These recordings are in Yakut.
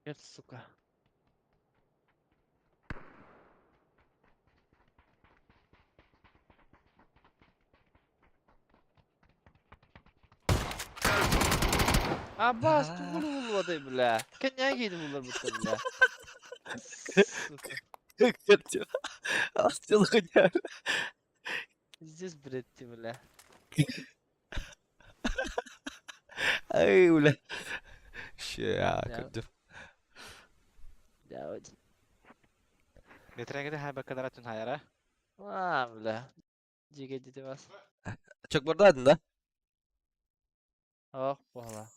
Нет, сука. Аббас, тугун булбатай, бля. Кэннээ киһини булларбыттар, бля. Сука. Астил хуйня. Здесь бред ты, бля. Ай, бля. Ща, көрдүм. Да, Метреңгede хайбакка түн хайара. А, бля. Дьигэ дитимас. Чокбордаадын да? Ох, буола.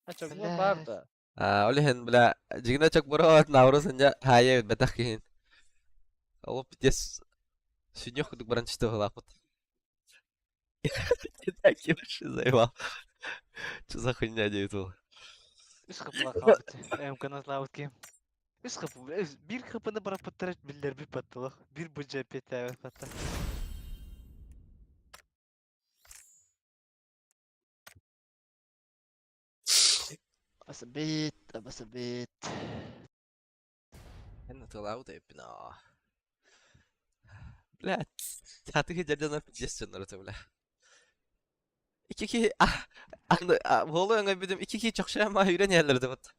А чокбор баар да. А, ол иһин, бля, дьигинэ чокборо наурыз инде хаайа бэтэх киһин. Ол пиздец сүнньүөх курдук баран түстэ быһыылаахпыт. Такие вообще заебал. Что за хуйня диэбит ол. Үс хапыла хаалбыт. МК-ны слабыт ким. Үс хапы, биир хапыны бараппыттара биллэрбит баттылах. Биир быдьа эппиэттээбэт батта. Басабит, басабит. Эн ытыалаабыт эбиппин аа. Блядь, хатыгы дьэрдэнэр пиздец дьоннор этэ, бля. Икки киһи аны буолу өҥөйбүтүм икки киһи чохчойон маа үүрэн иһэллэр этэ вот.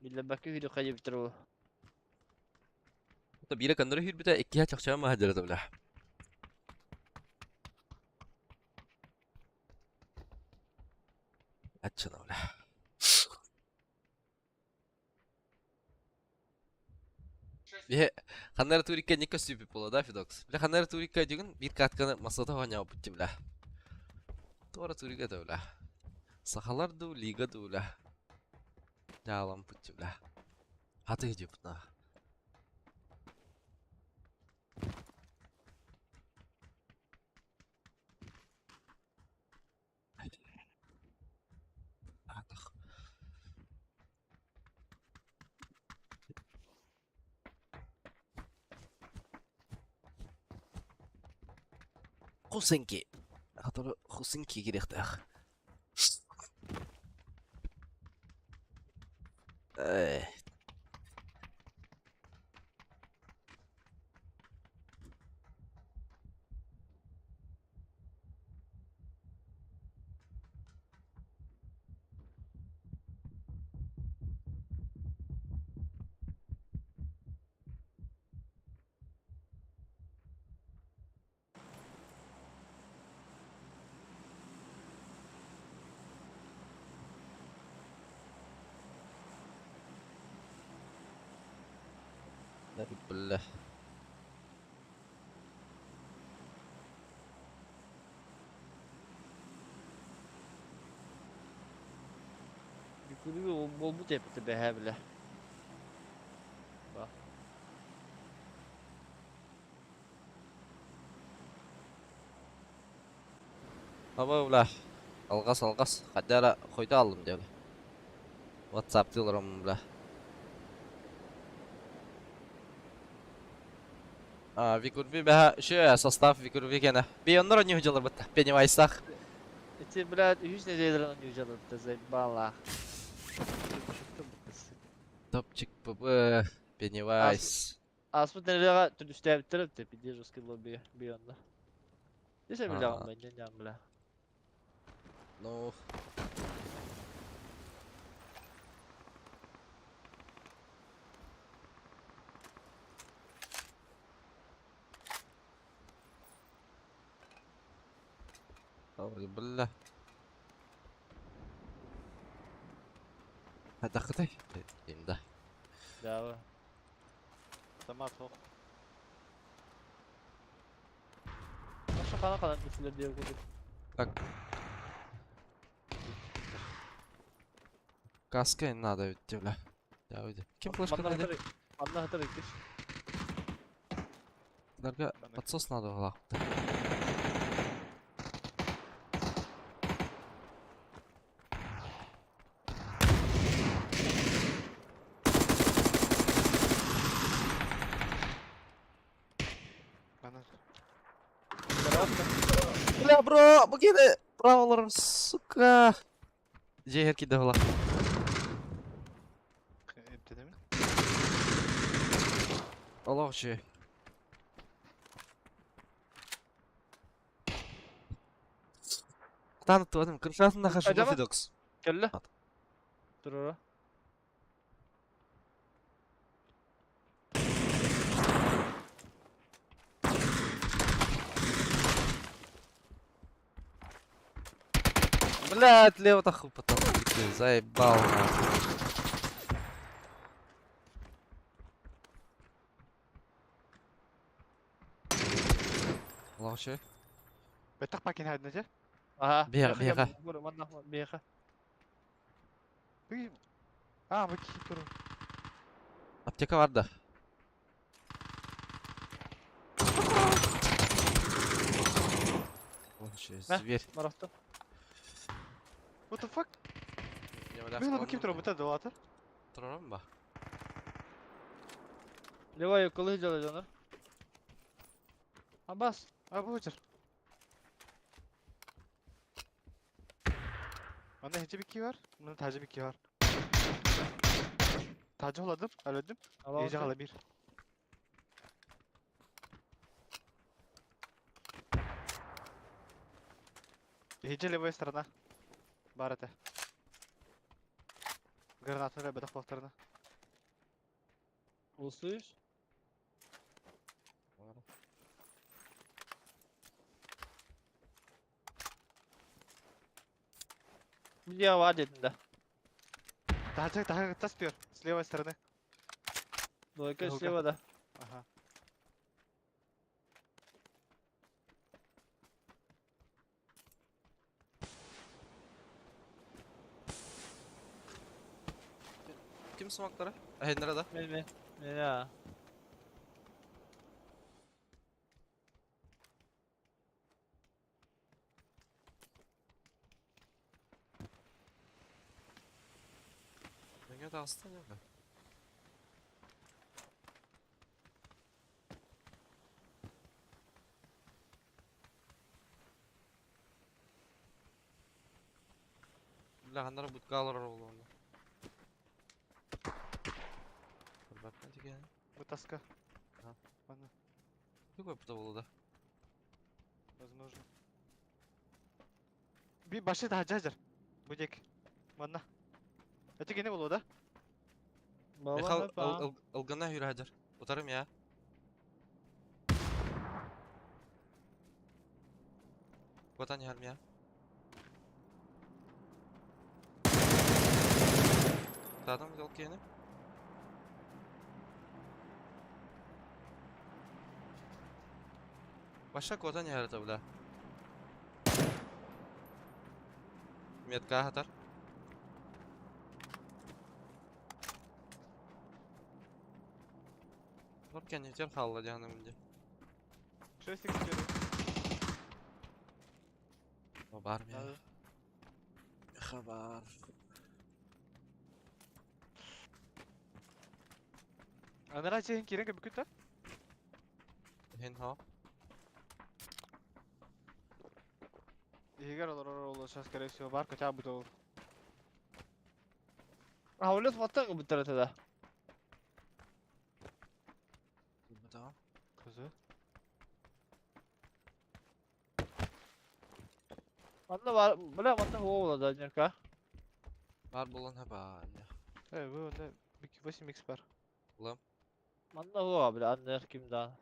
Биллэрбэккэ үүрү хайыбыттар ол. Биирэ көннөрү үүрбүтэ, иккиһэ чохчойон маа дьэр этэ, бля. Аччана, бля. Биһи ханна эрэ турикка инник көстүүпүт буолла да, Федокс? Бля, ханна эрэ турикка дьүгүн биир катканы массата оонньообуппут дии, бля. Туора турика да, бля. Сахалар дуу, лига дуу, бля. Дьаалампыт дии, бля. Хатыы дьиэппит на. Атах. Хусенки. Хатору Хусенки кириэхтээх. Эй. Бля. Бүгүнү буолбут эппитэ бэһээ бile. Ба. Аба бля. Алҕас алҕас. Хайда эрэ хойдо ааллым диэбэ. Ватсаптыы олороммун бля. А, Викурби бэһэ үчүгэй состав Викурби кэнэ. Пионнор онньуу дьаларбыт. Пеннивайстаах. Ити, блядь, үһүс нэдиэлэрин онньуу дьаларбыта заебала. Топчик ПБ, Пеннивайс. Ааспыт нэдиэлэҕэ түнүстээбиттэр эбит пиздец жесткий лобби бионно. Десе билэҕин ба, инньэ бля. Ну, Ой, бля. Хатахтай. Да. Да. Сама суох. Наша хана ханан үсүлэр диэн курдук. Так. Каска надо ведь, бля. Да, уйди. Ким флешка Манна надо? хатар манна хатар иккис. Нарга подсос надо было. Манан. Бля, бро, бу кини праволарым, сука. Дьиэ киирдэ була. Олох үчүгэй. Тан туодум, крышасын нахожу Адьаба. Фидокс. Кэллэ. Ат. Туруора. Блядь, лево таху потом. Заебал нахуй. Олох үчүгэй. Бэттэх пакин хайдына дьэ. Аха. Биэҕэ, биэҕэ. Манна биэҕэ. Бу А, бу киһи туру. Аптека бар да. Олох үчүгэй, Мэ. зверь. Барахта. What the fuck? Я, бля, Мен ким туру бу долата? Турарым ба? Левая кылы дьала дьонор. Абас. А бу очер. Манна хече bir var. Мына тажы bir var. Тажы оладым, өлөдүм. Эже кала бир. Эже левая сторона. Бар это. Гранату бетах повторно. Услышь? Где вадит, да? Тажы, тажы, тас пер. С левой стороны. Двойка Ну-ка. слева, да. Ага. Ким смоктары? Әһеннәре да. Мен, мен. Мен, а. Меңе тагыстан юк. Бля, ханнары бутка алар олуны. Бер деген. Бу таска. Ага. Аны, Какой бутка болду да? возможно. Би башы да жажар. Бу дек. Манна. Это кене болду да? Михал Баба, ылгына хүрәҗер. Утарым я. Ватан ярым я. Тадым жол кені. Баша котан ярыта бля. Метка хатар. Лор кенетер халла дианы минде. 6 х 4. Бар я. Да. Хабар. Анара чейин кирен көбүкүт да? Хин ха. Егер олар олар сейчас скорее всего бар хотя бы то. А, улет вот так бы тогда. Да. Кызы. Манна бар, бля, манна хола да, нерка. Бар болан хаба. Э, бу онда 8 x бар. Улам. Манна хола, бля, аннер ким да.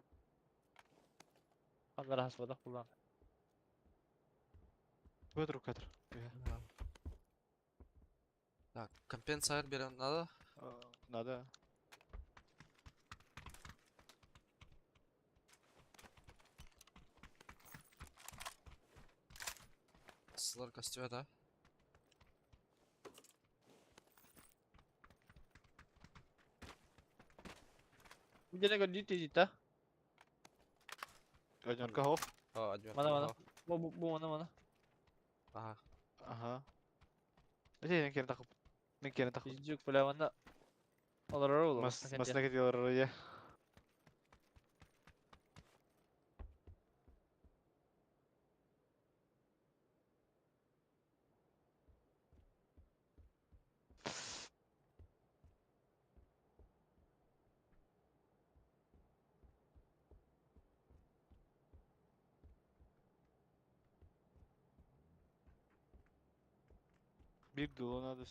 Аннер хасбадак булан. Бу друг кадр. Так, компенсатор берем надо. Надо. Сылар костюм да. Где не дити дита? Однерка хоп. А, админ. Мана, мана. Бу бу бу мана мана. Ага. Ага. Эти мен керен тахып. Мен керен тахып. Пиздюк, бля, манна. Олар ола. Мас масна кетелер я. Bir dolu надо.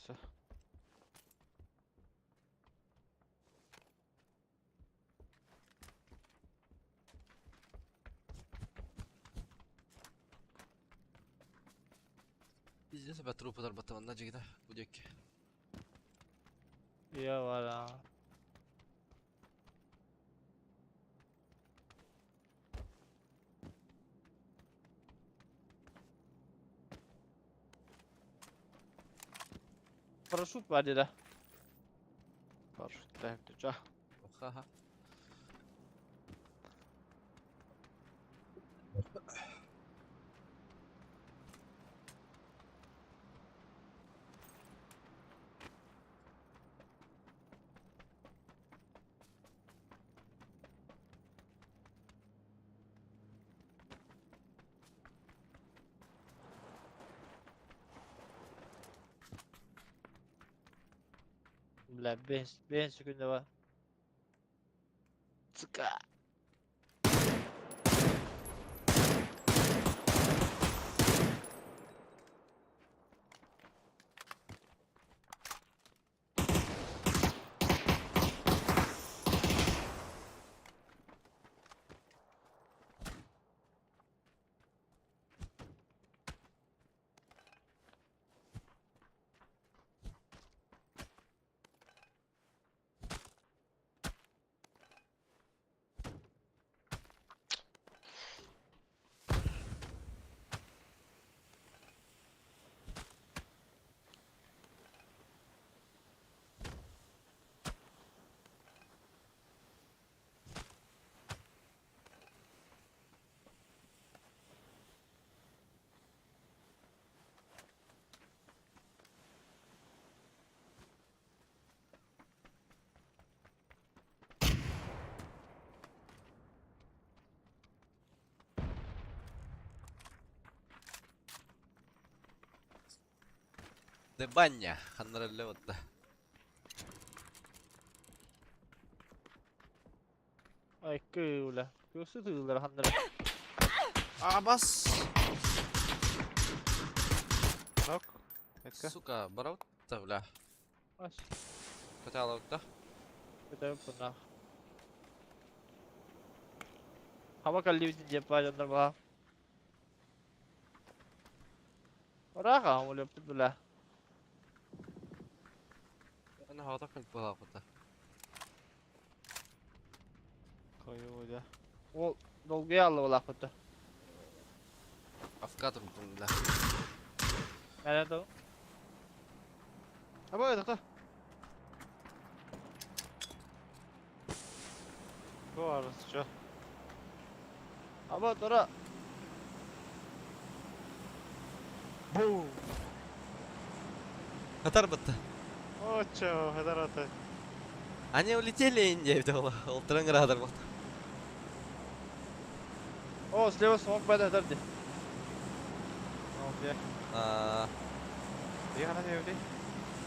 Пиздец, опять трупы дарбатыван, на жигида, будек. Я вара. Парашют var dedi. Парашют дай. Ха-ха. Бля, бен секунда var. Цыка. Дебанья, ханнаралле отта. Ай, кыула. Кыусы тыылар ханнара. А, бас! Нок. Этка. Сука, бараутта, бля. Аш. Хотела да? Это пунах. Hava kalli diye paylaşanlar var. Ora hamul bula. Ана хавата калп бала кута. Койу да. Ол долгуя алла була кута. Афкатым бля. Nerede o? Аба, это кто? Бу чё? Аба тора. Бу. Хатар батта. О, чё, хадарата. Они улетели Индия, это Олтыран градar бат. О, слева смок бада тарди. О, где? А, Я на не уди.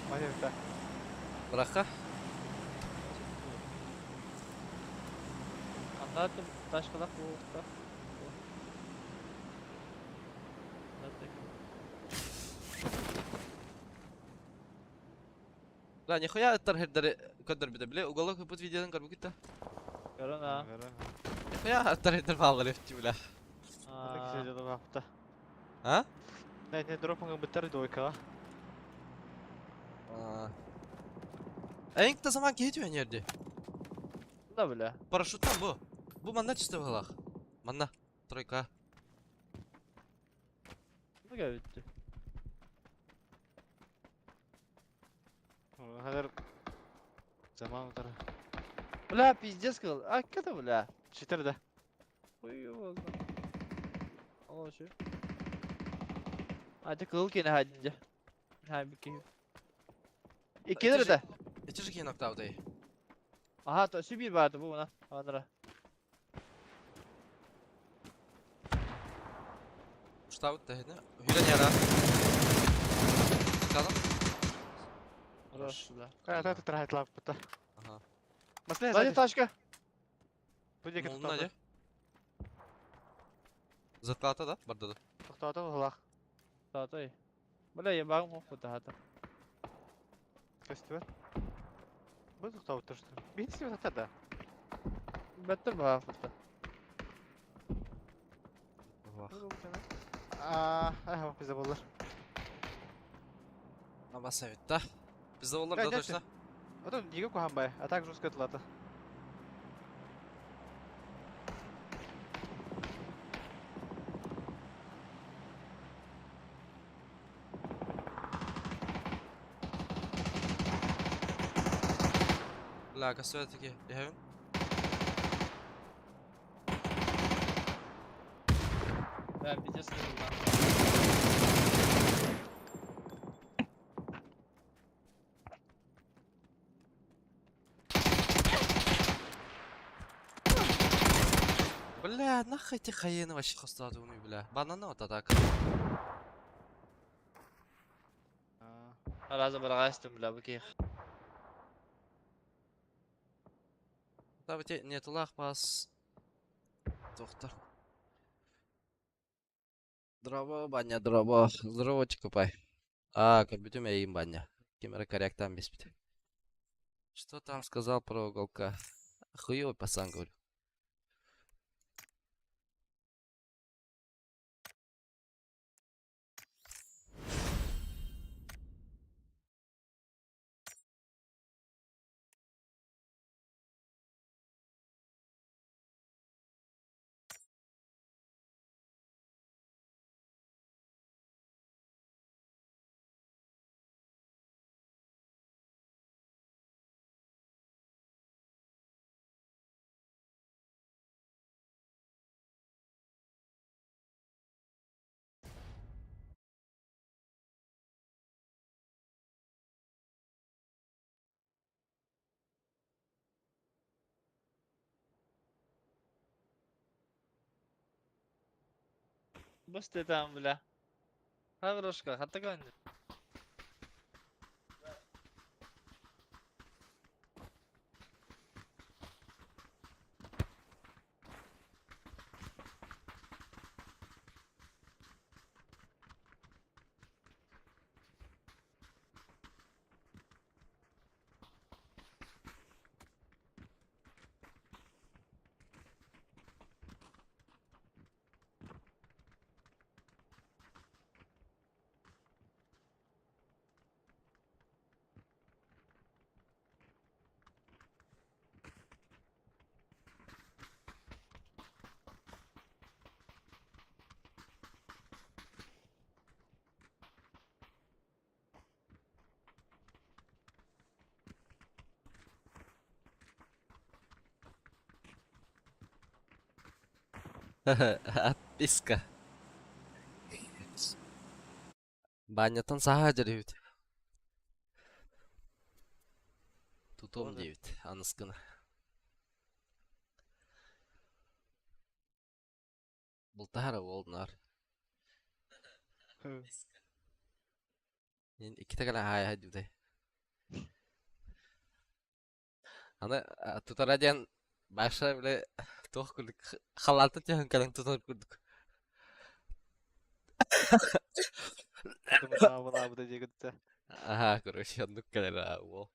Мане да. браха. Anlattım taşkalak bu da. Бля, нихуя тархердер көдөр бите биле уголок пут видеодан көрбү китте. Корона. Нихуя тархердер баллар эфти бля. А? Не, не дропинг битер двойка. А. Эң та заман кетип өнерди. Да бля. Парашюттан бу. Бу манна чисто балах. Манна. Тройка. Ne geldi? Хадар заман утар. Бля, пиздец кыл. А, ката бля. Четыре да. Ой, oldu. Al şu. Hadi kıl kene hadi. Ha bir ki. İki lira da. Эти же кен октавдай. Aha, то bir vardı bu buna. Anra. Штаут та хне. Хүлэн яра. Калам. Хорош, бля. Кая та трахет лап та. Ага. Масле Hadi taşka. Бу деке Молна же. Затлата да, барда да. Токтоото булах. Tatay. Бля, я багым хопу та хата. Көстүбэт. Бу тохтообуттар что. Биһиги сатар да. Бэттэр баҕафыта. Аа, аа, bize bulur. Абаса да. Bizde olur да точно. Отон диге куһан бай, а так жестко тылата. Бля, все-таки бегаем. Да, пиздец, Бля, нахуй эти хаены вообще хостадуны, бля. Бананы вот так. Раза барагастым, бля, буких. Давайте не тулах бас. Доктор. Здорово, баня, здорово. Здорово, чекупай. А, компьютер им баня. Кемера корректам беспит. Что там сказал про уголка? Хуёвый пацан, говорю. Быстрее там, бля. Хаврошка, хатаган. Отписка. Банятан саха дьэрибит. Тутом диэбит, аныскыны. Бултаһара уолунаар. Иккитэ кэлэн хаайа диэбитэ. Аны тутара диэн Баша бile туох курдук халаата түһэн кэлэн тутар курдук. Бынаабыта диэкитэ. Аха, короче, оннук кэлэр аа уол.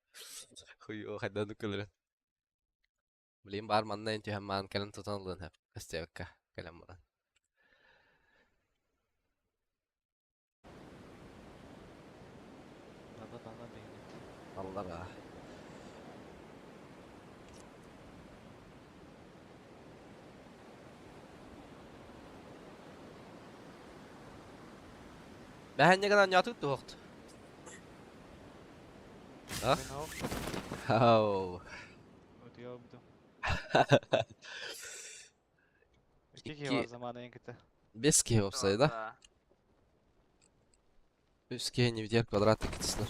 Хуй хайда оннук кэлэр. Блин, бар манна эн түһэн маан кэлэн тутан ылыан сөп. Көстүбэккэ кэлэн баран. Аллара. Бэһэнньэ гынан ньаатык туһохт. А? Ау. Икки киһи бар замана эҥкитэ. Бес киһи уопсайда. Үс киһи не видер квадрат иккитисинэр.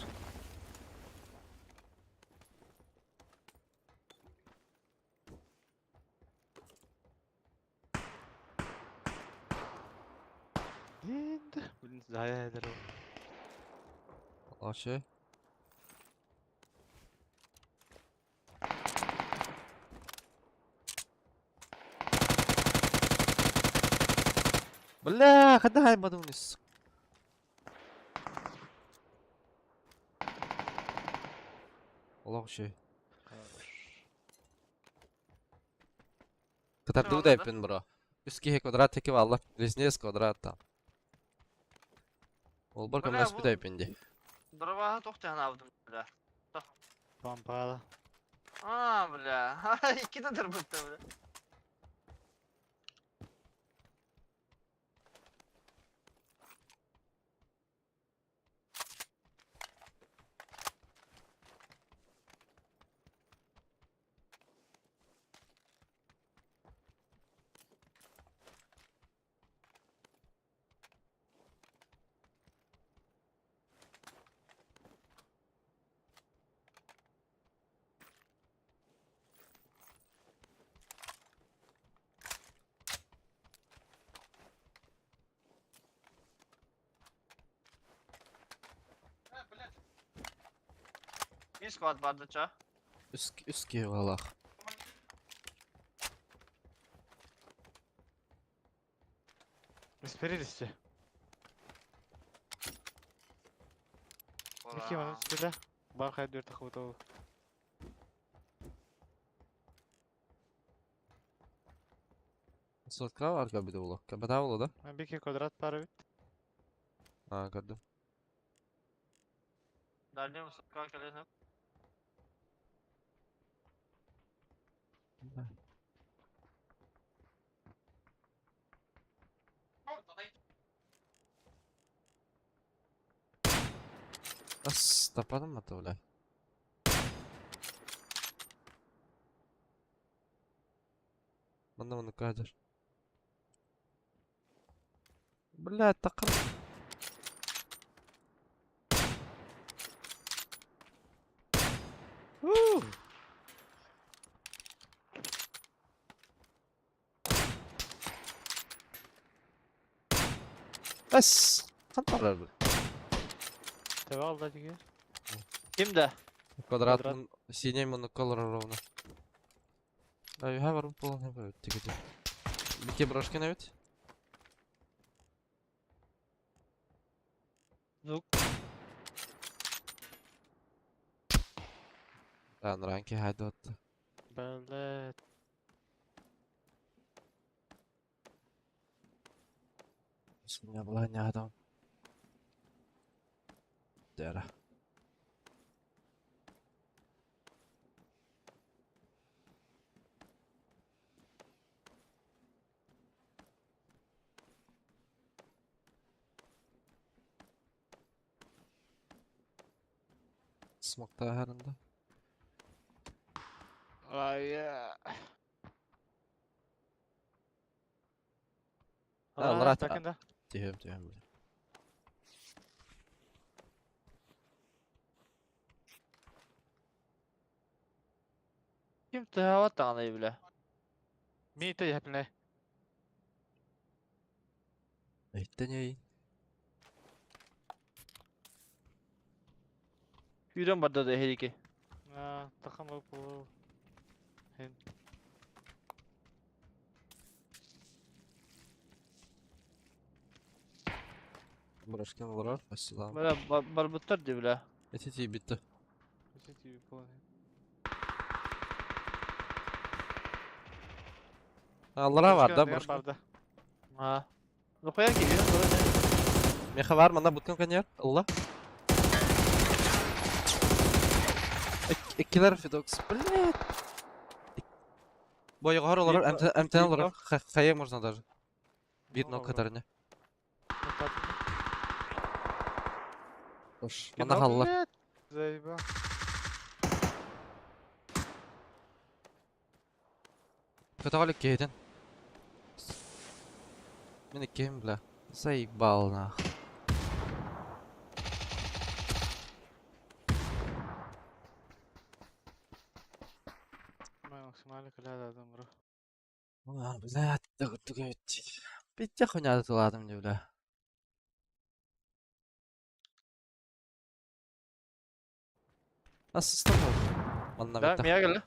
Блин, зая eder o. Aşı. Бля, хада хаймадыңыз. Олох үчүгэй. Кытардыы да эппин бро. Үс киһи квадрат теки бааллар. Близнец квадрат там. Олбор Бля, көмөлөспүт бу- эппин дии. Дробаһы туох ханаабытым бля. Помпала. А, бля. Иккитэ дырбытта бля. Bir squad bardı ça. Үс, үс киһи баалаах. Исперились. Ники манан түстүлэ. Бар хайа дүрт тахыбыт ол. Сотка бар кабиде була. Кабата була да? Бики квадрат бар бит. А, көрдүм. Дальний высотка келесин. Ас, тападым ата бля. Манна манна кадр. Бля, тақыр. У! Ас, қанталар бля. Тэбэ алда диги. Kimde? Квадрат, Квадрат. синий моноколор ровно. А я бар полный бит тигеде. Бите брошки на бит? Звук. Да, ранки хайдот. Бля. У меня была не адам. Дера. Смокта herinde. Ай. Алрат. Такында. Тиһем, тиһем. Kim tıhavat tağınayı bile. Мейте япне. Эйттен ей. Yürüyorum barda da her iki. А, тахам бу. Хин. Брошки алар, ассалам. Böyle barbutlar diye bile. Эти ти битти. Эти полный. Алара бар да, брошка. Барда. Ha. Lokoya geliyor. Sonra ne? Меха бар, манда буткан каньяр. Алла. Иккилер Фидокс. Блядь. Бойы олар, МТН олар. Хая можно даже. Бир нок катарыня. Ош, мана халлар. Заебал. Көтөҕөлүк киһитин. Мин иккиһим бля. Заебал нах. Максимально каляда адам бро. Ulan бля, Биття хуйня тыладым не бля. Асыстым Манна Да, битте. мия geldi.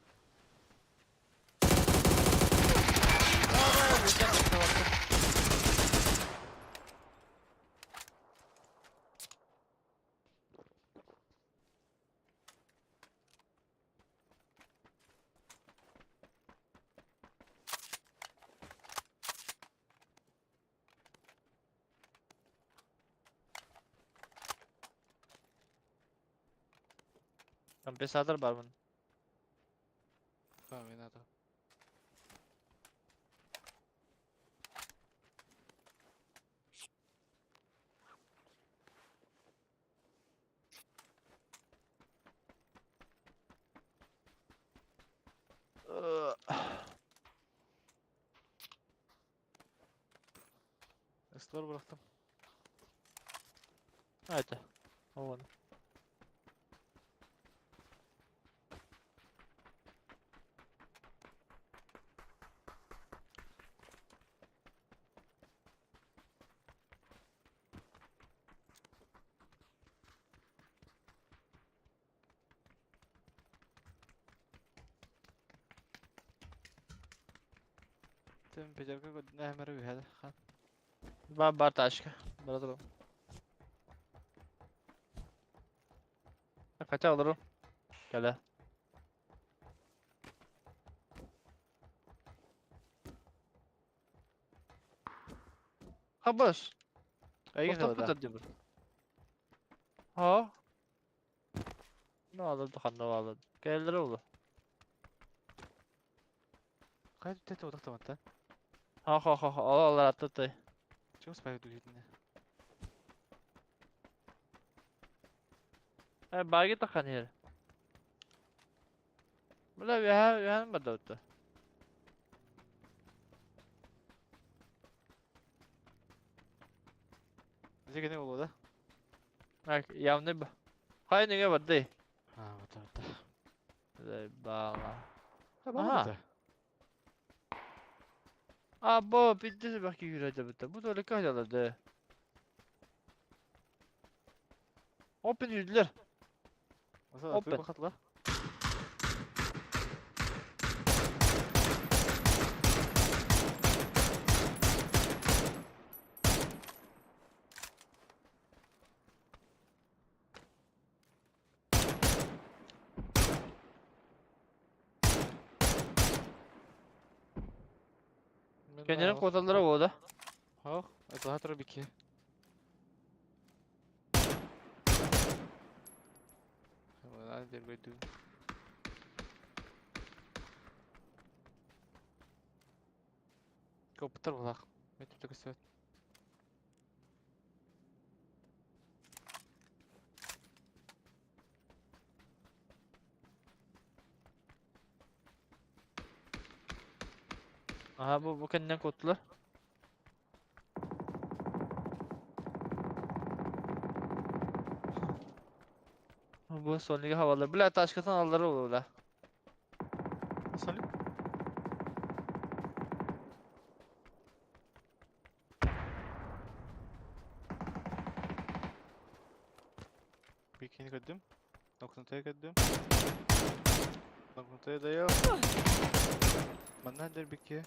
Компенсатор бар мун. Tamam, надо. Islar bıraktım. Haydi. Oğlum. Тем пятерка нәмәрі үйәді хан. Бар бар тачка. Бара турум. Хотя алырым. Кэлэ. Хабас. Айгын Ортақ да. бұтар дейбір. Ha. Ne alırdı ханна алырды. Кэллер oldu. Қай түтәті одақтамады да? Ha ha ha ha. Ал алар атты. Чего спайы дүгетіне? Э баги тахан ер. Бля, я я бадауты. Зегене болу да? Так, явный б. Хай неге барды. А, вот вот. Заебала. Ha, Aha. А, бо, пиздец, бахки юрайды бітті. Бұл төлі кайдалады. Open yüzdüler. Open. Open. Bakatla. Kendinin kotaları oldu. Хоқ, это тұр бике. Көптір бұлақ. Мен түпті көсөт. Aha bu kendinden kotlular. Bu son lige havalar. Bля taşkatan alları oldu bля. Соли? Бикини көддүм. Нокнутая көддүм. Нокнутая дайо. Манна дер бики.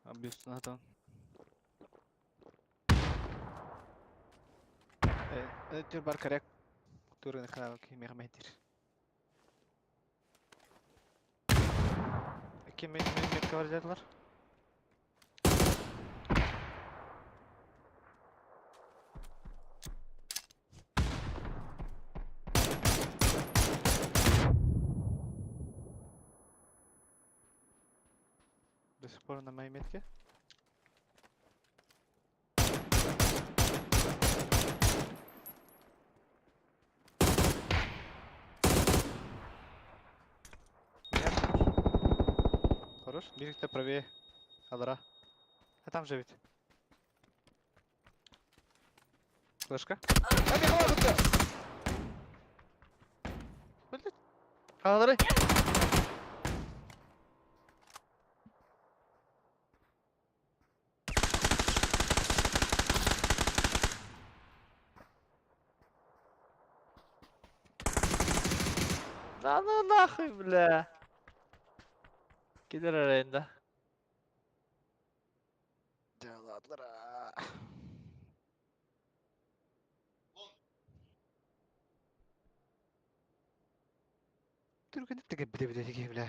Абьюстун атан. Түр бар коряк. Турын ханавак мехметир. Ким мен мен метка бар дедилар? До сих пор на моей метке? Хорош. Бирикте правее. Алара. А там же ведь. Флешка. Блять. Havaları. Да ну нахуй, бля. Gider arayında. Да ладно. Түркенеп теге биде биде теге бля.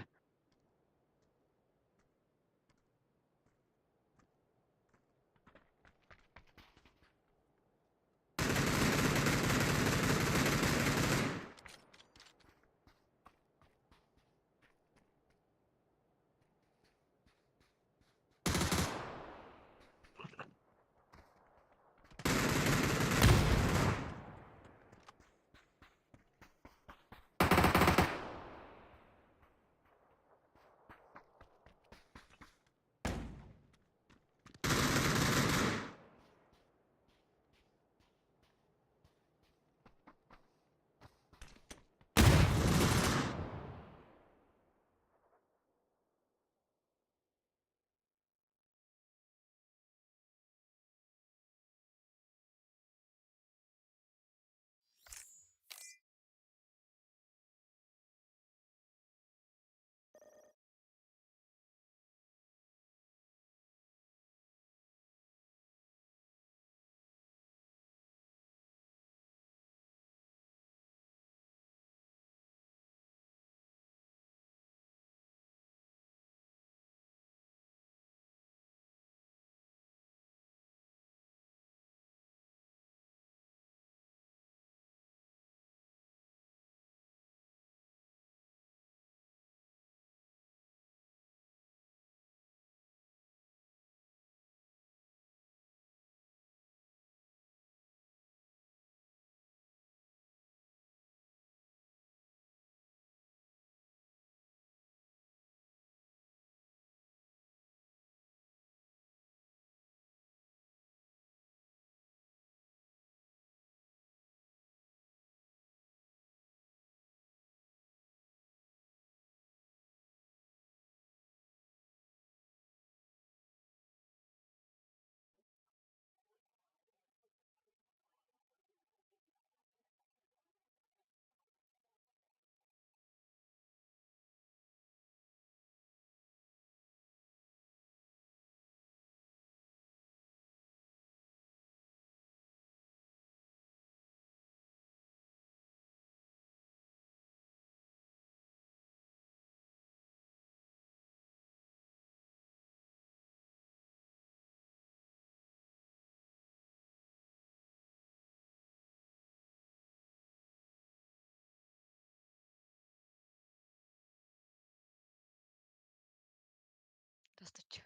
Здравствуйте.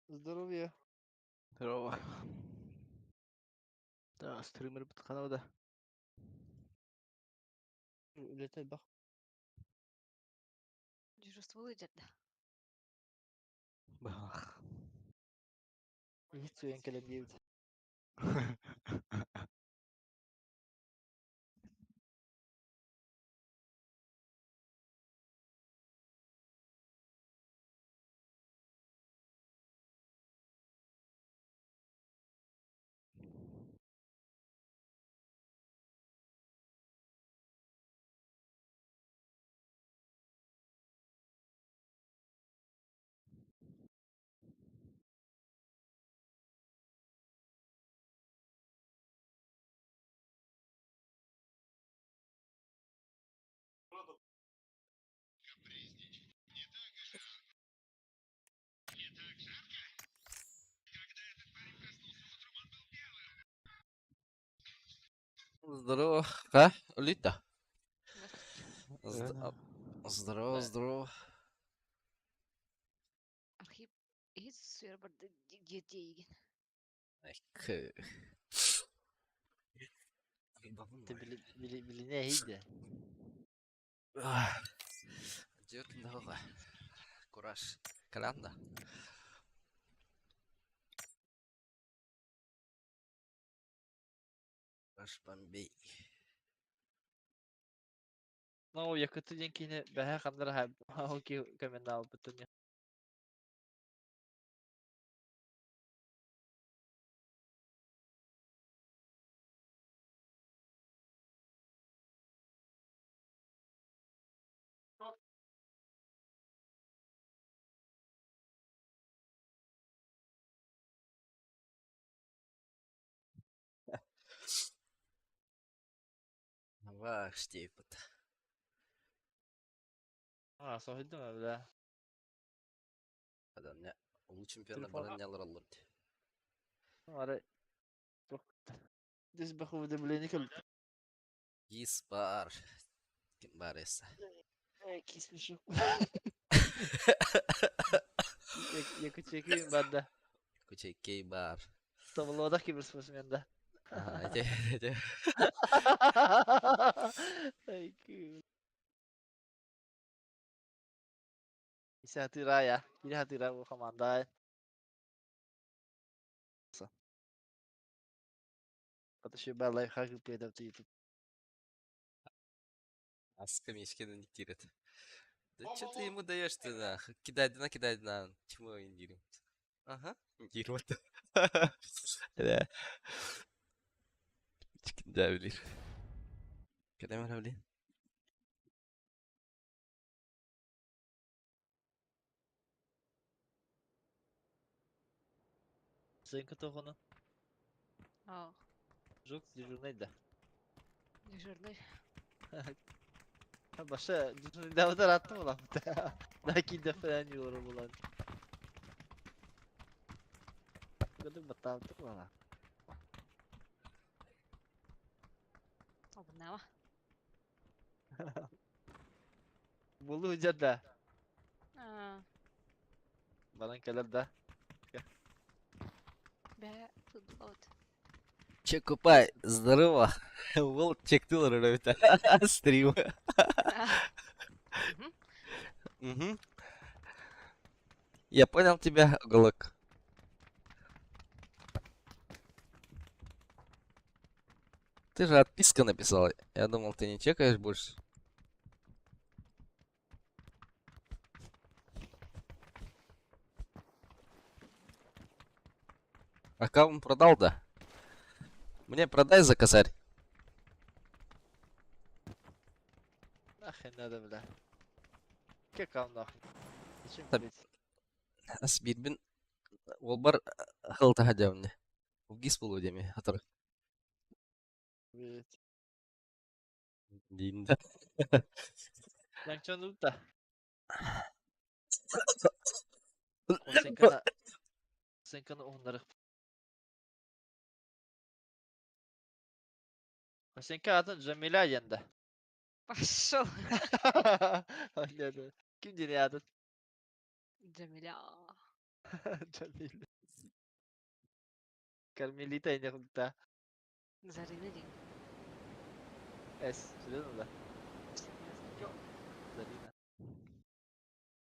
Здоровья. Здорово. Да, стример бит да. Үлэтэ бах. Дежурство да. Бах. Иһит сүөйэн кэлэн диэбит. Здорово. А? Улита. Здравствуйте. Здорово, Да. здорово. Архип иһит сүөр барды диэтиэйигин. Айкы. Ты били били билине иһийде. Дьиэтин Кураж. Каланда. Кураж Бомбей. Ну, якыты диэн киһини бэһэ ханнара ол ки көмөннаалбытын. Вах, штейпот. А, соһуйдум бля. Адан улуу чемпионнар Телефон. баран нялар оллор. Ары. Дес баху уведомление кэл. Гис бар. Ким бар эссе. Кисмиши. Якучеки банда. Кучекей бар. Табылоодах киберспортсмен да. Ага, эти, эти. Ай, кul. Ise hatira ya. Yine hatira bu komanda. Потому что лайфхак передав YouTube. Аска мешкені не тирет. Да что ты ему даешь-то, на? Кидай дна, кидай дна. Чему индирим? Ага, индирим. Да. Да, блин. Когда мы блин? Сенька тоғына. Аа, Жок дежурный да. дежурный. Баша дежурный да аттым ulan. Lakin de falan yorum ulan. Kadın batağımdık bana. Обнама. Bulu hücada. Аа, Bana keler да. бэ футболот. Че, купай, здорово. Вол чектыл ребята. Стрим. Угу. Я понял тебя, уголок. Ты же отписка написал. Я думал, ты не чекаешь больше. А кому продал, да? Мне продай за косарь. Нахрен надо, бля. Какав нахрен. Зачем Там- блядь? Асбирбин Олбар хылта хадявне. Угис полудями, атар. Блядь. Динда. Ланчон да. Сенкана. Сенкана onları. Сенка adın Cemile yendi. Пошел. Öyle. Kim diye adın? Джамиля. Джамиля. Кармелита и нехута. Зарина дин. С. Серьезно, да? Серьезно. Зарина.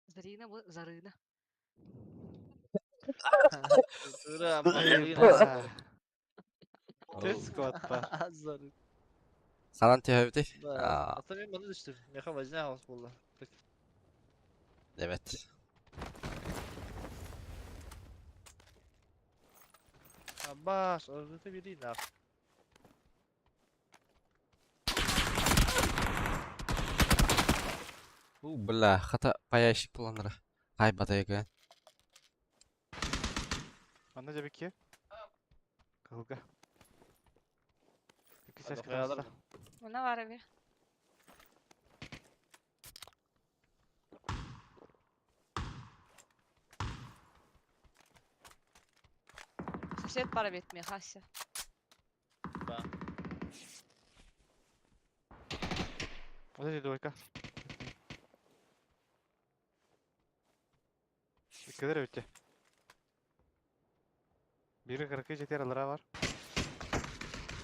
Зарина бу Зарына. Ура, Ебать. Оу. Тэс сквадта. Зарина. Ханан түһэбитий? Да. Аа, Ата мен маны түстүм. Меха важна хаус болла. evet. Abbas, orada biri nar. Бу бля, хата паящик буланнара. Ай батайга. Манна жабики. Кылга. Икки Hadi сәс koyalım. Мына бар эми. Сосед бар бит Михася. Ба. Вот эти двойка. Иккилер өтте. Бири кыркы жетер алара бар.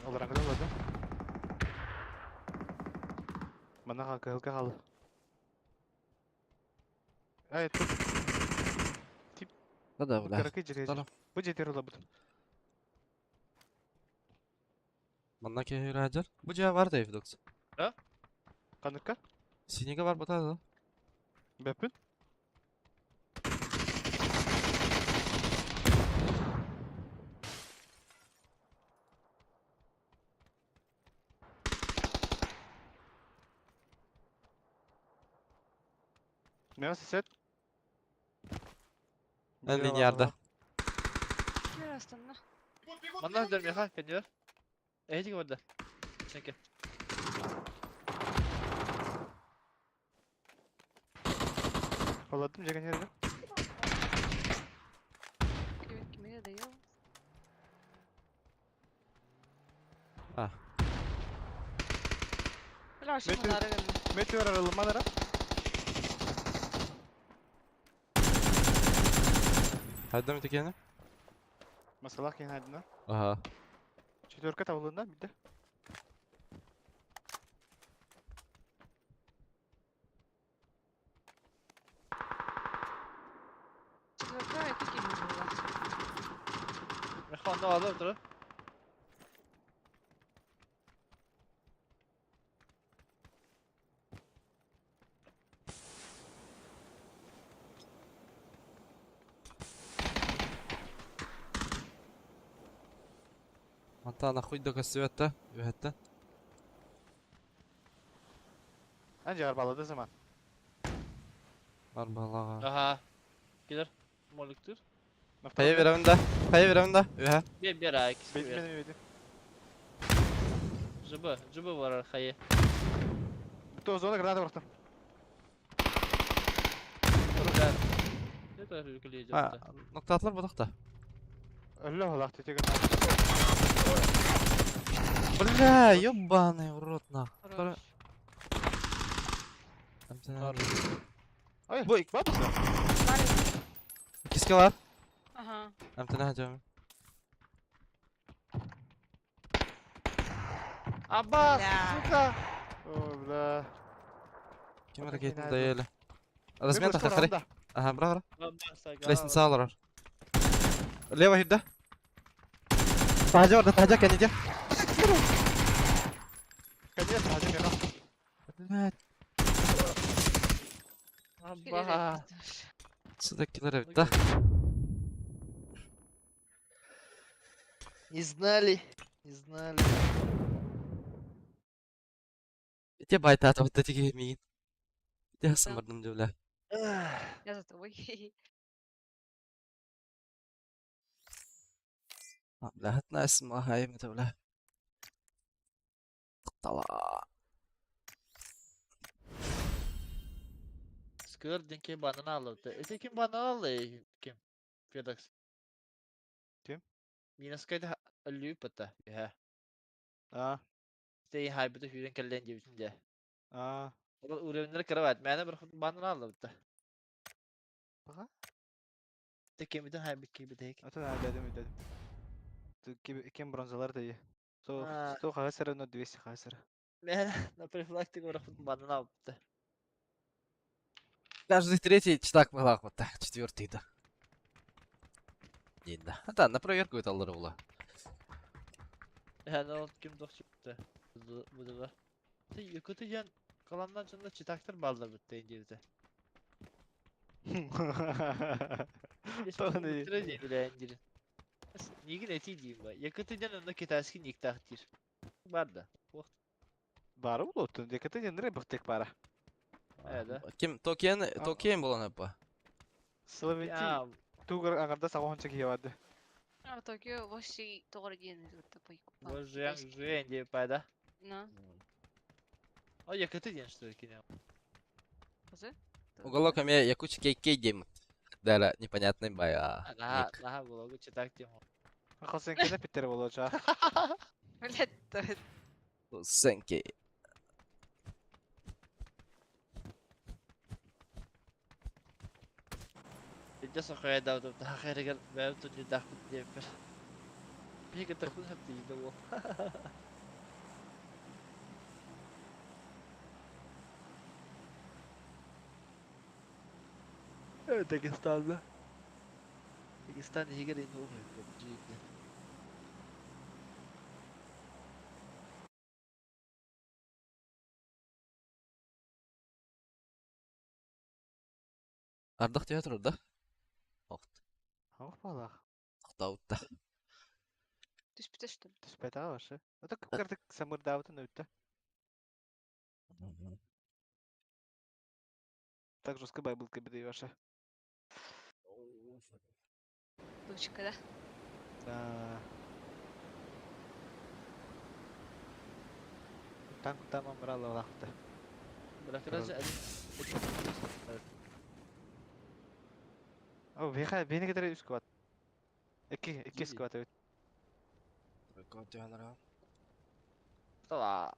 Алараңгы болады. Мана кылга калды. Ай, тут Да да бля. кыркы жетер. Тарам. Бу жетер ола бут. Манна кehir hacar. Бу жаа бар да Фидокс. Каныкка? Синеге бар бата да. Бәпүн? Мега сесет. Мен линияда. Ким астында? Манна öldür Меха, кендер. Эйдик orada. Çünkü. Оладым жеген жерге. Ким кимге да yok. А. Бля, ошо Метеор- мунары гына. Метеор аралыманара. Хайда митекени? Масалах кен хайдына. Аха. Четверка табылында битте. Четверка эки ким була. Меха onda aldı otur. Антана нахуй да көсүөттэ. Үһәттэ. Анжа арбалады zaman. Бар балага. Aha. Gelir. Molektir. Хая беремин да. Хая беремин да. Үһә. Bir bir ha ikisi bir. Benim benim. Jıbı, jıbı var arkayı. Битте зона граната бырактым. Güzel. Ne kadar ülkeleyeceğim Ha, ноктатлар бодакта. Өллө олақ тетеген. Бля, ёбаный в рот нах. Хорош. Ай, Бу бабысы. Бар эми. Киске бар. Ага. Амтана жам. Abbas, Ya. сука. О, бля. Ким Ата ракетин кине да еле. Размен Мен тахари. Аха, бра бра. Abbas, Лестница алар. Лево хидда. Тажа орда, тажа кенеде. Конечно, хажы мега. Блядь, Abbas. сюда киллер да. Не знали, не знали. Ите байта вот эти мигин. Ите хасан Да. бардым бля. Я за тобой. Бля, хатна اسمها هاي متى бля. Тала. Skör din kim bana aldı. Ete kim bana aldı kim? Fedax. Kim? Минаскайда лүпата. Я. А, Стей хайбыты хүрен келлен дебитинде. а. Ол уровеньлер кровать. Мәне бір банын алды. Баха? Текемитин хайбит кибитек. Атын аададым үдөдүм. Ким бронзалар да 100 100 хасара, но 200 хасара. Мен на профилактика урахпыт манан алыпты. Каждый третий читак мылах вот так, четвертый да. Не, да. Да, на проверку это аллар Yani ол ким дохчупты. Буду. Ты якыты жан каламдан чында читактыр балдар битте индирде. Тоны. Бile indirin. Нигин эти дейм ба. Якыты жан онда китайский никтах дир. Бар да. Бары болуптун. Декаты жендере быктек бара. Да. Ким Токен, Токен болан апа. Словенти тугар агарда сагонча киябады. А Токио вообще тоғыр диэн кытта пой. Бу жуян жуян деп пайда. Ну, О якыты ден что ли кине. кызы? Уголок аме якуч кей дейм. Дара непонятный бая. Наха, наха булогу читак дем. Хасен кене питер болоча. Блядь, Сенки. Иде сохая да да хайргар бәр түнде дахпыт деп бер. Биге тахпыт хапты иде ол. Дагестанда. Дагестан егер енді оқиды. Ардах театр да? Охт. Ох балах. Тоқтауытта. Түспүтэ что ли? Түспәт ага башы. Ата кырдык самырдаабытын өттө. Так жестко бай был кебеде башы. Дочка, да? Да. Танк тамам брала лахты. Бірақ раз О, беха бени кетер үс кват. Эки эки скват өт. Тала.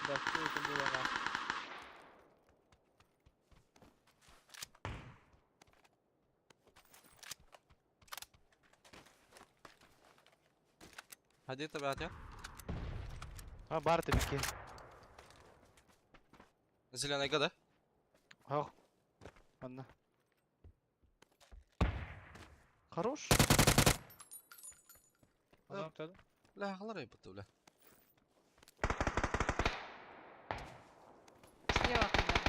Бакты булана. Hadi tabi hadi. А бар тебеки. Зеленый года. Ох. Анна. Хорош. Адам тады. Ла халар айбытты бля. Слева примерно.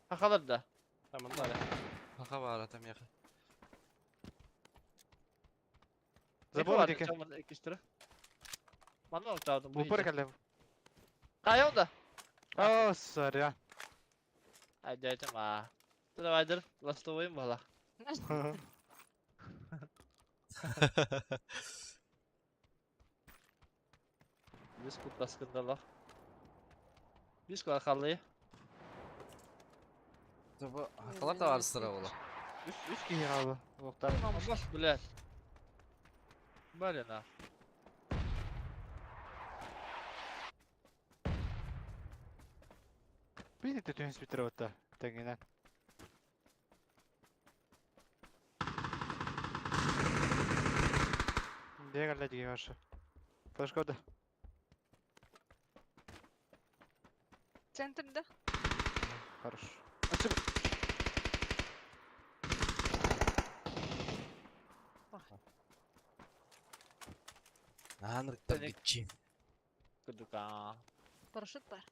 Хахалар да. Tamam da. Хаха бар атам яха. Забор деке. Манна октавдым бу. Упор келем. Кайонда. О, сорри. Айда а. Давайдыр, ластовыйм бала. Biz kutlaskındalar. Biz kalkalıyı. Таба хахалар да арыстыра бола. Үс үс кихи калды. Октар. Бas блядь. Блин, а. Бини төтөнс битер отта. Теңинен. Бегалла диге башы. Флешка да. Центрда? Хорош. Açıp. Анрык там битчи. Кудука. Парашют бар.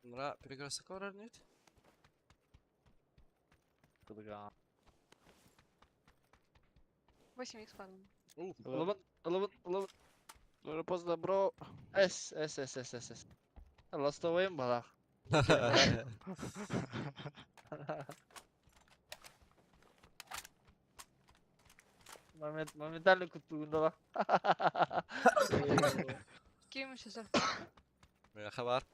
Нура перекресток бар нет? Кудука. 8 х фарм. Ылыбын, ылыбын, ылыбын. Уже поздно, бро. С, С, С, С, С, С. Ластовыйм бала. Момент, моментально куттугун дала. Ким еще Меха бар.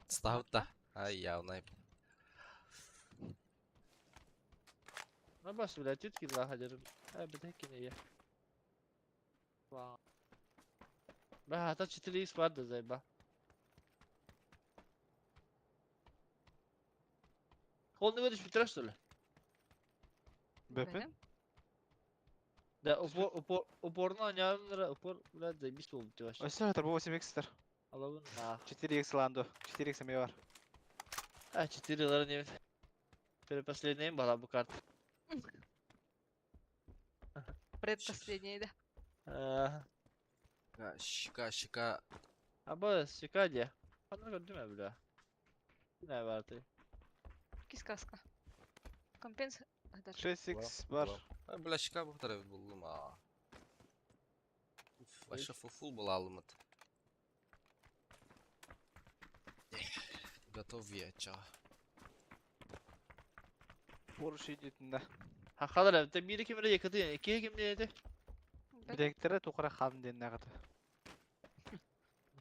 Ставт да. Ай, явно. Ну бас, блядь, тютки ла хадыр. А, битекини я. Вау. Бля, а то 4 х бар да заеба. Холный годиш Петра, что ли? БП? Да, упор, упор, упорно, не, упор, блядь, заебись был ты вообще. Өссө хатар бу 8x тар. Алабын, на. 4x ланду. 4x эме бар. А, 4 лара не. Перепоследняя была бы карта. Предпоследняя, да. А, Щека, щека. А бо, щека де. Ханна көрдүм бля. Не бар ты. Кисказка. Компенс. Хатар. 6x бар. Ай, бля, щека бу тарaf булдum а. Вообще фуфул была алымыт. Готов я, ча. Porsche идетінде. Ha kadar evde bir iki bire yakıtı yani. İki kim dedi? Билектері туқыра хан ден нағыты.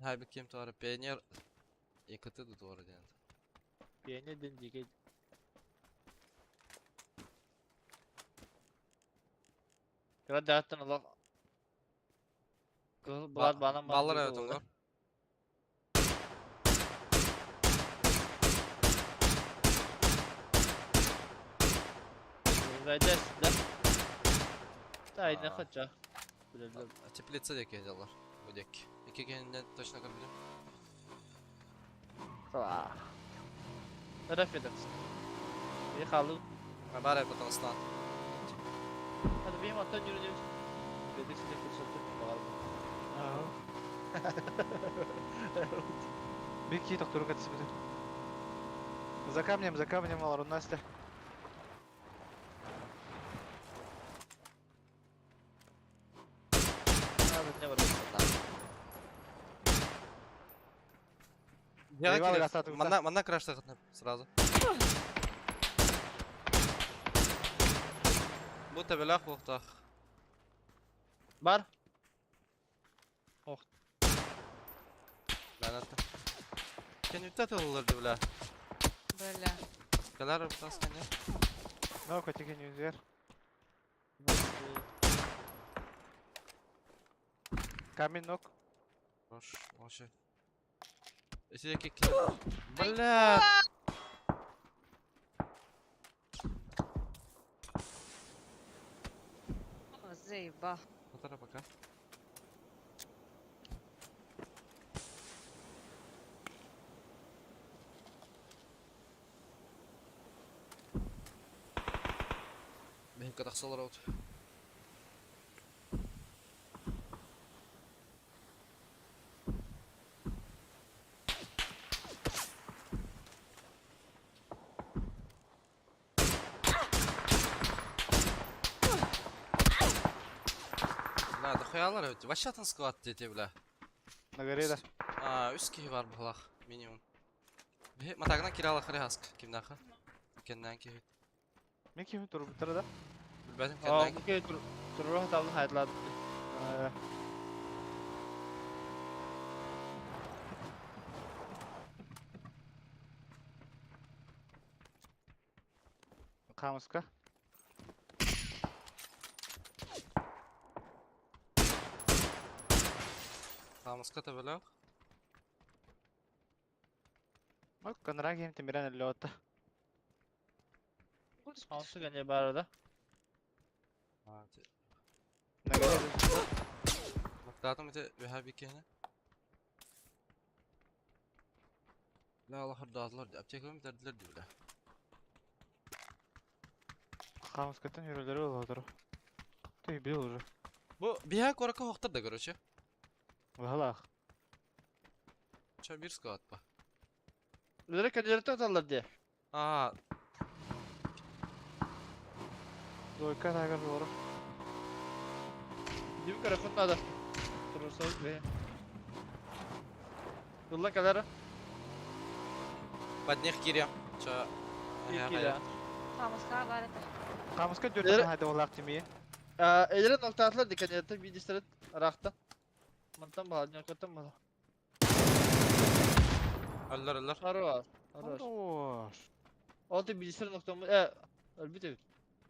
Хай бекем туары пионер. ЕКТ ду туары ден. Пионер ден диге. Кыра dağıttın Allah. Kız bular bana Баллар evet onlar. Vereceğiz de. Da ne А. kaça. Bilebilirim. Теплица дек еделар. Bu dek. İki kendinden точно көрбүдүм. Tamam. Taraf edersin. Bir kaldı. Бар потом стан. Hadi benim attan yürü diyor. Dedik size fırsatı var mı? Беки тоқтыру катысы бітір. За камнем, за камнем, алар, Настя. Abi ne var orada? Я Воевал Гасатов, Манна, манна краш сразу. Бу табелах вохтах. Бар. Ләнәтті. Кен үтті олар бля. Бля. Калар бутас кене. Ну, котеген юзер. Камень ног. Хорош, вообще. Эти ки. Бля. О, заеба. Полтора пока. Бен катақсалар аут. Бля, дохуялар өте. Вообще атын склад дети, бля. На горе, да. А, үс киһи бар баһылах, минимум. Биһи матагынан кире алахары хаск, кимнаха. Кеннән киһи. Мен кемі тұрып бітір да. Билбәдим Aa, кеннән. bu kere tur tur hatalı hayatladı. Камыска. Камыска табелах. Мак канара кем темирен әлі отта. Hansı gene bu arada? А, На горе. Мактатым ите веха бикене. Ла Аллах дадылар, аптекам дердилер ди бля. Камыскаттан yürüleri oldu. Ты бил уже. Бу биха корака хоктар да, короче. Валах. Ча бир склад ба. Üzere kendileri atarlar diye. А, Дойка тагыр doğru. Değil mi karakon da? Turursa be. Yolla kadar. под них кире. Ча. İlk ile. Хамыска бар это. Хамыска 4 хайда болақ тимие. Элere nokta dikkat bir dişleri rakta. Мантан бала, ньокоттан бала. Өллөр, өллөр. Хорош. Хорош. Хорош. Oltu bilgisayar noktamı ölbüt evet.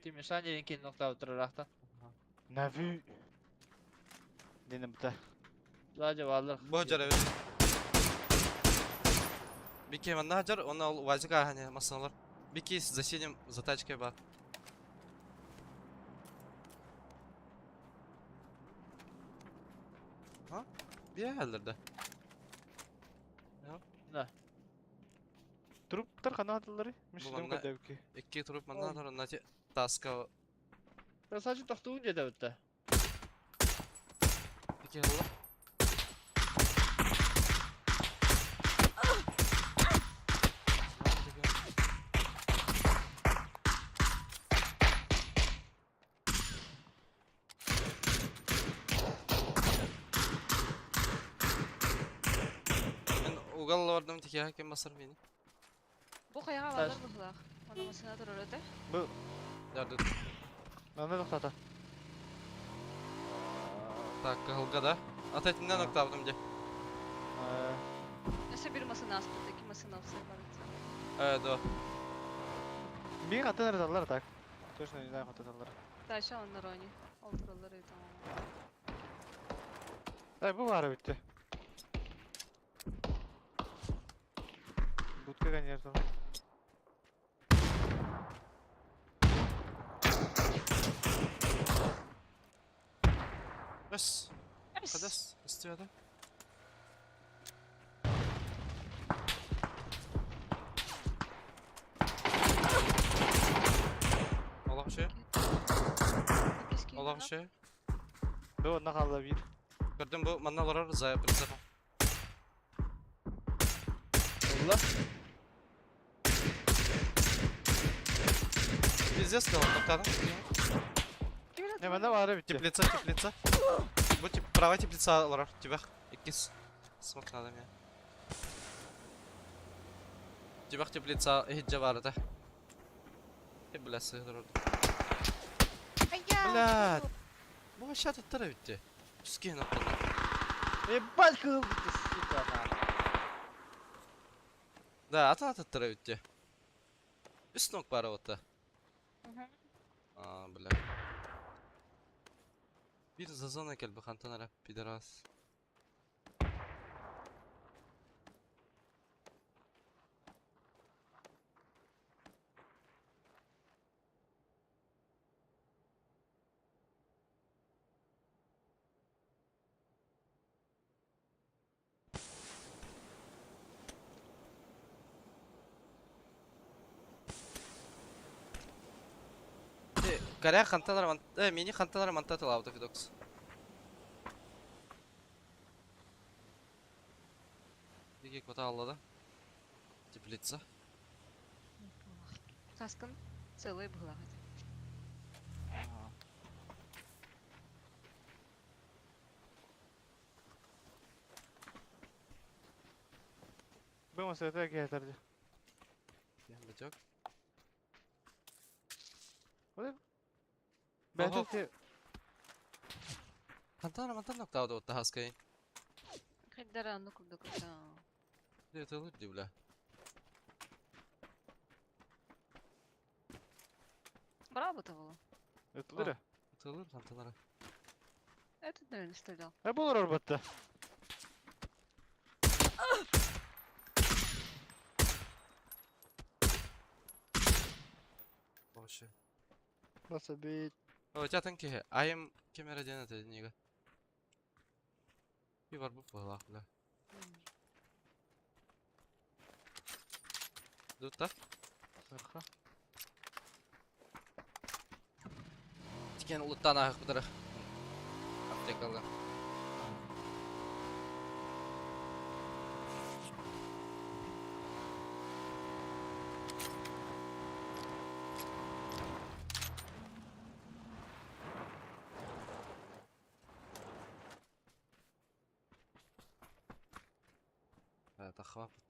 Тимми Шанерин кин нокта отырырақта. Нави. Дені бұта. Sadece varlar. Bu hacar evet. Bir kere ne hacar, onu al вазик hani masalar. Bir kez за синим, за тачкой бар. Ha? Bir yerlerde. Ne? Туруптар канадалары. Мишлем манна- кадавки. İki туруп mandan sonra nati таска Ben sadece tohtuğun dedi bitti. iki Allah. Ben ugal vardım tiki hakem basar beni. Бу каяга балар бухлах. Аны машина турар өтө. Бу Yardım. мана тоқтата. Так, кылга да. Ат этимден А. октавдым де. Өсө бир машина асты, эки машина алса барат. Э, да. Бир атын ырзалар так. Точно не знаю, хаталар. Таша оннор они. Олтуралар это. Так, бу бары битти. Будка, конечно. Бес. Кадас, истияда. Allah şey, Allah şey. Бу онна қалды бир. Gördüm bu manna orar zaya prицепом. Allah. Пиздец сказал, токтадым. Не, мана бары битти. Теплица, теплица. Bu tip права теплица олар тебя. Иккис. Смок надо мне. Тебя теплица хиджа бар да. Э, бля, сыграл. Блядь. Bu aşağı tuttara bitti. Üsküye noktadan. Ебать kıl bitti сука на. Да, ата аттара bitti. Üst nok var orada. Aa, бля. Bir зазона кел бахантан пидорас. Коря хантанар ман... мини хантанар мантатыл аутофидокс. Диги кота аллада. Теплица. Каскын целый бухлах. Бу масата кетерди. Битек. Бәті Хантанар мантан нокта ауда хаскай. Кайдара аны курдук. Это лучше, бля. Браво того. Өтілдірі. Это лучше хантанар. Этот, наверное, стрелял. Ә бұл ұрар бітті. Вообще. Nasıl bir О, тебя танки. А им камера ден это нига. И варбу была, бля. Тут так? Тикен улуттан ағық бұдырақ. Аптекалға. Это хватит.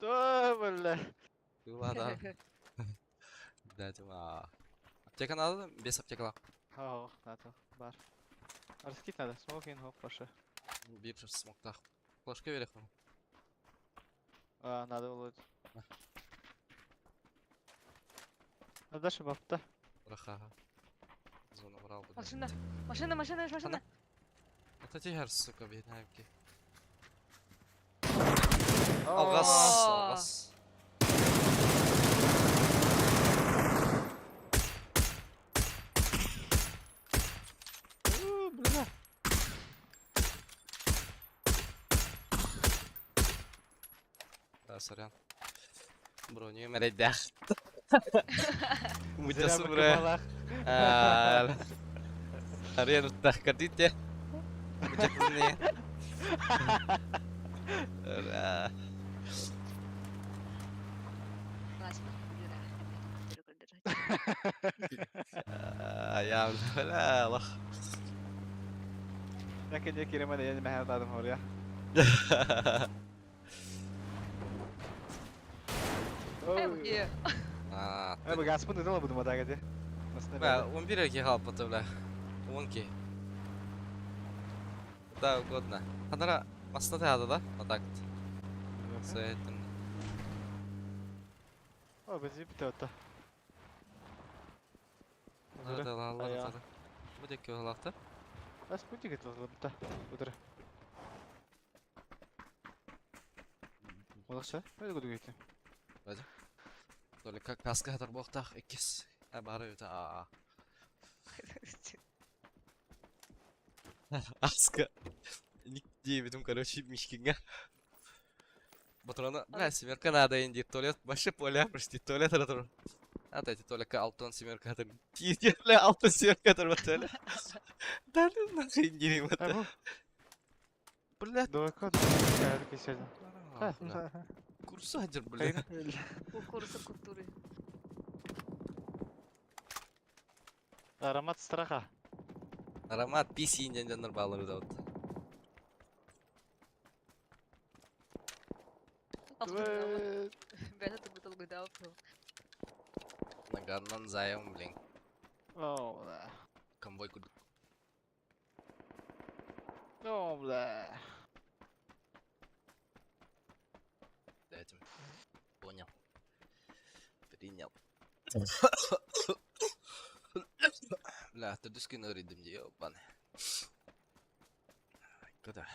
То, бля. Кыылаада. Блядь, ма. Аптека надо? Без аптекала. О, надо, бар. Раскид надо, смокинг, хоп, паша. Биир смоктаах. Флешка берех. А, надо было. А дальше бапта. Раха. Зона брал бы. Машина, машина, машина, машина. Это тихер, сука, бедняки. Алгас, алгас. Бля. Да, сорян. Броню мэрэйдээх. Мутясы бре. Арен уттах кардите. Мутяны. Ура. Я бля, Аллах. Ләкин я киремә дә яны мәһәр тадым хоря. А, Бу гаспын дыдыла буду мадага де. Бля, он бир ки халпаты, бля. Он ки. Куда угодно. Ханара масна хада да? Вот так вот. С этим. О, бензин битә отта. Да, да, да, да. Будет килохта. Бас пути гет лабыта. Удыр. Олақша, қайда көдік екен? Только каска хатар боқтақ иккис. А бары өте а. Аска. Ник дейбитим, короче, Мишкинга. Батрона, бля, семерка надо инди, туалет, вообще поля, прости, туалет это А, эти туалетка алтон семерка это. Тиде, бля, алтон семерка это туалет. Да, ну нахуй не это. Бля, Дуака, кеседі. Курсадер, бля. Курса культуры. Аромат страха. Аромат писи инден балыр да вот. Наганнан заем, блин. О, да. Конвой куд. О, бля. Этим. Понял. Принял. Бля, ты дускин ридим де, ёбаный. Куда?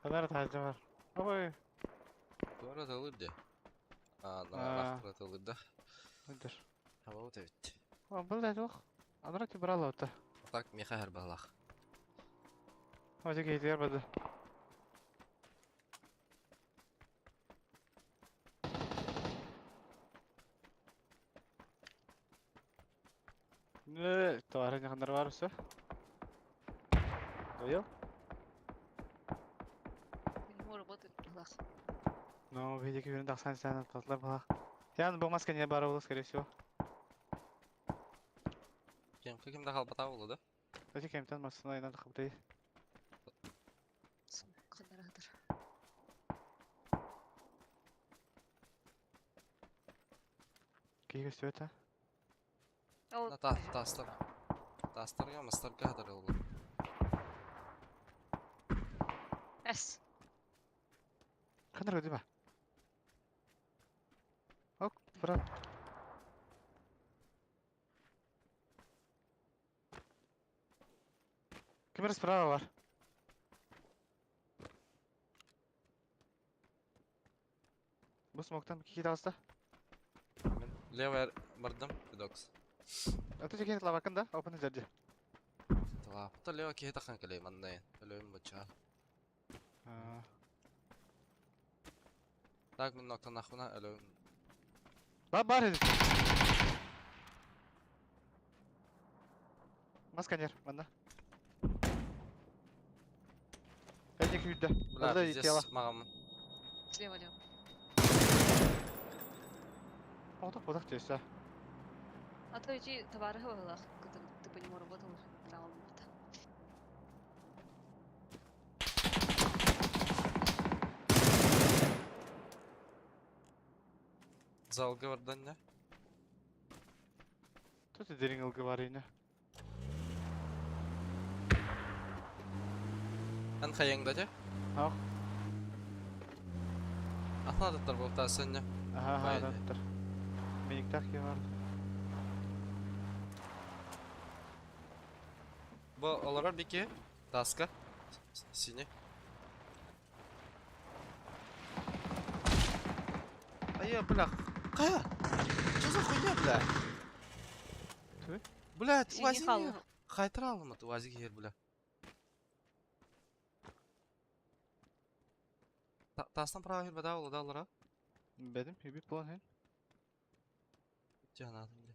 Канар таждымар. Ой. Туара талыр де. А, на рахтара талыр да. Өндір. Хава вот ведь. О, бұл да жоқ. Анра ти брала ота. Так, меха хербалах. О, жеке етер бады. Не, товары не хандар бар все. Доел? Ну, видите, күрен тақсан сән татлар балах. Ян бу маска не бар булы, скорее всего. Кем кем дахал бата булды да? Эти кемтен масына инан хабды. Киге все это? На та тастар. Тастарга мастарга хатар булды. Эс. Ханар өдү ба? Ок, брат. Кемер справа бар. Бу смоктан кихи алыста. Мен левая бардым, педокс. А ты жеке лавакын да? Опын жерде. Тала, лево кихи тахан келей маннай. Өлөйм боча. Так, мен ноктан нахуна өлөйм. Ба бар edi. Масканер, манна. Эдик үйдө. Бля, Бля, пиздец, мағамын. Слева, лево. Отак, отак дейсі. А то эти товары говорила, когда ты по нему работал, право будто. Залга бардан не? Тут дириҥ ылгы бар ини. Эн хайаҥ да дьэ? Ах. Атын атыттар буолтаасан не? Аха, аха, атыттар. Миниктах киһи бар. Бу олорор бики таска синий. Айа, бля, Кая! Что за хуйня, бля? Ты? Блядь, Синий УАЗик хал. Хайтра алмат, УАЗик егер, бля. Тастан право хир бада ола да Бедим, үбүт буолан һин. Жанадым бля.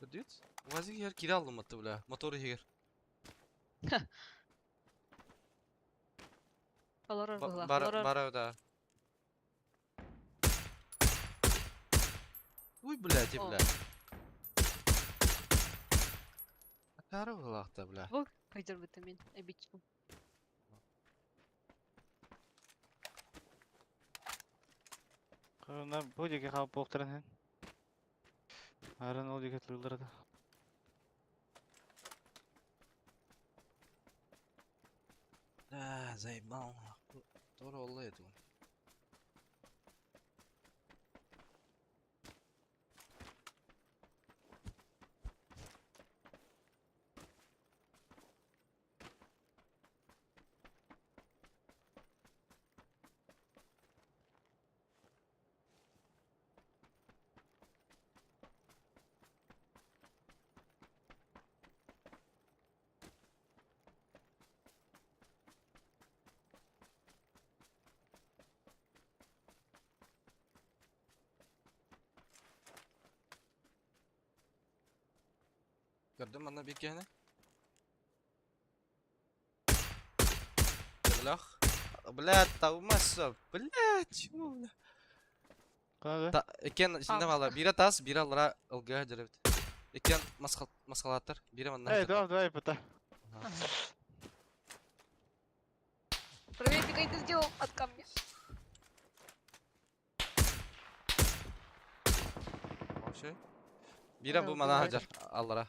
Көрдүт? УАЗик егер кире алматты, бля. Мотор егер. Олорор быһылаах. Бар, Олорор. бар, да. Уй, блядь, и, О. бля. Акары былаахта, бля. Бу кыйдырбыты мин эбичпин. Кырына бу диэки хаалып буолуохтарын иһин. Арын ол диэки тыллара да. Да, заебал. Тора олла эту. Көрдүм манна биир киһини. Бөлөх. Блядь, таумаса. Блядь, чего, бля? Кана Та, иккен синде мала. Бире тас, бире аллара ылгыга деребит. Иккен масхалаттар. Бире манна. Эй, давай, давай, пота. Проверьте, как ты сделал от камня. Вообще. Бире бу мана хажар аллара.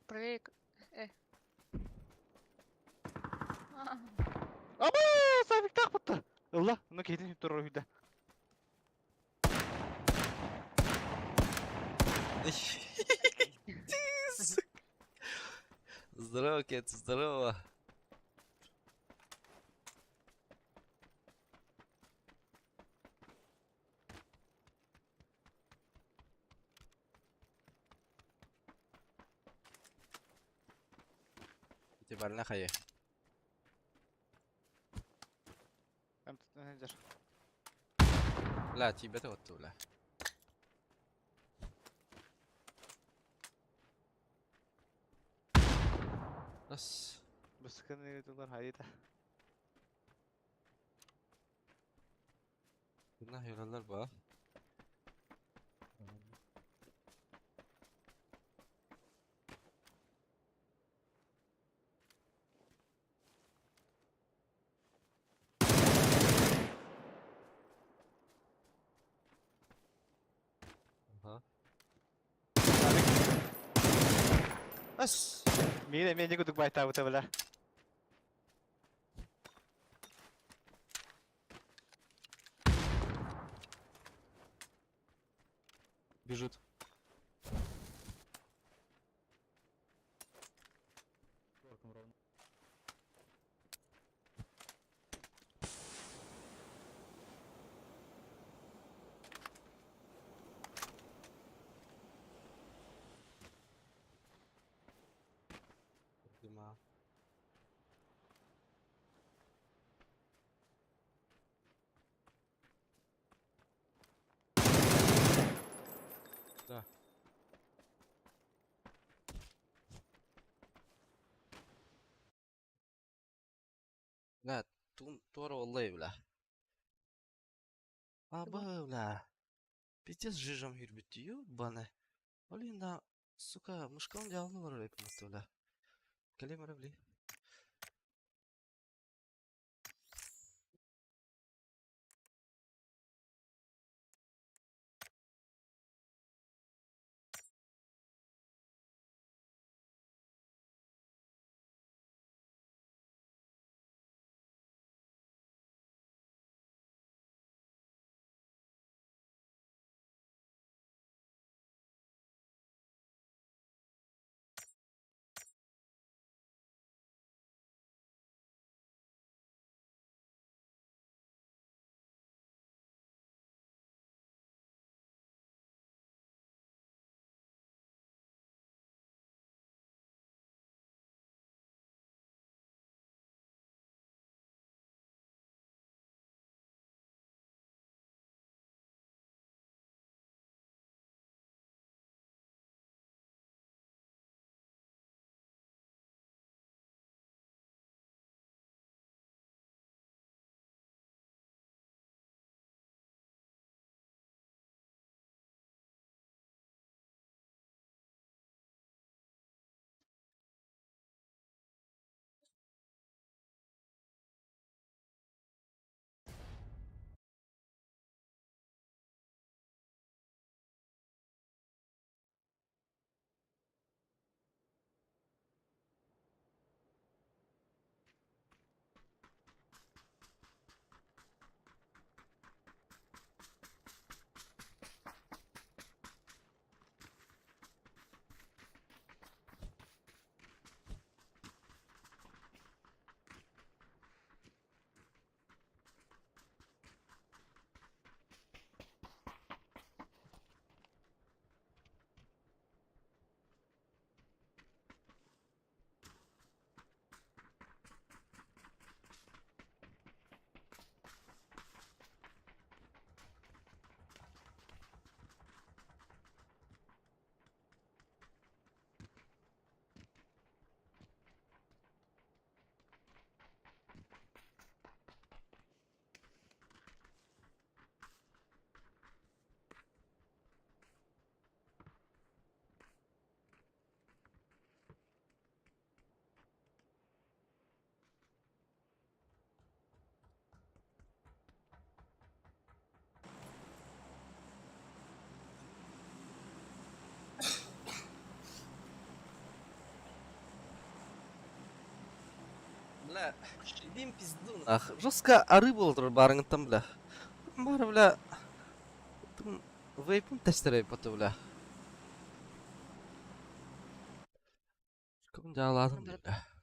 Проверь. Э. Аба, сабик так бутта. Ылла, ну кейтин турар үйдө. Здорово, Кет, здорово. Ити барына хайы. Бля, тибете отту, бля. Бас. Быскын тулар хайда. Bunlar yaralar ba. Aha. Ас. Мин эмиэ кудук байтаабыта бля. Бежит. Дима. Да. Бля, тун туора оллай, бля. Аба, бля. Пиздец жижам хүрбүттү, ёбаны. Блин, да, сука, мышкам дьаалны барар эпиммит, бля. Кэлиэм эрэ, бли. Бля, иди пизду нах. Жестко ары буола турар баарыҥыттан бля. Баара бля, тым вейпын тестерей бата бля. Кым дьаалаатым бля.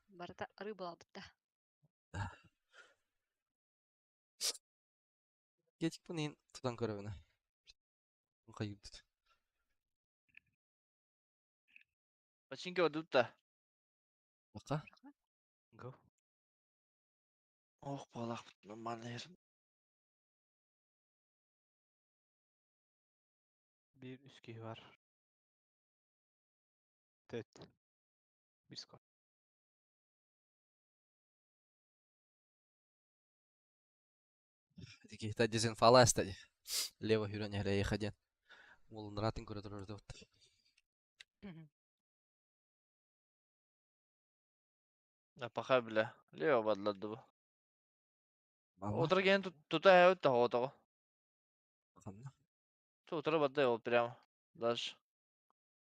Барыта арыы буолбут да. Кетикпин иһин тутан көрөбүн. Хайыыбыт. Починка одут да. Бака. Go. Ох, буолахпыт нормально ер. Биир үс киһи бар. Төрт. Биир скор. Каких-то дезинфаласта. Лево хүрэн эрэйхэ диэн. Уолуннараатын көрө турар дыбыт. Паха бля. Лево бадлады бу. Утра ген тута хэвет та хоотого. Ханна. Утра бадда ол прямо. Даже.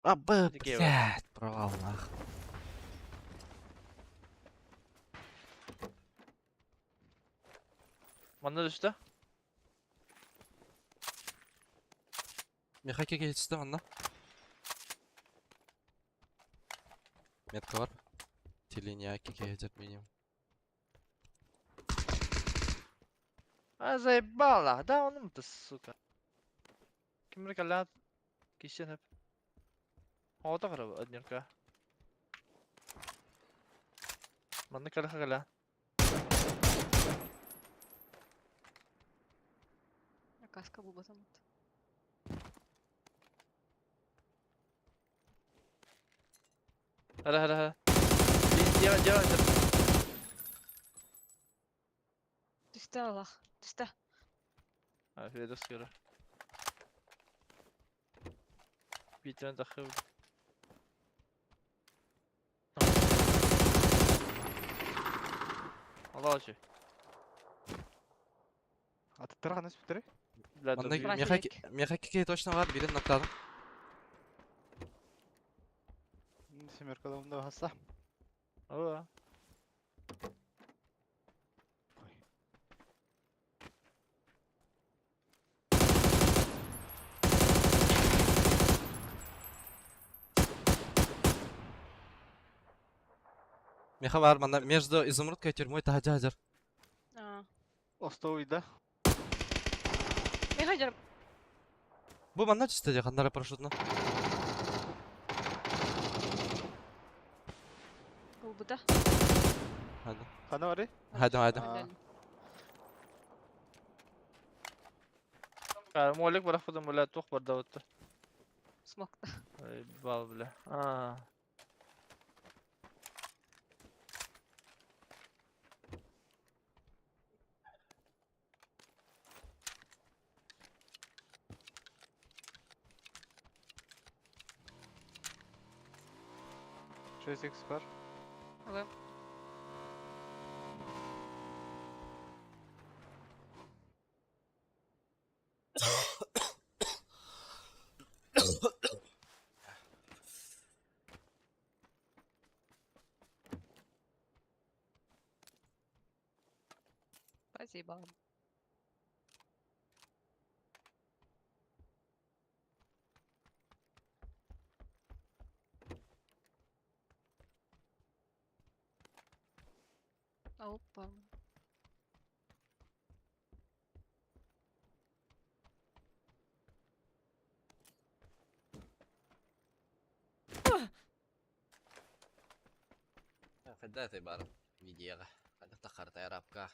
А, блядь, провал нах. Манна түстэ. Мехаке келчүстэ манна. Метка бар. Телиняки кеһэтэр минимум. А заебала. Да, он ты, сука. Кимре калят. Кисен хеп. Ота хараб однерка. Манна калаха кала. Каска булбатым. Хара хара хара. Дела дела. Түстэ Аллах. Түстэ. А, Федос көрө. Бийтен тахы. Алла ачы. Атыттара ханас бүтэрэй? Бля, Манна добью. мехаки мехаки точно бар, бирин ноктадым. Семерка да хасса. Ооба. Меха бар манна между изумрудкой и тюрьмой таһа хазар. Аа. Остовый да. Меха жарым. Бу манна түстэ дии ханнара парашютна. Булбута. Хада. Хана бары? Хада хада. Аа. Молик барахпытым бля, тух барда бутта. Смокта. Бал бля. А. Шесть икс бар. Ага. Спасибо. Опа. Хайда бар видеоға. Хайда тахарта арабка.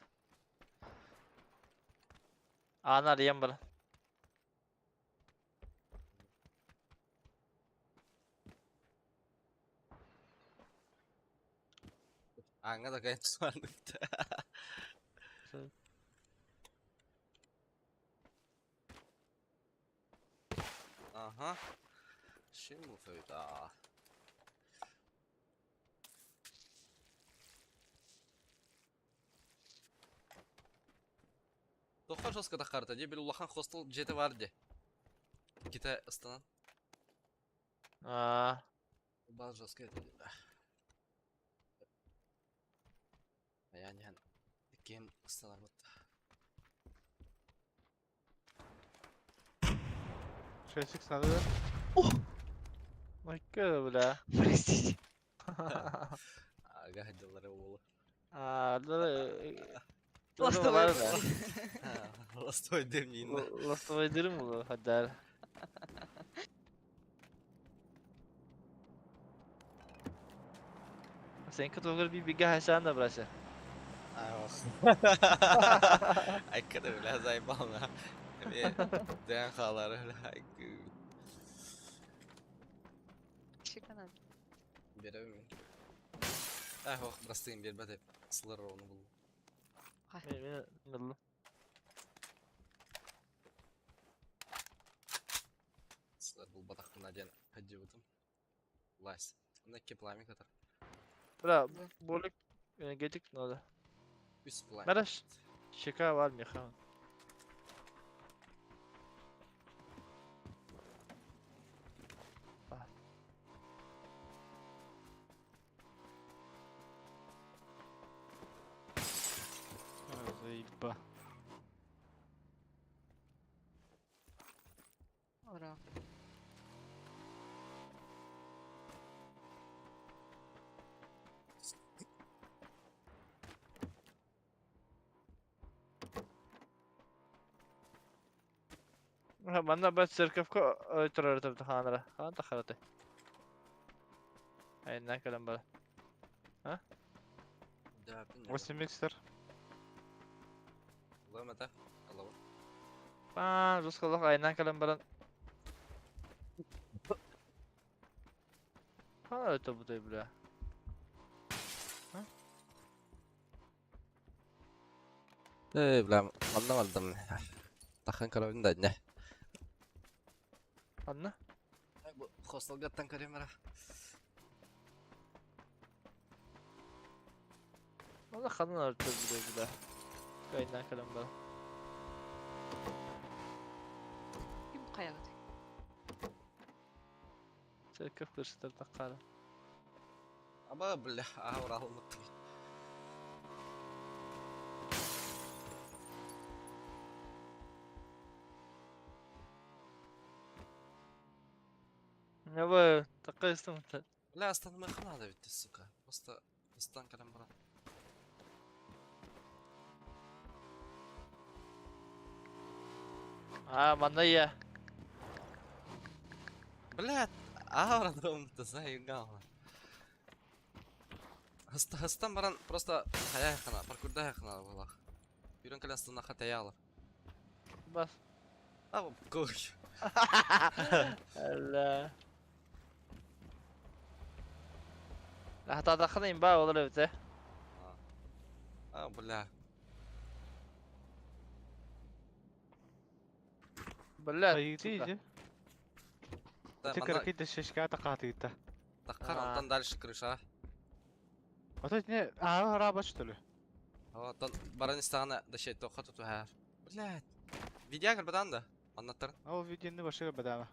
Ана арыйан бар. Аңа да кайын суарныпты. Ага. Шиму фойда. Тоха жестко тахарта, де бил улахан хостел жети бар де. Китай ыстанан. А. Баз жестко это да. Айаан иһэн иккиэн ыстанарбыт. 6 надо, да? Майка, бля. Простите. Ага, дьыллары уолу. А, да, Ластовый. Ластовой дым Ластовой дырым было, хадар. Сен кытылгыр би бигэ хасан да брася. Айкада, бля, заебал на. Дэн халар, бля. Шиканат. Берем. Эх, ох, простым бербет сылыр оны бұл. Мен мен Сылыр бұл батақпына ден хаджибытым. Лась. Онда кепламик атар. Бля, болик энергетик надо. Үс пламя. Мереш шека var меха. Заеба. Ура. Манна бат церковка өтөрөр ханара. Хан тахараты. Айна калам бара. Да, пин. 8 миксер. Ломата. Алло. А, жускалах айна калам баран. Хан өтө бутай бля. Эй, бля, манна бардым. Тахан карабин да не. Анна? Бу хостелгаттан каремера. Ана ханан өтө бутай бля. Айна калам бара. Ким каягыт? Церковь кырсытар таккара. Аба, бля, аура алмытты. Яба, такка истым. Бля, астан хана битти, сука. Просто астан калам бара. А, манна я. Бля, аура домты заебал. Хастан баран просто хая хана, паркурда хана булах. Юрен калан астана хатаялар. Бас. А, кой. Алла. Хата имба олар өте. А, бля. Бля. Айды иди. Да, Ты манна какие-то шишка тақатыйта. таккар А. антан дальше крыша. А то не, а раба что ли? Антан баран истагана да шей тоха туту хар. Бля. Видео бадан да. Аннаттар. А ол видеоны башыга бадама.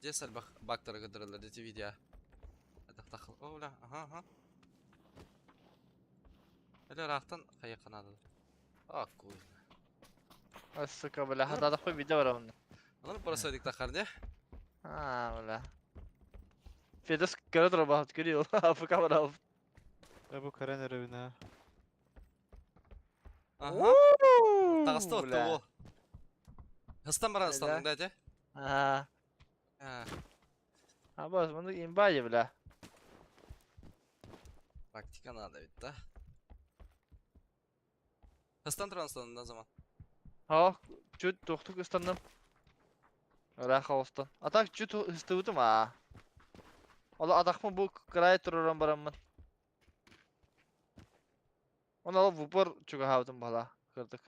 Десал бак бактар гыдырылар дети видео. Тахтах. О, бля. Ага, ага. Эле рахтан хая канады. А, куй. Сука, бля, хата тахпы видео бар онда. Аны просто дик тахар не? А, бля. Федос көрө тура бахат көрüyor. Афка бар алып. Да бу карен рыбина. Ага. Тагысты отты о. Хыстан баран Бля. станың да, де? А, А, а бас, муну имба же, бля. Практика надо ведь, да? Хыстан туран станың да zaman. Ha, чуть тохтук ыстанным. Раха остан. А так чуть ыстыбытым а. Ола адахмы бу край туруран бараммын. Оны алып в упор чугахабытым бала. Кырдык.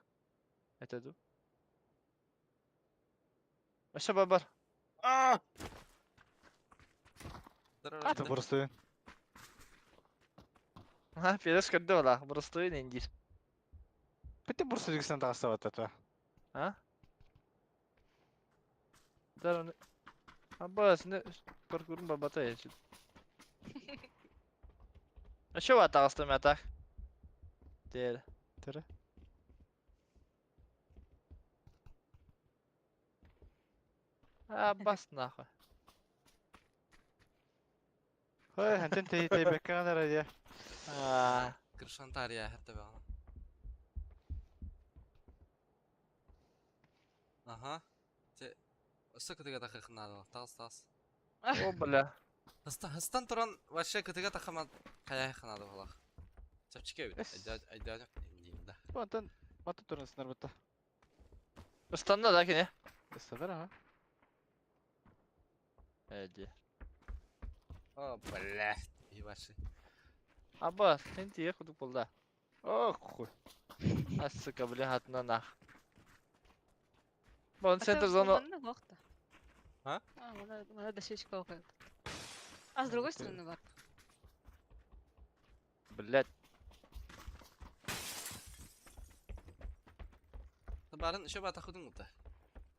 Этеду. Аша бар бар. А! Это просто. Ха, Федос көрдү бала. Просто индир. Бите бурса диксен тағыстап атата. А? Дар Аба, сине паркурун бабата ячы. Аша ва тагыстым атак. Дээр. Тері. А, бас нахуй. Ой, хантен тей тей беккан ара. А, Крышантария хәтта бәгъна. Аха. Те Өссө кытыга тахыхнады. Тас тас. О, бля. Хыстан хыстан туран вообще кытыга тахама каяхнады булах. Чапчике бит. Айда айда да. Бантан мата туран сынар бутта. Ыстанна да кини. Ыстанар ага. Эди. О, бля. Ебаши. Абас, сен тие кудук болда. Ох, хуй. А, сука, бля, хатына нах. Бон центр зону. А? А, надо дощечка около. А с другой стороны бар. Блять. Барын еще бата худың ута.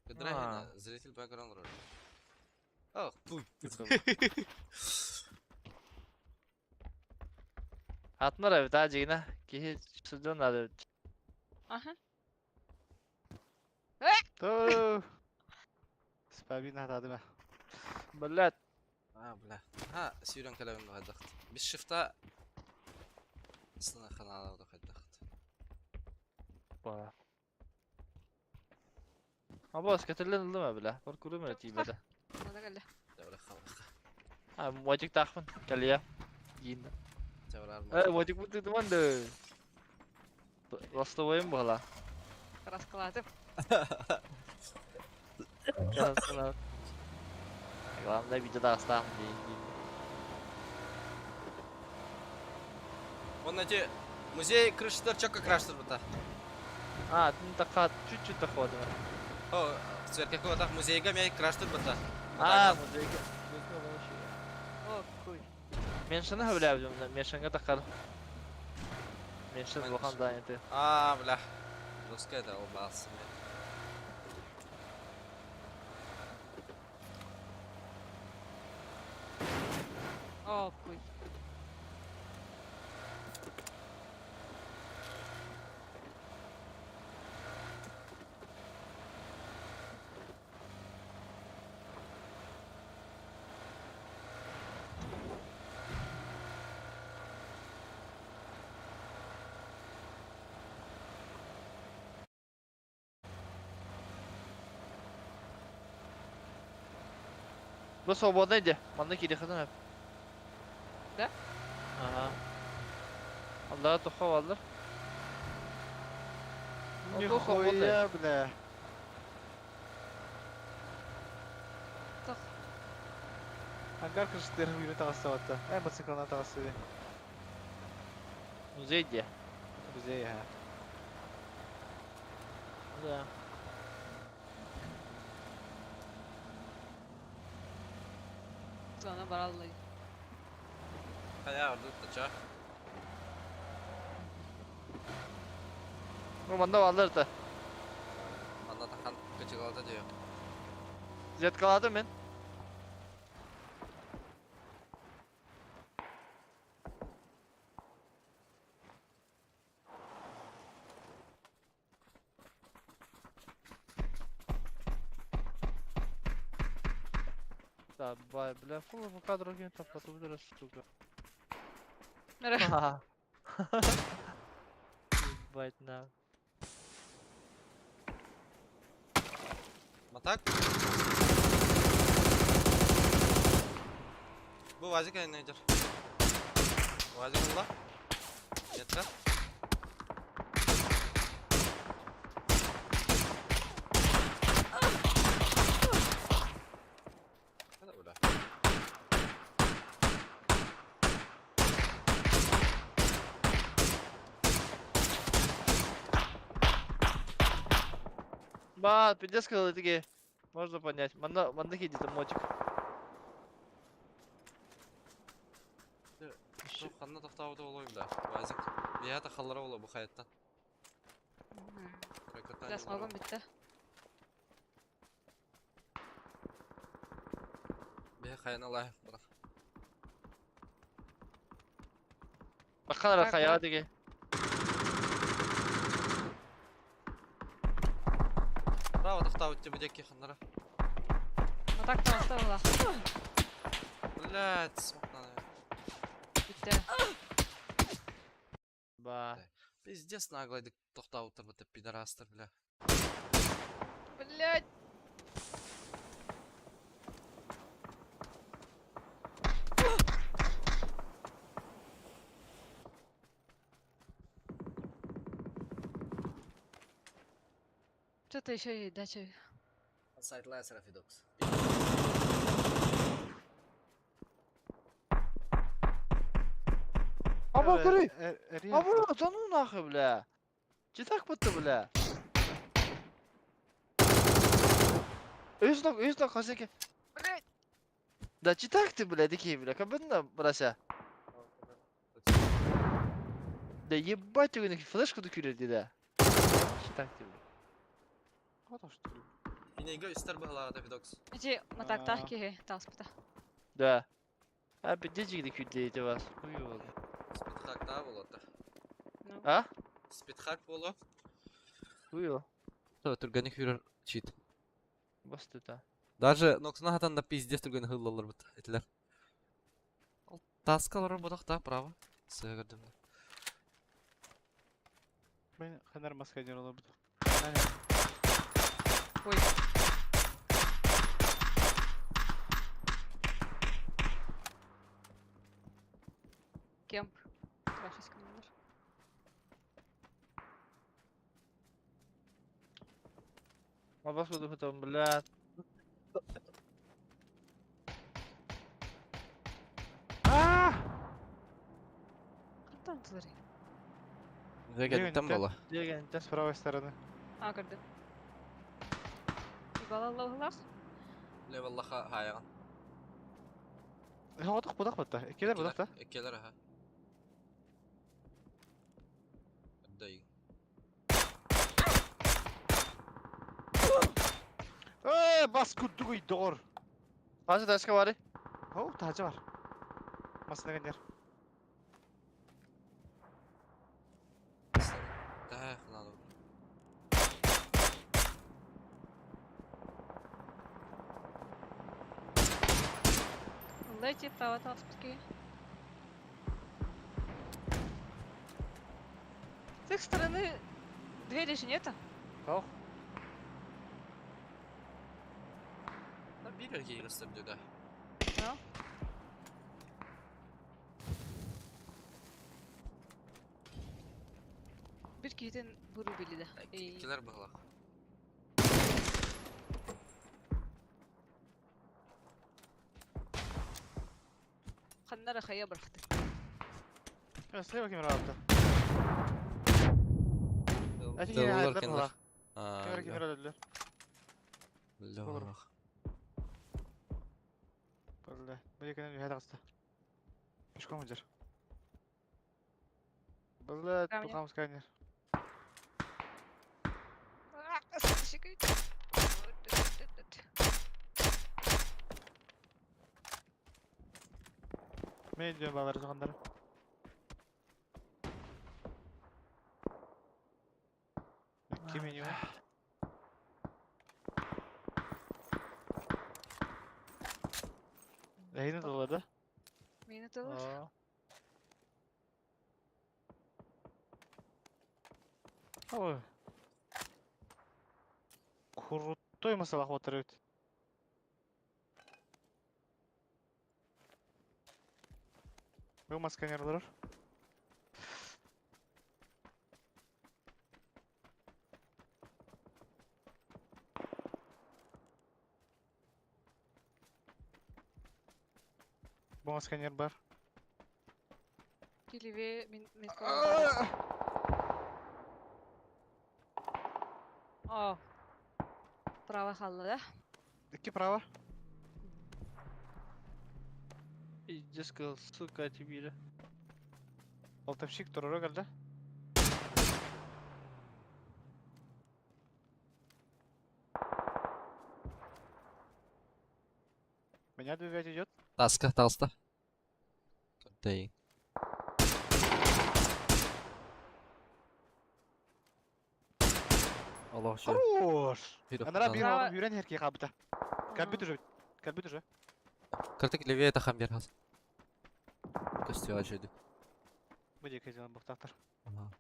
Кыдыра зритель бэкграунд роль. Ох, пуй. Атнар эбит аа жигина. Киһи судьон надо. Ага. Тоо. Спабин хатады ма. Блять. А, бля. Ха, сүйрен калабын бадахт. Бис шифта сына ханала бадахт. Ба. Абас, кетерлен ылдым бля. Бар көрөм эле тийбеде. Надо кэллэ. Жабра халах. А, модик тахмын. Калия. Гин. Жабра Э, модик бутты думанды. Ростовойм була. Раскладып. Главное видео оставим деньги. Он эти музей крышытар чокка краштыр бута. А, ну так чуть-чуть доходим. О, церковь так музейга мен краштыр бута. А, музейга. О, хуй. Меншini хөвләбдим, меншинге тақар. Меншин булган да инде. А, бля. Русская это улбасы. О, хуй. Бу свободный иде. Манда кире хатын әп. Да? Ага. Аллаһ тухха алыр. Нихуя, бля. Тох. Ангар крышытарын үйрен тағасы батта. Ә, мотоциклына тағасы. Музей иде. Музей, ха. Да. Зона бараллы. Хая, орду тача. Ну, манда алыр да. Анда тахан кычыгалата диyor. Зеткалады мен. Да, бай, бля, фу, по кадру ген тапатып сука. Ага. Ебать на. Матак? Бу вазик айнайдыр. Вазик алла. Метка. Hadi бля. Ба, пиздец сказал такие. Можно понять. Манда, манда хидит мотик. Şu ханна тохтаабыта болойм да. Вазик. Бията халлара боло бу хаяттан. Бля, смогом битте. Бе хаяна лай. Бара. Бакалар Так, хаяга деге. Право тохтообут бу диэки ханнара. А так таҕыста буолла. Блядь, смокнаны. Бүттэ. Ба. Пиздец наглайдык тохтообуттар бу пидорастар, бля. Блядь. Что-то еще и дача. Сайт Лесера Фидокс. Аба көрүй! Аба, да ну нахуй, бля! Че так будто, бля? Өс ног, өс ног, хосеке. Блядь. Да че так ты, бля, дикий, бля, как будто брася. Да ебать, ты флешку докюрер, да. Че так ты, бля? Вот что ли? Инеге үстер быһылаата Фидокс. Ити матактаах киһи таҕыспыта. Да. А, пиздец, күллейте вас. Хуй его. Спидхак да болот. Ну. А? Спидхак боло. Хуй его. Түргәне хүрер чит. Бас тута. Даже ноксuna хатан да пиздец түргәне хыллалар бит. Этилер. Ол таскалар бодох та право. Сыга көрдүм. Мен ханар маска дер олабыт. Ой. Кемп. Вражеский номер. А бас буду потом, бля. А! Хантан тулары. Дегентен бола. Дегенте. С правой стороны. А, көрдүм. Балаллах. Леваллаха хаян. Отох будах батта. Эккелер будах та. Эккелер аха. Дай. Э, бас куддугуй доор. Хансы таска бары? Оу, тажы бар. Масына генер. Да, надо. Дайте право таҕыспыт С их стороны двери же нету. Ох. Да бирер кейрестер да. Да. Bir киһитин вырубили да. И Эккелер быһылах. ханнара хайа бырахты. Слева кемер алды. Эти кемер Тыллар алды кеннер. Кемер кемер алды. Лох. Бля, бу екенен үйе тағысты. Пешком жүр. Бля, Камня. тухамыз кайнер. Мен diyorum балалар жоғандары. Ким меню? Эйни толады. Мені толар. А. Ой. Крутой масалах отыр өт. Бұл масканер олар. Бұл масканер бар. Киливе мин метко. О. Право халла да? Икки право. Пиздец, сказал, сука, тебе. Алтамщик туруру келді. Меня добивать идет. Таска, таста. Дай. Олох şu. Хорош! Bir Анара bir Браво. oğlum yürüyen herkese kalbıta. Kalbit уже. Kalbit уже. Кыртык левее тахам бер хас. Көстү ажыды. Bu diye kızım bak Ага.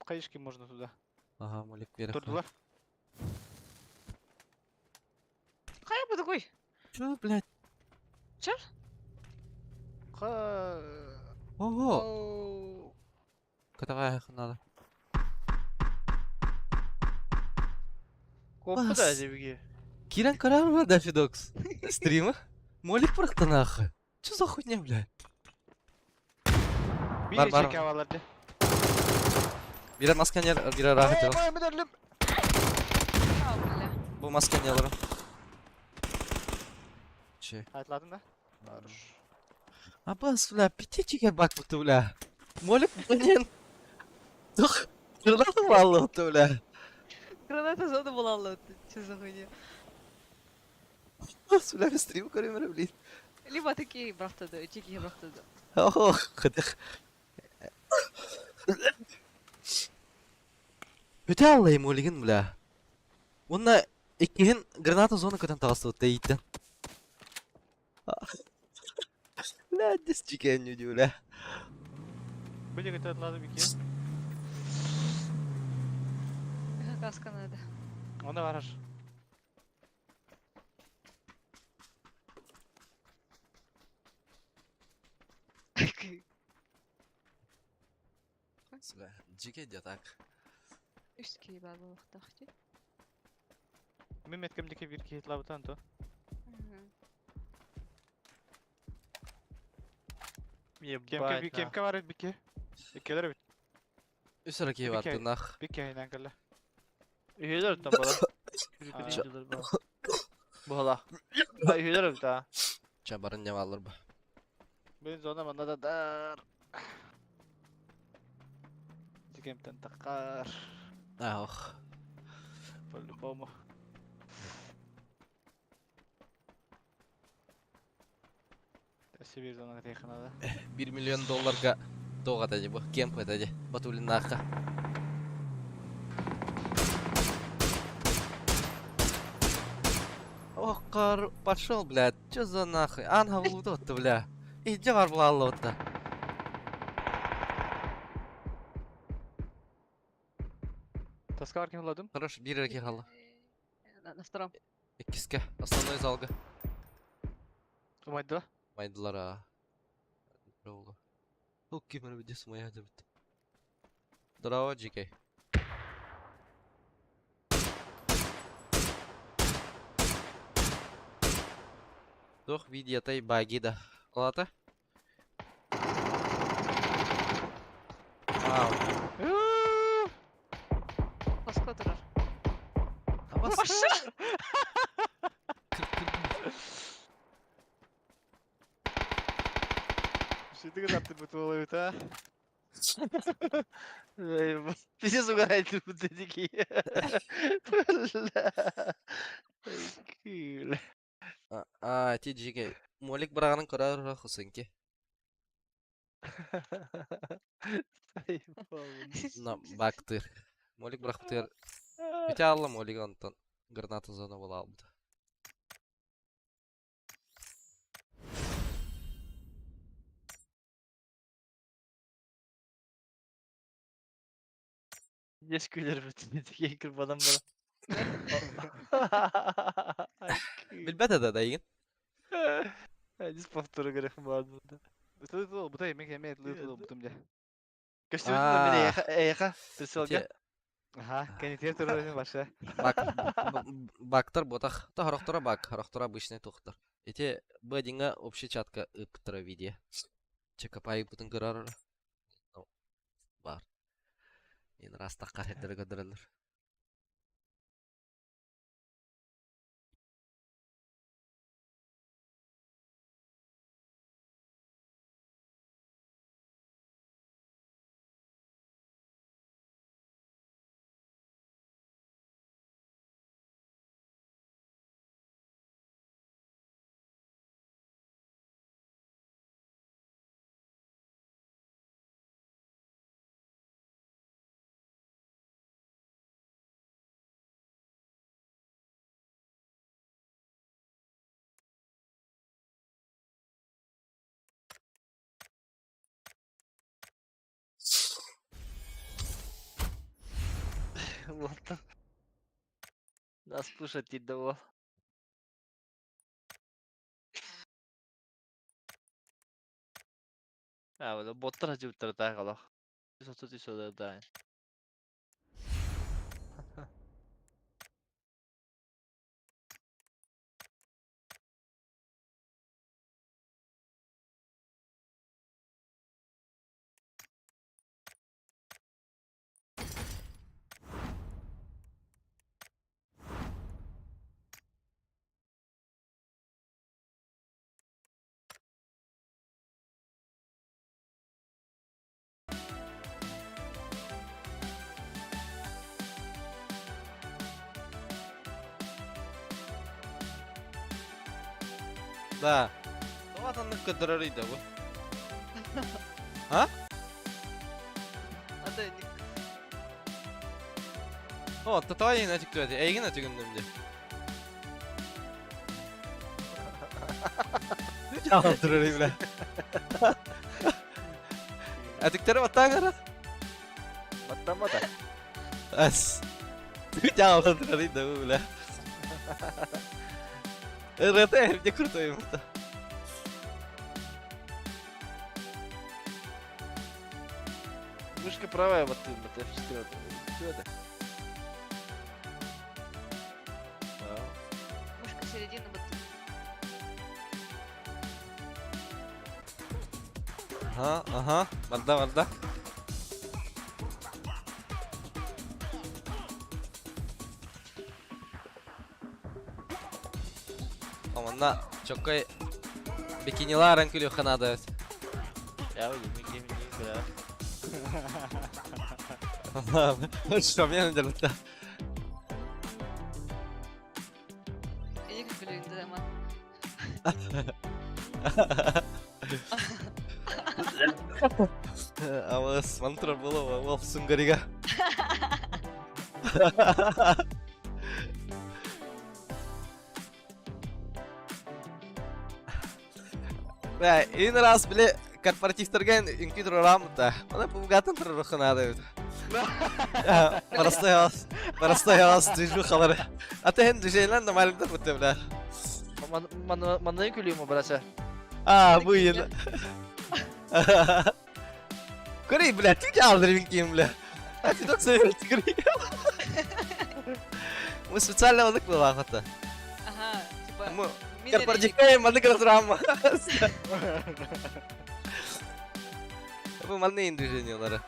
Каишки можно туда. Ага, молик бер. Турдулар. Хайа бу такой. Чё, блядь? Чё? Ха. Ого! Оу. Катагая надо. Koptu Бас. da эдибиги. Киран карар бар да Фидокс. Стрима? Молик просто нахуй. Чё за хуйня, блядь? Bir Бар, бар. çeke havalardı. Бирер масканер, бирер рахат. Ой, мен өлдüm. А, бля. Бу масканы алырым. Че? Айтладың да? Хорош. Абас, бля, пятичек бак буту, бля. Молик, блин. Тух, гранату валлы, бля. Граната зону була алла. Че за хуйня? Абас, бля, стрим көрөмөр, блин. Либо такие брахтады, чеки брахтады. Ох, кыдых. Өте аллай молигин, бля. Онна иккиһин граната зона көтөн тағысы дейттен. Бля, дес чикен нүдү, бля. Bu diye atladım iki. Каска надо. Onda var. Бля, жике де так. Үстки бар бу вақтақчы. Мен меткемдеки bir iki hitlabıtan to. Кемке Ебать. bir кемке var bir iki. İkiler bir. Үс ракей Бикей. бар тынах. Bir iki aynen kalla. Üyeler öpten bana. А. Була. Üyeler öptü. Чабарын не алыр ба. Ben zona bana da dar. Кемтен takar. Ах. По-любому. Өссө bir зона надо. 1 миллион долларга тоға тәде бу. Кемп тәде. Батулиннахка. Ох, кар, пошел, блядь. Чё за нахуй? Анга улутотто, бля. Иди бар була Таска var kim uladым? Хорош, бир ракей хала. На втором. Иккиске. Основной залга. Умайды. Майдылар а. Броулы. Ох, кемер бідес моя дебіт. Здорово, GK. Тох видеотай багида. Лата? Вау. Паска турар. Абас. Паша! Şimdi kadar bu tuvalı ha. Пиздец угорает bu dedi ki. Бля. А, ти GK. Молик барағының көрер хусынки. На бактыр. Молик барақтыр. Бите алла молик онтон. Граната зона бола албыта. Пиздец күлер bu dedi ki kurbanım bana. Билбәтә да дайгын. Здесь повторы говорю, ладно. Тыл бу та yemek yemeye тыл тыл бутум де. Көстүбүтүн мен эйха эйха прицелга. Те Аха, кенетер туру баша. Бак, бактар ботах. Та харахтара бак, харахтара обычный тухтар. Эти бэдинга общий чатка ыптыра видео. Чекапай бутын көрөр. Ну, бар. Ин раз таққар хеддер көдөрөлөр. Уолтан. Нас пушат диде уол. А, бля, боттар хажыбыттар таах олох. 133 олор даай. Да. Тоҕо атыннык көрдөрөр ыйда бу? А? Ата ник. О, тоҕо эйигин өтүктүбэти? Эйигин өтүгүннүм дии. Чаҕылтырар бля. Өтүктэри баттаан кара. Баттаммата. Ас. Чаҕылтырар да бу бля. РТ, где крутой ему-то. Мышка правая вот ты, вот F4. Что это? Да. Мышка середина вот ты. Ага, ага, барда, барда. Онна чоккой бикиниларын күлүөххэ наада эбит. Я выйду, ми ким не бля. Что мен дербитте. Эйигин күлүгүндэ да ман. Абыс, мантра было, ол сунгарига. Бля, ин раз, бля, корпоративтарга үҥкүү туруорааммыта. Оны пубгатын туруоруохха наада эбит. Простой ас, простой ас движухалары. А ты эн движениелэн да маленький бутты, бля. Манны күлүм браса. А, бу ен. Көрей, бля, ты алдыр ким, бля. А ты так сөйлеп көрей. Мы специально онык была хата. Ага, типа. Мы мин эрэ корпоративка манны көрө Бу манны ин движениелары.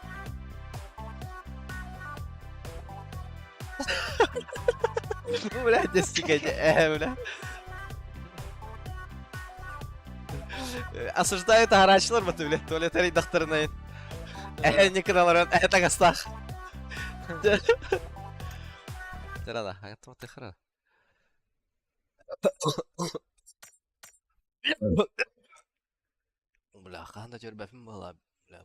Бу, бля, десикәде, э, бля. Осуждаю таһараачылар баты, бля, туалет эрийдахтарына. Э, никыналарын, э, тагастах. Терада, агаттама тыхара. Бля, хаһан да көрбөппүн буола, бля.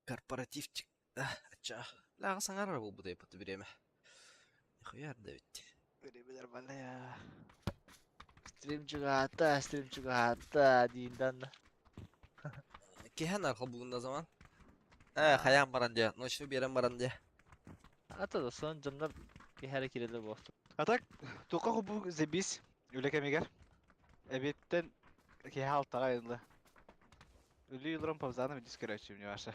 Корпоративчик. Ача. Бля, саҥарар буолбут эбит бириэмэ. Нихуя да ведь. Время нормально я. Стрим чугаата, стрим чугаата дииндан. Киһэн архал бугунда zaman. Э, хаян баран дия, ночью берен баран дия. Ата да сон дьоннор киһэрэ кирелер буолту. А так, туохха бу забис үлэ кэмигэр. Эбиэттэн киһи алтаҕа айылла. Үлүү олорон паузаны видис көрөөччүм ваша.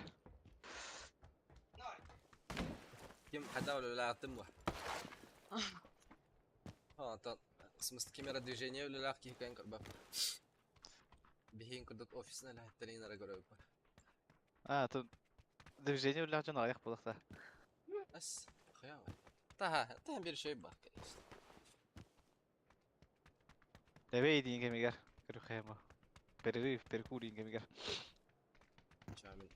Ким хата үлэлээтим бу. Онтон в смысле камера движения үлэлээх киһи кэлэн көрбөп. Биһиин курдук офисна үлэһиттэрин эрэ көрөбүт. А, тут движение үлэлээх дьон аҕыйах буолуохтаах. Ас, хуя. Таха, таха бир şey бар, конечно. Тэбэй диэн кэмигэр көрүөххэ. Перерыв, перекур диэн кэмигэр. Чамин.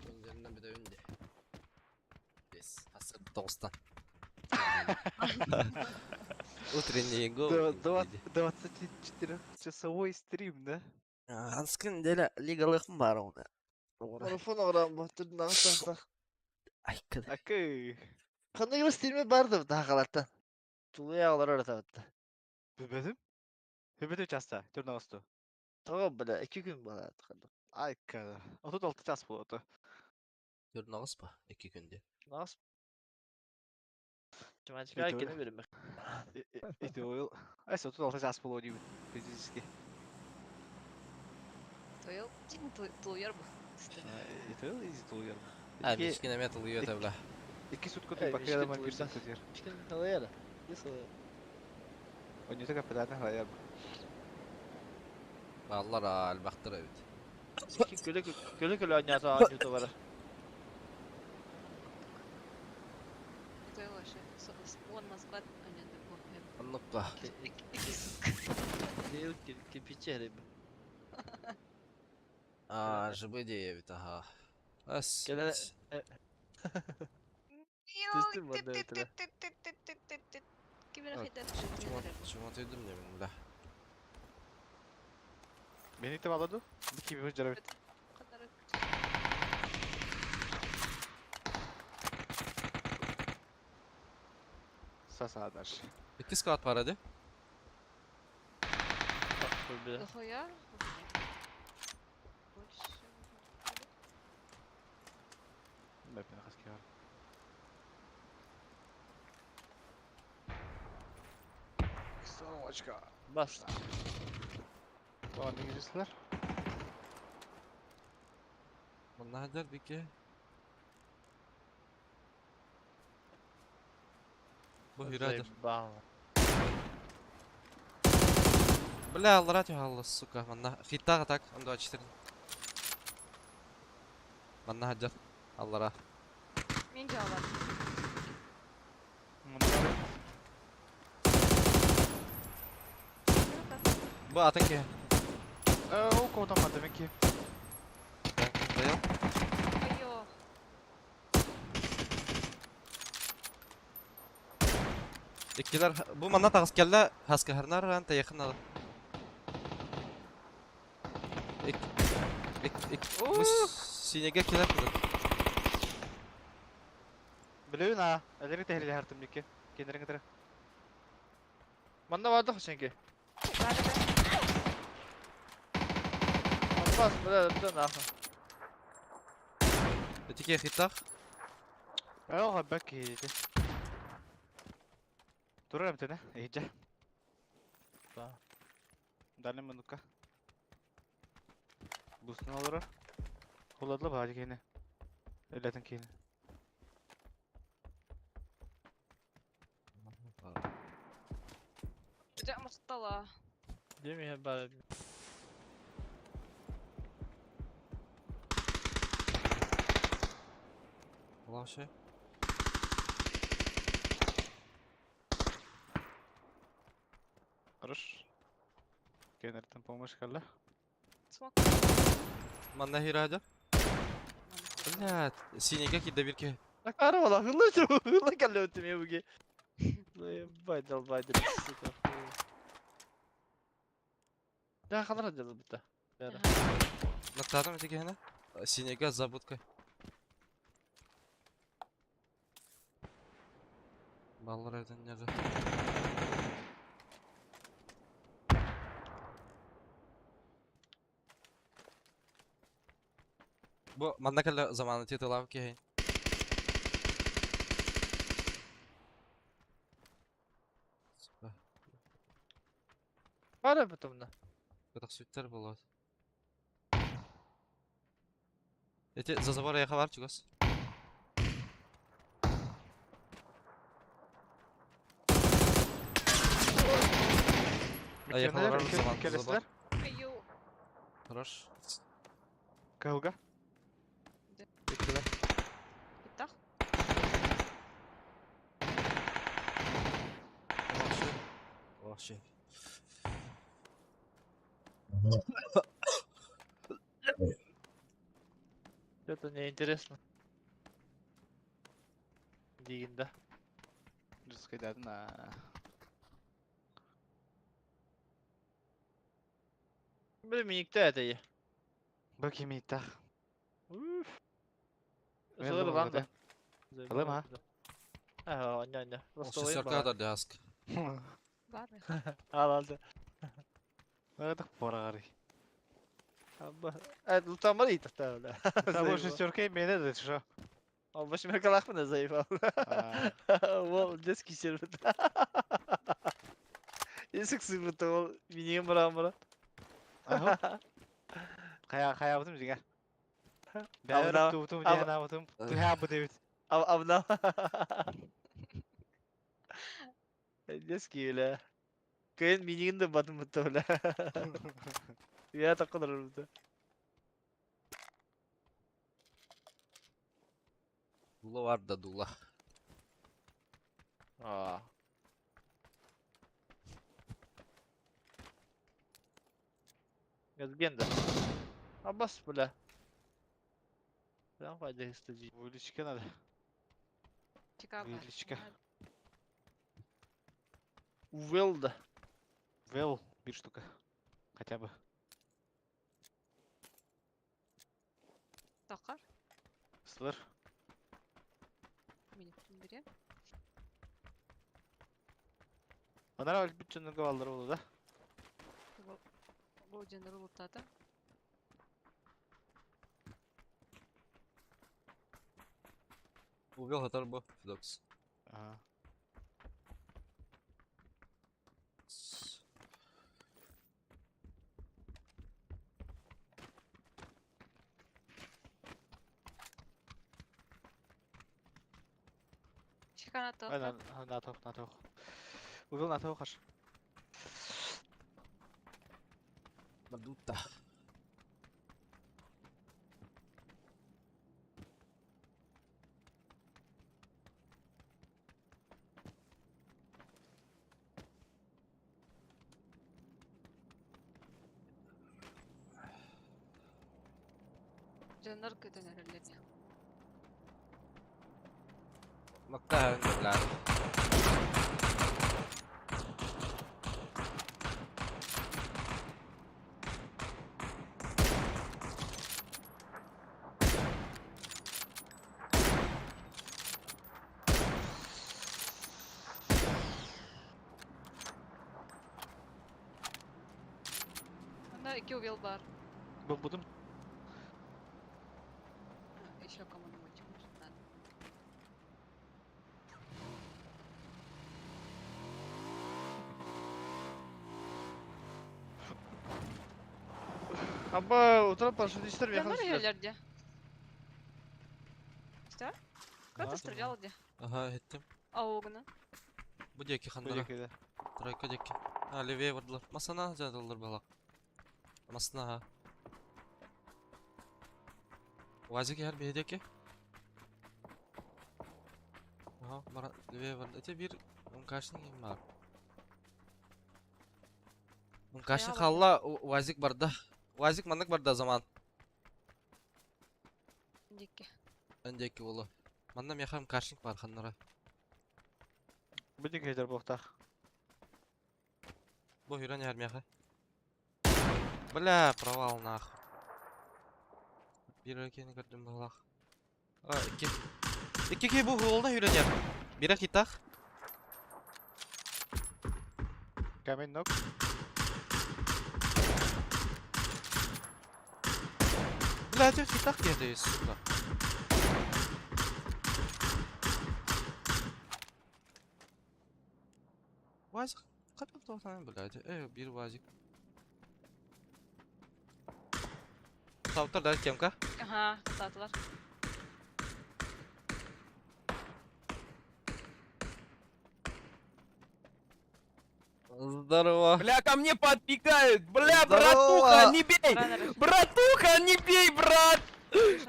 Üzerinden bir de önde. Yes. Hasır тоғыстан. Утренний гол. 24-часовой стрим, да? Анскын деле лигалыхым бар оны. Марафон оҕорон бу турнаҕы Айкын. Акы. Ханныгы стриме барды тахалаттан. Тулуя олорор атабытта. Бөбөтүм? Бөбөтү часта, төрнагысту. Тоҕо бля, 2 күн буолаат ханнык. Айка. 36 час болду. Төрнағыс па? 2 күнде. Нас. Чумачка Өтө. кene берем. Ити ойл. Ай, 36 час болду деймин. Физически. Тойл, дин тулуяр бу. Ити ойл, изи тулуяр. А, мишкин эме тулуя табла. Ики сутка Эй, тут мишкин бакыядаман бир тулуйбас. сутка дер. Мишкин талаяра. Есо. Онюта капитана халаяр. Баллар албақтыр эбит. Мишкин көлө көлө көлө анята анюта бар. Тойл вообще. Он Москва анянды бу. Аннукка. Ики сутка. Дел кирпиче хреб. А, жыбы дейбит, ага. Ас. Келе- Түстүм онда өтөрө. Кимер хайдар Чума түйдүм не мен, бля. Мени теп алады. Бики бир жарабит. Саса дальше. Икки склад бар эди. Бля. Дохуя? Больше. Бэпен хаскер. Солочка. Бас. Ладно, girişler. Манна хаджар бике. Бу хирадыр. Заебало. Бля, аллара тюхалла, сука. Манна хиттага так, М24. Манна хаджар. Аллара. Мен жауап. Бу атын ке. О, кого там demek ki. Даял. Айо. Иккилер бу манна тагыс келле хаскахарнар ранта якын ала. Ик ик ик бу синеге келер кызык. Biliyorsun ha. Elleri tehlike hartım ki. Kendine kadar. Манна барды хошенки. Бас, бля, бля, нахуй. Этике хиттах. Aa, bak iyiydi. Dururum tene. İyice. Ба. Dalim منука. Бусны алыр. Хуладлы баҗы кене. Эләтен кене. Жа мақтала. Деме бар. Улан şey. Хорош. Кенертен помощь калла. Смок. Манна хираджа. Бля, синеге кидде бир ке. Акара вала, хылы чу, хылы келле өтүм ебуге. Ебать, долбай, сука. Да, халара делал будто. Бәрі. Нактадым этике хена. Синеге забудка. Баллар evden nerede? Бу манна кэллэ заманы титулав киһи. Сука, Бары потом на. Кытах сүттер болот. Эти за забор яха бар чугас. Аяқ алар заман Келесілер. Айо. Хорош. Кылга. Да. Екілер. Хиттах. Вообще. Вообще. Это неинтересно. Диигин да. Рыскайдадын аа. Били миниктэ этэй. Бу кимииттах. Уф. Мен Сылыр да ылан да. Ылым, а? Ага, анья анья. Ол шестерка да дяск. Бар меха. Ал алды. Надо порагары. Абба. Э, лутамар итахта бля. Та бу шестерка мене да что? Ол восьмеркалахмын заебал. Ол детский сервер. Есік сыйбыты ол миниген бара бара. Хая хаябытым жига. Абна- Бәлер тутум диэн абытым. Туха бу дебит. Абна. Детский бля. Кыйын миниген да батын бытты бля. Я такыныр бытты. Дула бар да дула. А. Газгенда. Абас бля. Прям файда студии. Вылечка надо. Чикаго. Вылечка. Увелда. Вел бир штука. Хотя бы. Тақар. Слыр. Мини берем. Онара өлбүт дьоннорго баллар болу да. Бу дьоннору луттаата. Увел хатар бу Фидокс. Ага. Чикана Ай, тоқ. на на тоқ, на тоқ. Увел на тоқ хаш. Бадута. Дьоннор көтөн эрэллэр. Макта бля. Онда икки увел бар. Бу будум. Еще кому-нибудь может надо. Абба, утра парашютистер Дьоннор механ. эрэллэр дии. Что? Кто-то Ага. стрелял где? Ага, еттим. Аугна. Бу диэки Бу хандара. диэки да. Тройка диэки. А, левее бардылар. Масана жадылар балак. Масана ха. Вазик яр бе диэки. Ага, бара левее барды. Эте бир умкашник им бар. Умкашник Хая халла вазик барда. Вазик маннык барда заман. Дикки. Эндеки болу. Манна меха умкашник бар ханнара. Бу диэки хедер буохтаах. Бу хүрэн яр меха. Бля, провал нахуй. Бир өркени көрдүм балах. А, икки. Икки ки бу холда хүрэн яр. Бира хитах. Камень ног. Бля, ты хитах где-то сука. Вазик, капел тоқтан, блядь. Эй, бир вазик. Сауттар да кемка? Ага, татылар. Здорово. Бля, ко мне подбегают! Бля, Здорово. братуха, не бей! Баран эрэр. Братуха, не бей, брат!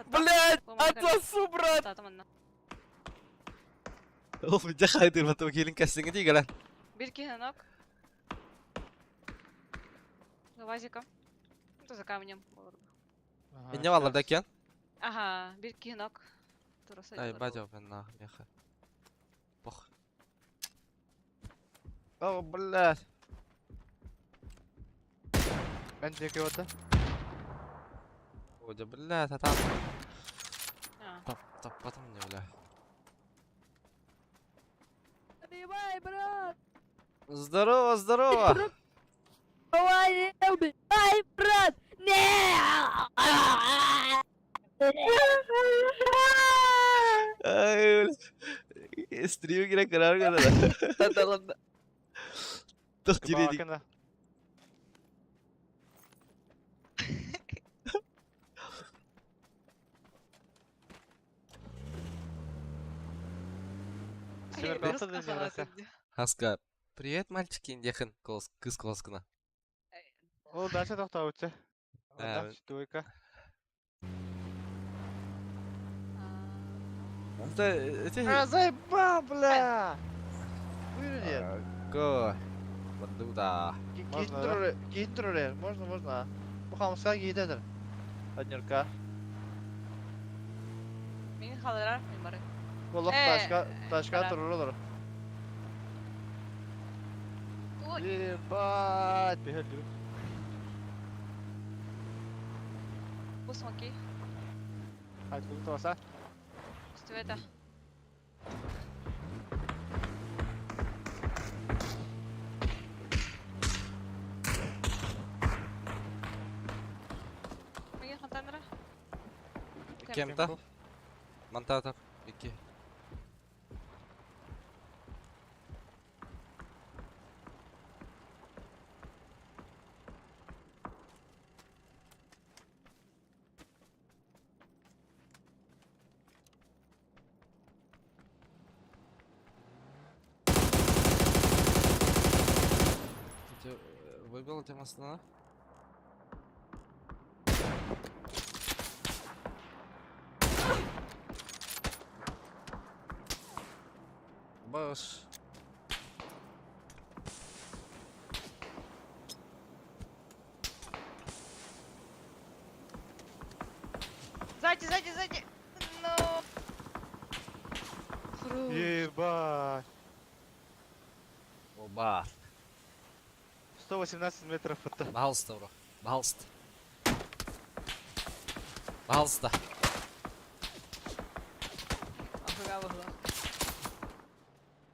Блядь, отсосу, брат! Татыманна. Ол видя хайдыр батып келин кәсіңі дей галан. Бир киһи нок. За вазиком. Это за камнем. Ага, Эне баллар да кен? Аха, бир кинок. Тура Ай, сылдьаллар бадя нахуй, меха. Пох. О, блядь. Мен диэки барда. О, да, блядь, а там... А. Тап, тап, потом мне, бля. Убивай, брат! Здорово, здорово! Давай, убивай, брат! Не! Ай, бля. Стрим кирәк карар гына да. Да ладно. Тох тире Кыбаакына. Семерка да не врася. Хаска. Привет, мальчики, индехан. Колос, кыз колоскына. Ол дальше тоқтауытсы. Да, Онда двойка. Это, это... А, заебал, бля! Выйди. Го. Бандуда. Можно, да? Киин Можно, можно. Бу хамска киитедер. Однерка. Мин халырар, мин бары. Колох Э, ташка, ташка бара. турурулар. Ой, Ебать, бігелді. бу смоки. Айтылды тоса. Үстүбэтэ. Миги хантанара? Кем-то? Мантатор. Ики. Выбил тем основа? Баш. Сзади, сзади, сзади! Ну. Хру. Ебать. Оба. 118 метров это. Пожалуйста, бро. Пожалуйста. Пожалуйста. Ахуга була.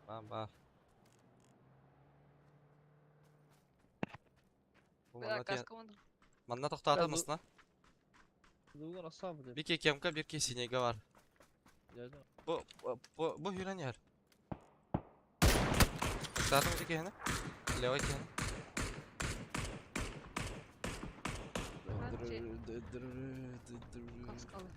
Бам-ба. Бу Бля, манна тиен- каска вон. Манна тоқтатыр Бу- мысына? Дуган асам деп. Бике кемка, бирке синеге бар. Бу бу бу хүрен яр. Тоқтатыр мı кehine? Левай кehine. Каска алый.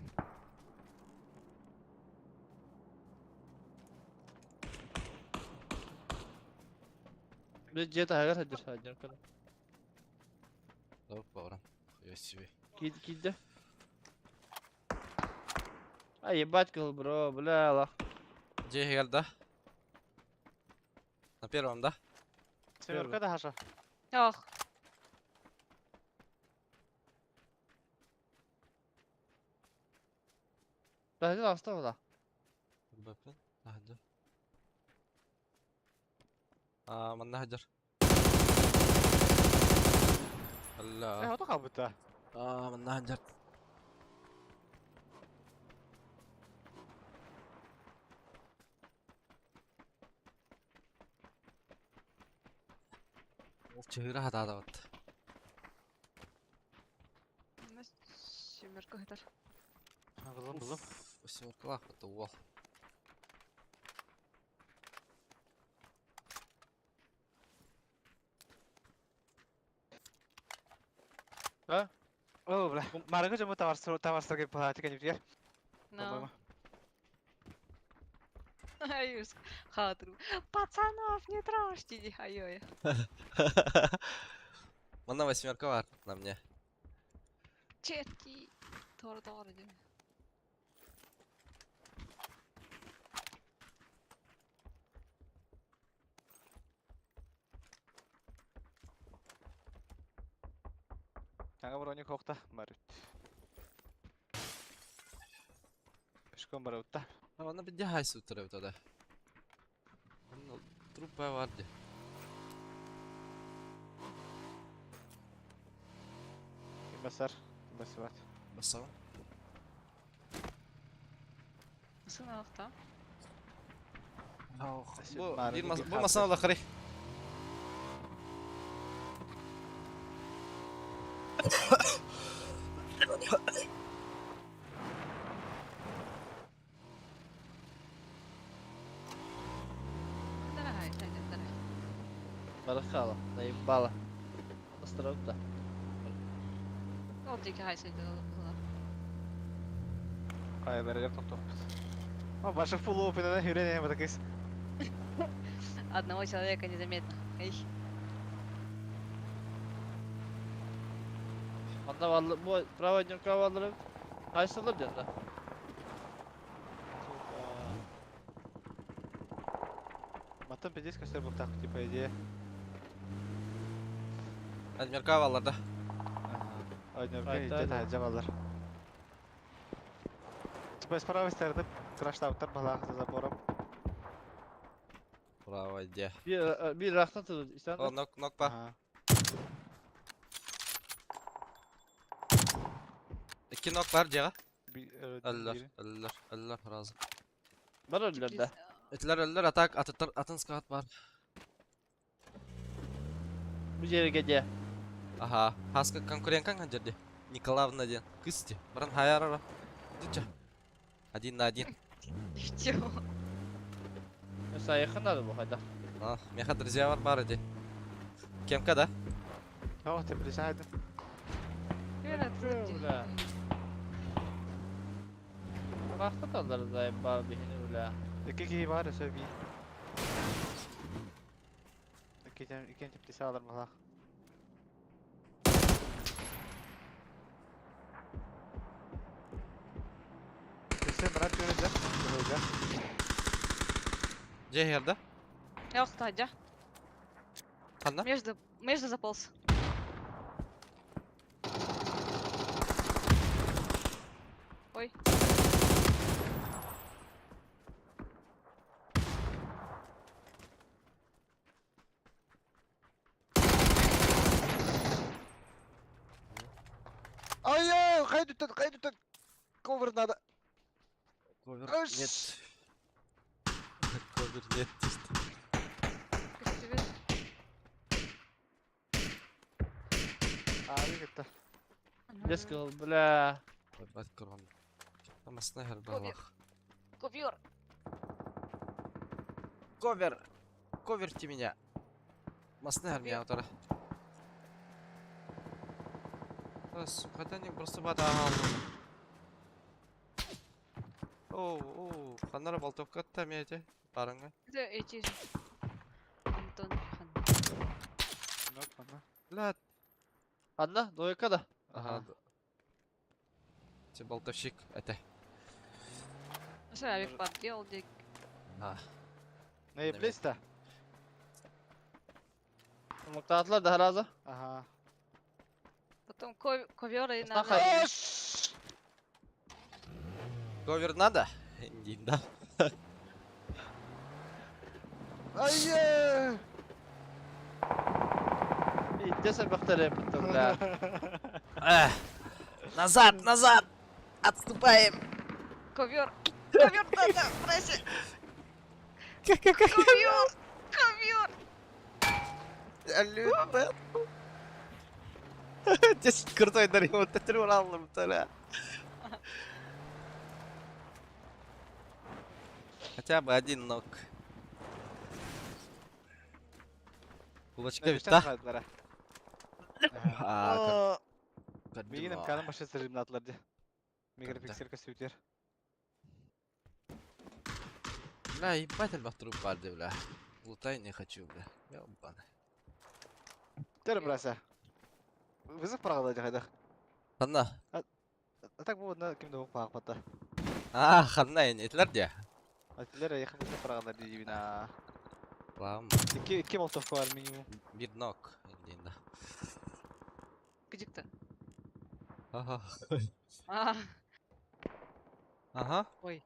Бир жет агар хаджыр хаджыр. Добр, бавран. Хуя себе. Кид кидде. А ебать кыл, бро, бля, лах. Где Гель, да? На первом, да? Семерка да хаша. Ох, Бәһден аста була. Бэпэн, хаджыр. А, манна хаджыр. Э, Алла. ото қалбыта. А, манна хаджыр. Ол чыгыра хатаада бат. мына семерка хытар. Бұлым, бұлым. Восьмеркалах это уол. О, бля. Марыгы жамы таварсыр, таварсыр кеп палаты кенеп дигер. Ну. Ай, хатыру. Пацанов, не трожьте, ай-ой. Манна восьмерка бар на мне. Черти. Тор-тор диэн. Жаңа броник хоқта. Марют. Пешком барабыт да. Аны бидде хайсы утырабыт да. Трупа бар ди. Ким басар? Ким басыбат? Басабын. Сыналыкта. Бу бир мас бу масана лахары. Барахала, наебала. Островта. Ол диэки хайсайдылар. Хайаларыгар тохтуохпут. О, баша фулл опенынан хүрэн эһэ батакыс. Одного человека незаметно. Эй. Манна баллы, бу правая дневка баллары. Хайсылар диэн да. Маттан пиздец көстөр буолтаах, типа идея. Адмирка баллар да. Однерка Айта, идет да. таһырдьа баллар. Типа с правой стороны краштаабыттар балаах за забором. Право где. Бир бир рахтан тыл истан. О, нок нок па. Ага. Икки нок бар дьиэҕэ. Би Өллөр, биири. өллөр, өллөр разы. Бар өллөр да. Этилер өллөр, атак атыттар атын скат бар. Бу жерге де. Аха, хаска конкуренткаҥ ханжар ди. Николаевна диэн кыс ди. Баран хайарара. Дуча. Один на один. Чего? Сайыкын надо бу хайда. А, меха друзья бар бар ди. Кемка да? О, ты присядь. Бля. Рахтан алар заебал бихини бля. Икки киһи баар өсө бии. Икки икки теплица алар балаах. Өсө брат көрөдө. Көрөдө. Же херда? Эх, таһырдьа. Ханна? Между, между заполз. Ой. Ай-ай, хайдуттан, хайдуттан. Ковер надо. Ковер Аш! нет. Ковер нет. Көстүбүт. А, это. Леска, бля. Бат крон. Тамасна хер Ковер. балах. Ковер. Ковер. Коверьте меня. Масна хер меня утара. Сука, да не просто бата Оу, оу, ханнара болтовка там эти, баранга. Это эти же. Антон хан. Ну, ана. Бля. Анна, двойка да. Ага. Те болтовщик, это. Что, авик подделал, дик. А. Наеблись-то? Муктаатлар да хараза. Ага. Потом ковер и Астаха. надо. Ковер надо? Не, да. Ай-яй! Иттесе бахтары бля. Эх. Назад, назад! Отступаем! Ковер. Ковер надо, проси. Ковер. Ковер. Алло, Десять крутой дарил, вот это урал, бля. Хотя бы один ног. Кулачка ведь, да? А, как Мигинем дела? каным башы сырымнатлар ди. Мегапиксель көстүтер. Бля, ебать, альбах труп барды, бля. Лутай не хочу, бля. Ёбаный. Тер браса. Вызов парагада жайдах. Ханна. А так бу на кимде окуп багып А, ханна, не этлер де. Атилер якын вызов парагада дийбина. Лам, Икки икки болтовка бар минимум. бир ног. Дейін да. Где-то. Ага. А. Ага. Ой.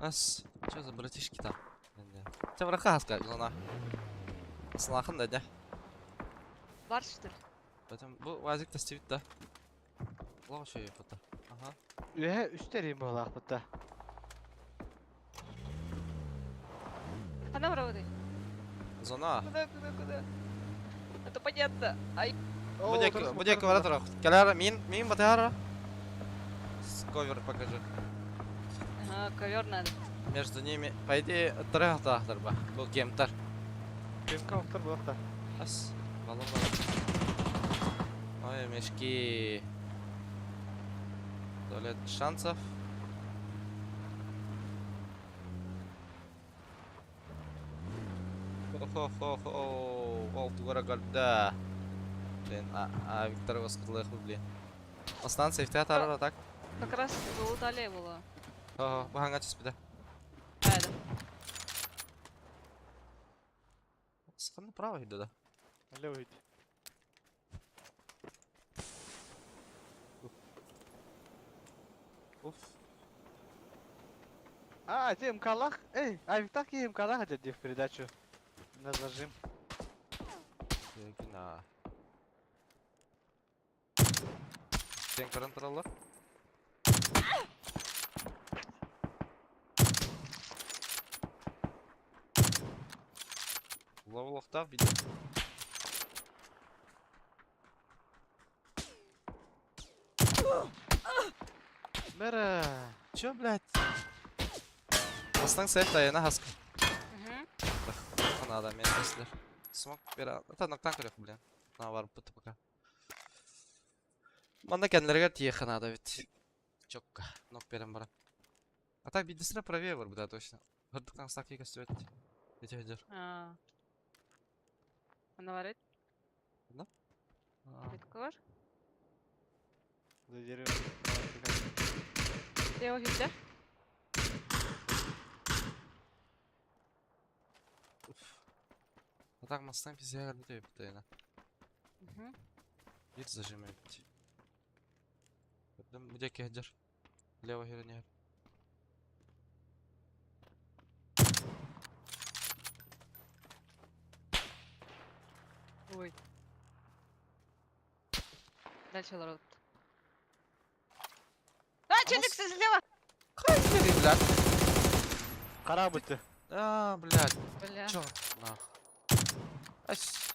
Ас, что за братишки там? Чэ, быраха хаска, Илона. Слахын да, дя. Бар что ли? Потом, бу вазик тастибит да. Лох еще фото. Ага. Үһэ үстэрин буолаахпыт да. Она проводы. Зона. Куда, куда, куда? Это понятно. Ай. Будек, бара турах. Кэлэр, мин, мин батыһара. Ковер покажи. Ага, ковер надо. Между ними, по идее, трехтахтар ба. Бу кемтар. Кемка октор буолахта. Ас, балам балам. Ой, мешки. Туалет шансов. Хо-хо-хо-хо. Ол тугара көрдө. Блин, а Виктор воскурлых, блин. Основан сейфте атарар так. Как раз залутали было. Хо-хо, бу ханга түспүтэ. А, да. Саханы право иде да. Левый. Уф. А, ты МКЛах? Эй, а так и МКЛах это в передачу. На зажим. На. Сен көрөн тураллар. Ловлохтав видео. Мэра. Чё, блядь? Бастан сейф тайына хаска. Угу. Надо, мен теслер. Смок бера. Это ноктан көрөх, блин. На бар бут пока. Манда кенлерге тиехе надо ведь. Чокка. Нок берем бара. А так бидесре правее бар буда точно. Хырдыктан стаки костюет. Эти хедер. А. Она варит? Да. Метка бар? За деревом. Ты его видишь? А так мастан пизде бит бит Угу. Bir зажимай бит. Көрдүм, будеки хедер. Лево херне. Ой. Дальше лорд. А, челик слева! Хайдери, блядь. Кара бутты. А, блядь. Бля. Чё? Нах. Ась.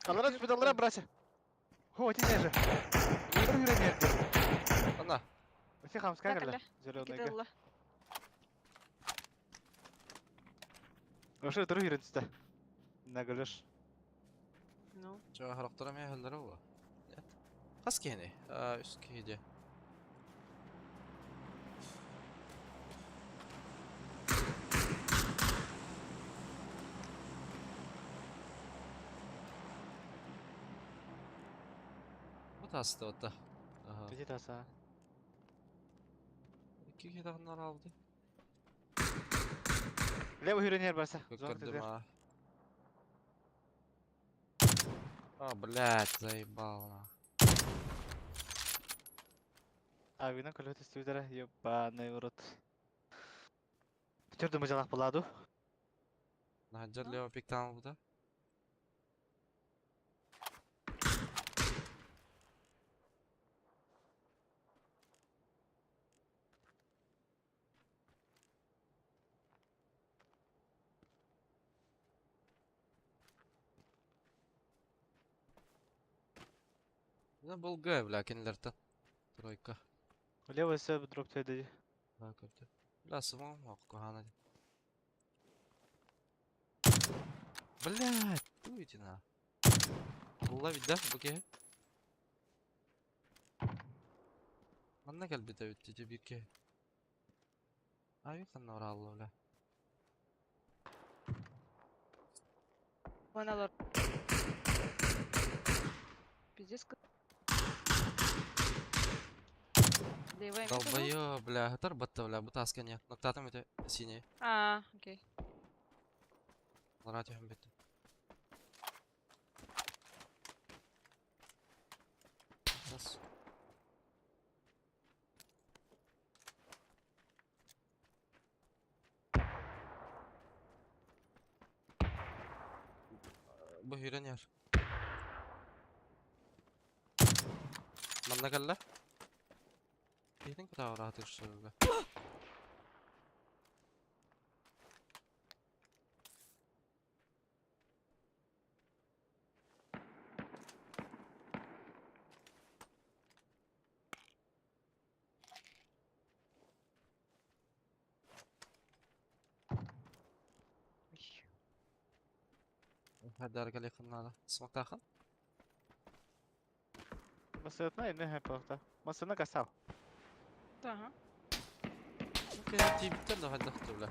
Алара түспүт, алара, братья. Хо, ти же. Бір хүрен Ана. Өте хамска Так, кәлі. аля. Зеленый. Кидалла. Вообще бір хүрен түсті. Наголеш. Ну. Чё, характера мен хәлләре була? Нет. Хас кени? А, үскә иде. Bu da ота. Ага. Где таса? Икки китабыннар алды. Левый хүрен ер барса. Көрдүм, а. А, блядь, заебал, на. А, вина көлөт үстүдөрө, ебаный в рот. Түрдү мыжалак буладу. Наджар лево пиктан буда. Ну, был Г, бля, кенлерті. Тройка. Левый сөп дроп төйдө. Да, көрді. Бля, сымам ақ, кухана. Блядь, туйте на. Була ведь, да, буке? Манна кәлбі да бит, деді бирке. Ай, қанна ораллы, бля. Вон алар. Пиздец. Левая метка был? Долбоёб, бля, хатар батта, бля, бу таскане. Ноктатым өте синий. А, окей. Ларат бит. Тас. Бу хүрэн иһэр. Манна кэллэ. Киһитин кытааҕыраатыыр сылга. Хадаарга наада. Смоктаахын? Масына инне хэппахта. Масына касал. Ага. Тиибиттэр да хайдах бля.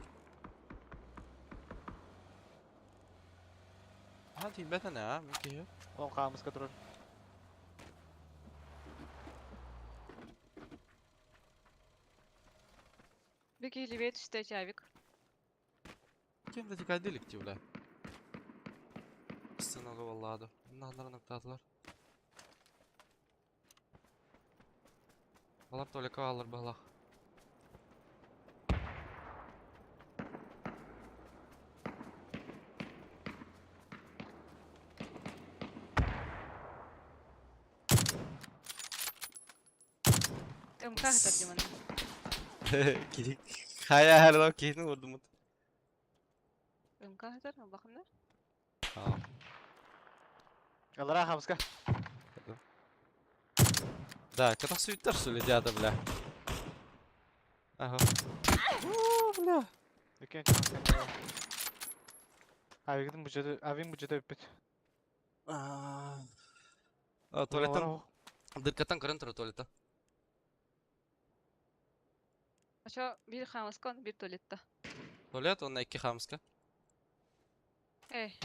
Ha тиийбэтэн аа, мин киһи. Ол хаамыска турар. Беги левее түстэ чавик. Ким да тикайдылик ти бля. Сценага валлады. Оннаханнара ноктаатылар. Балар туалекка хаалар быһалаах. МК хатар диман. Киһи хайа харлау киһини урдумут. МК хатар бакында. Аа. Алара хамска. Да, катах сүйттер сүледяды, бля. Ага. О, бля. Үкен хамска. Авигин бюджеты, авин бюджеты бүппүт. Аа, туалеттан, дыркаттан көрөн турар туалеттан. Ошо бир хамыска, бир туалетта. Туалет, онно икки хаамыска. Эй.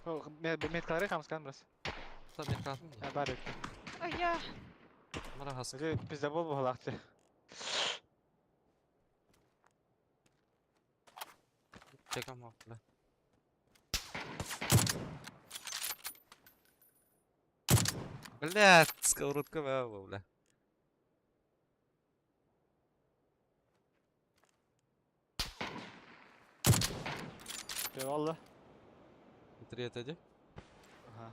Меткалары хамскан брас. Та мен каатын дии. А бар өттө. Ая. Мара хаска. Өзү пиздабол буолаахчы. Чекам бля. Бля, сковородка баа бля. Валла. Триэт эди. Аха.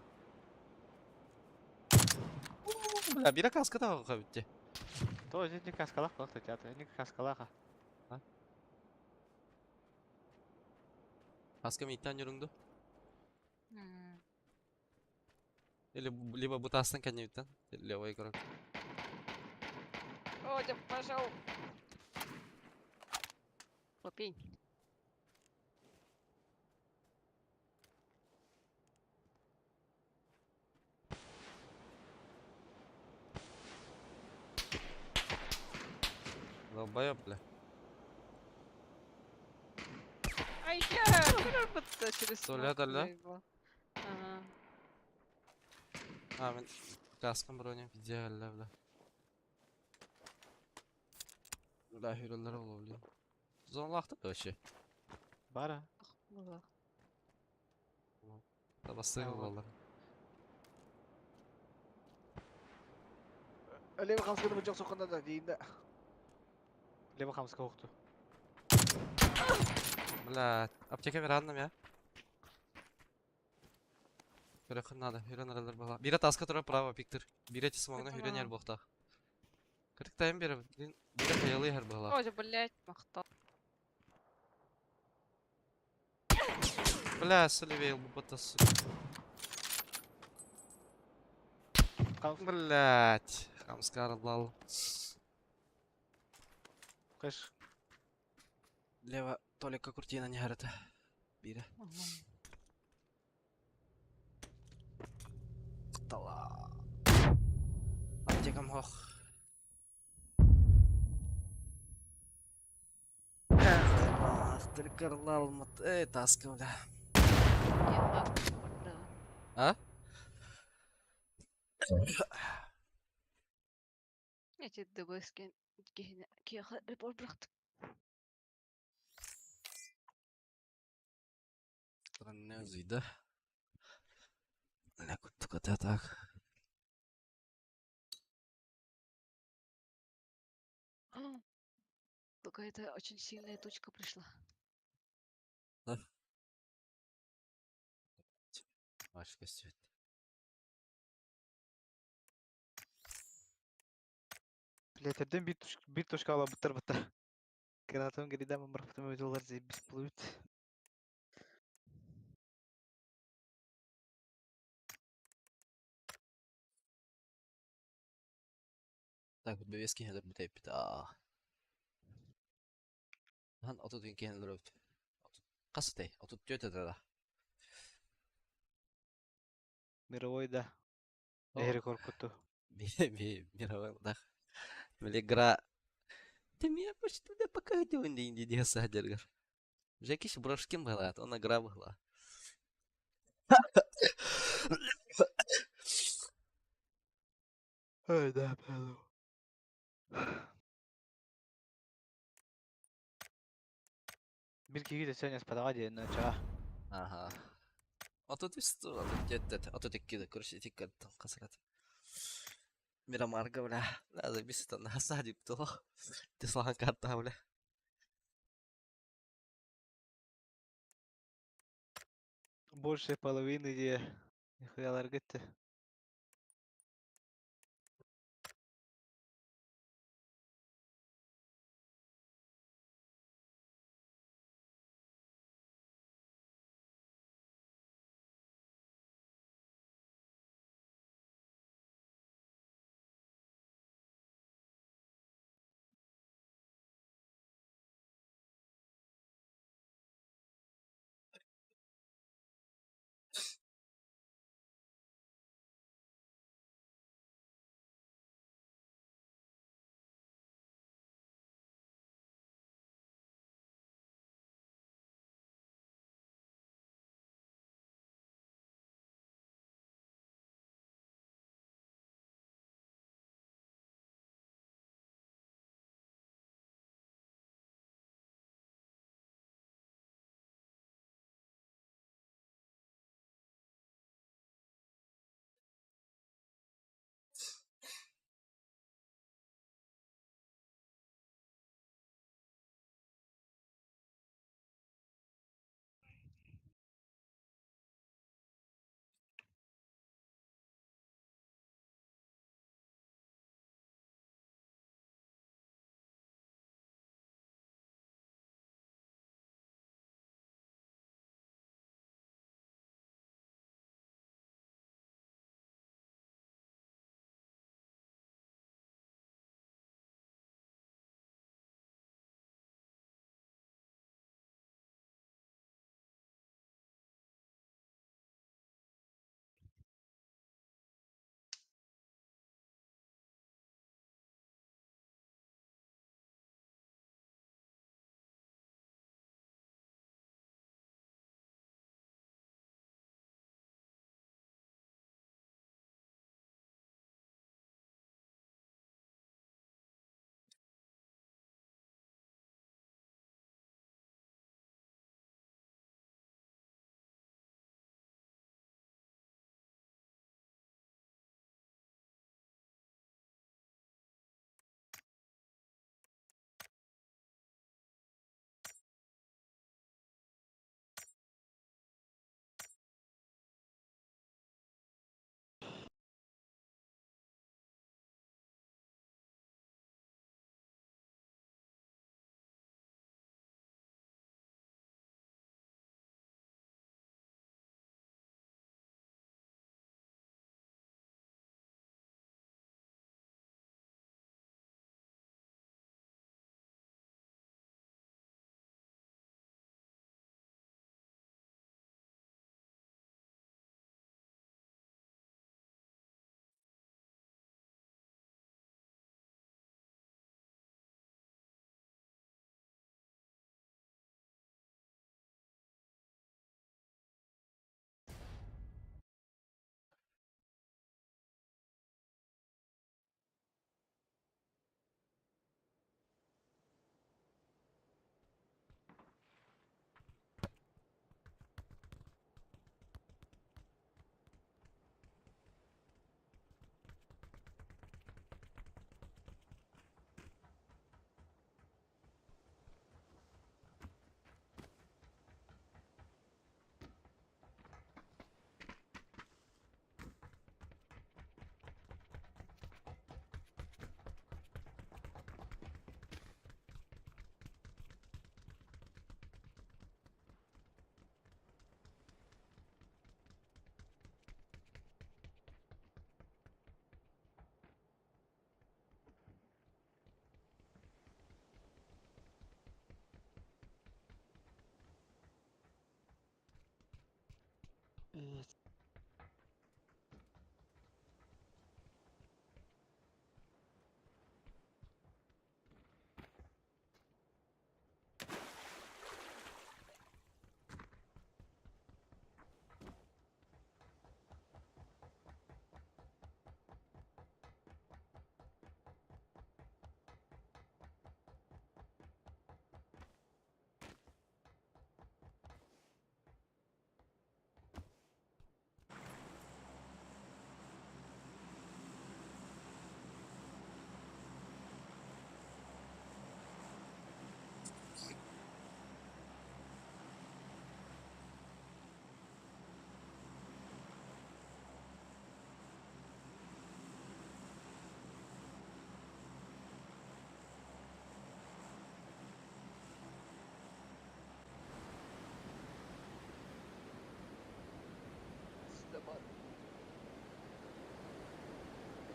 Бля, бира каска да битти. То не каскалах буолах театр. Не каскалаха. Каска миттан юруңду. Или либо бутастан кэннибиттэн. Левый игрок. О, я пошел. Попей. Долбоёб, бля. Ай, я будто через Туалет, смок алло? заебал. Ага. А, мен каскам броня идеально, бля. Бля, хүрэллэр ол, блин. Зонлахты да вообще. Бара. Была. Табастыгы Ага. болалар. Лево хамсканы бу жок сокунда да дейин да. Лево хамска укту. Бля, аптека беранным я. Көрөхүн надо, хүрэн аралар бала. Бире таска тура право пиктер. Бире смогна хүрэн яр бохта. Кырык тайым бере, блин, бире хаялы хар бала. Ой, блядь, махта. Бля, солевейл бу батасы. Блять, хамскар лал. Кыш. Лево толика куртина не харата. Бире. Тала. Аптекам хох. Ах, только мат. Эй, таска, бля. А? Я тебе ДБС репорт бырахтым. Странная зида. Бля, куттука так. Какая-то очень сильная тучка пришла. Маш көстүбэт. Блять, эрден бир точка алабыттар бытта. Гранатам гридам барбытым өтөлөр заебись плывет. Так, бит бэбиэс киһи өлөрбүт эппит. Аа. Хан 30 киһи өлөрбүт. Хас этэй? 34 этэ да. Мировой да. Эһири коркуту. Мировой да. Били игра. Ты меня почти да пока один день не садергар. Жекиш брошкин была, он игра была. Ой, да, пелу. Бир киһи сегодня спадаға диэн чаа. Ага. 33 34 32 да, короче, ити касарат. Мирамарга, бля. Бля, забис это на садик то. Ты слахан карта, бля. Больше половины где. Нихуялар кетти.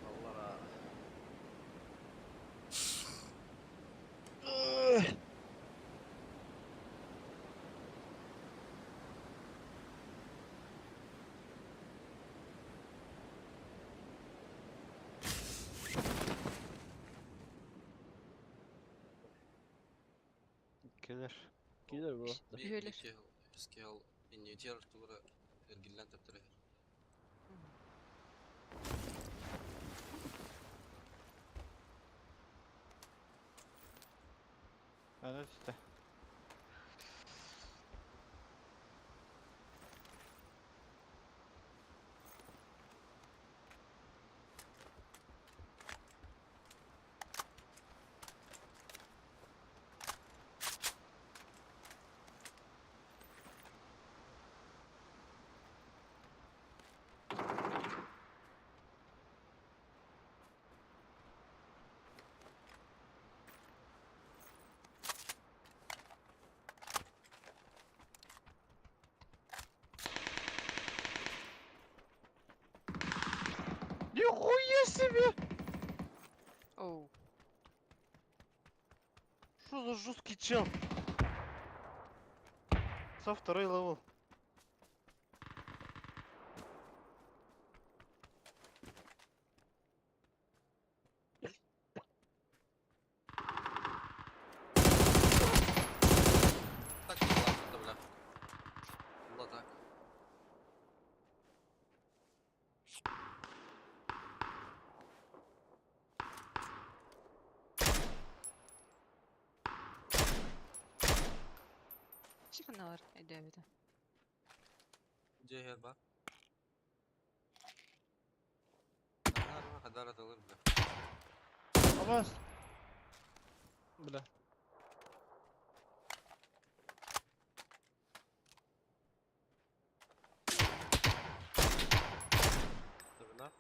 Аллара. Келер. Кийлер bu. Үһүөлэр. Скел иннитер тура эргиллэн төптөрө. Аны түсті. Нихуя себе! Оу. Что за жесткий чел? Со второй level. Так ладно, бля. Ла так. Чиканалар эдебите. Дьэ ба. Хадара талыр бля. Абас. Бля. Табына.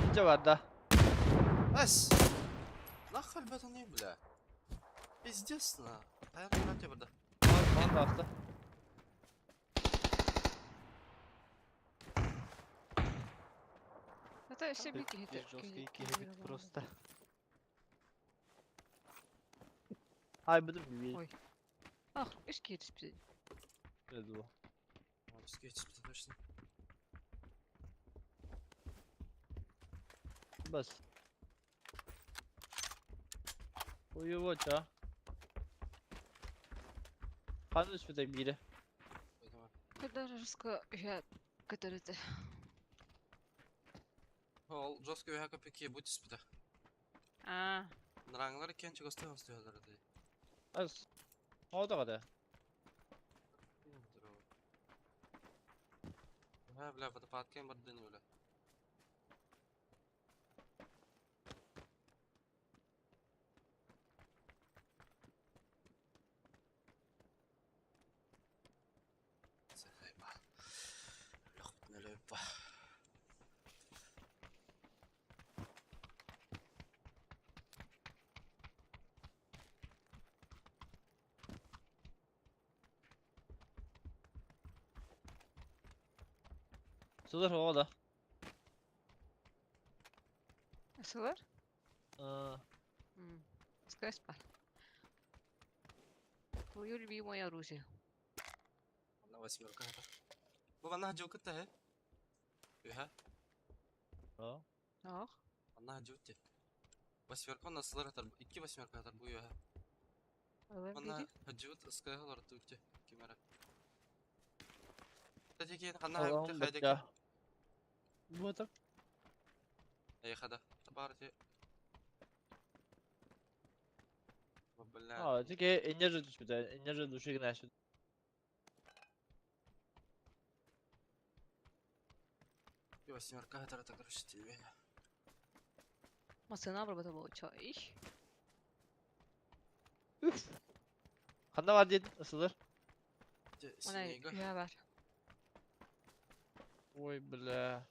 Инче бар да. Ас. Нахал бетон бля. Пиздец на. Хайр на тебе да. Ман да ахта. Это өссө бир киһи Жесткий киһи просто. Ай быдым bir. Ой. Ах, үс киһи түспүт. Dedi bu. Скетч точно. Bas. Уйуоча. Ханыс бүтэ бире. Когда жестко я который ты. Ол жестко яка пеки будь спита. А, Нраңлар кен чыгысты остуялар ди. Ас. Ода када. Ха, бля, водопад кем бардын бля. Лөхпа. Сылар ода. сылар? Аа. СКС бар. Твое любимое оружие. Манна восьмерка это. Бу манна хаджуукут та Үһэ. О. Ох. Манна хаджуут те. Восьмерка онно сылар атар. Икки восьмерка атар бу үһэ. Ылан Манна бири. хаджуут СКС олорду те. Ким эрэ. Тәтекен ханна Allah'ım хайбыты bak хайдак. ya. Bu adam. Эйхада. Табар те. Бля. А, тике энерджи түспүтэ, энерджи души гына И восьмерка атар это короче тебе. Масына бар бата болча. Иш. Üf. Ханна бар дедин, ысылыр. Те Мана синего. үһэ бар. Ой, бля.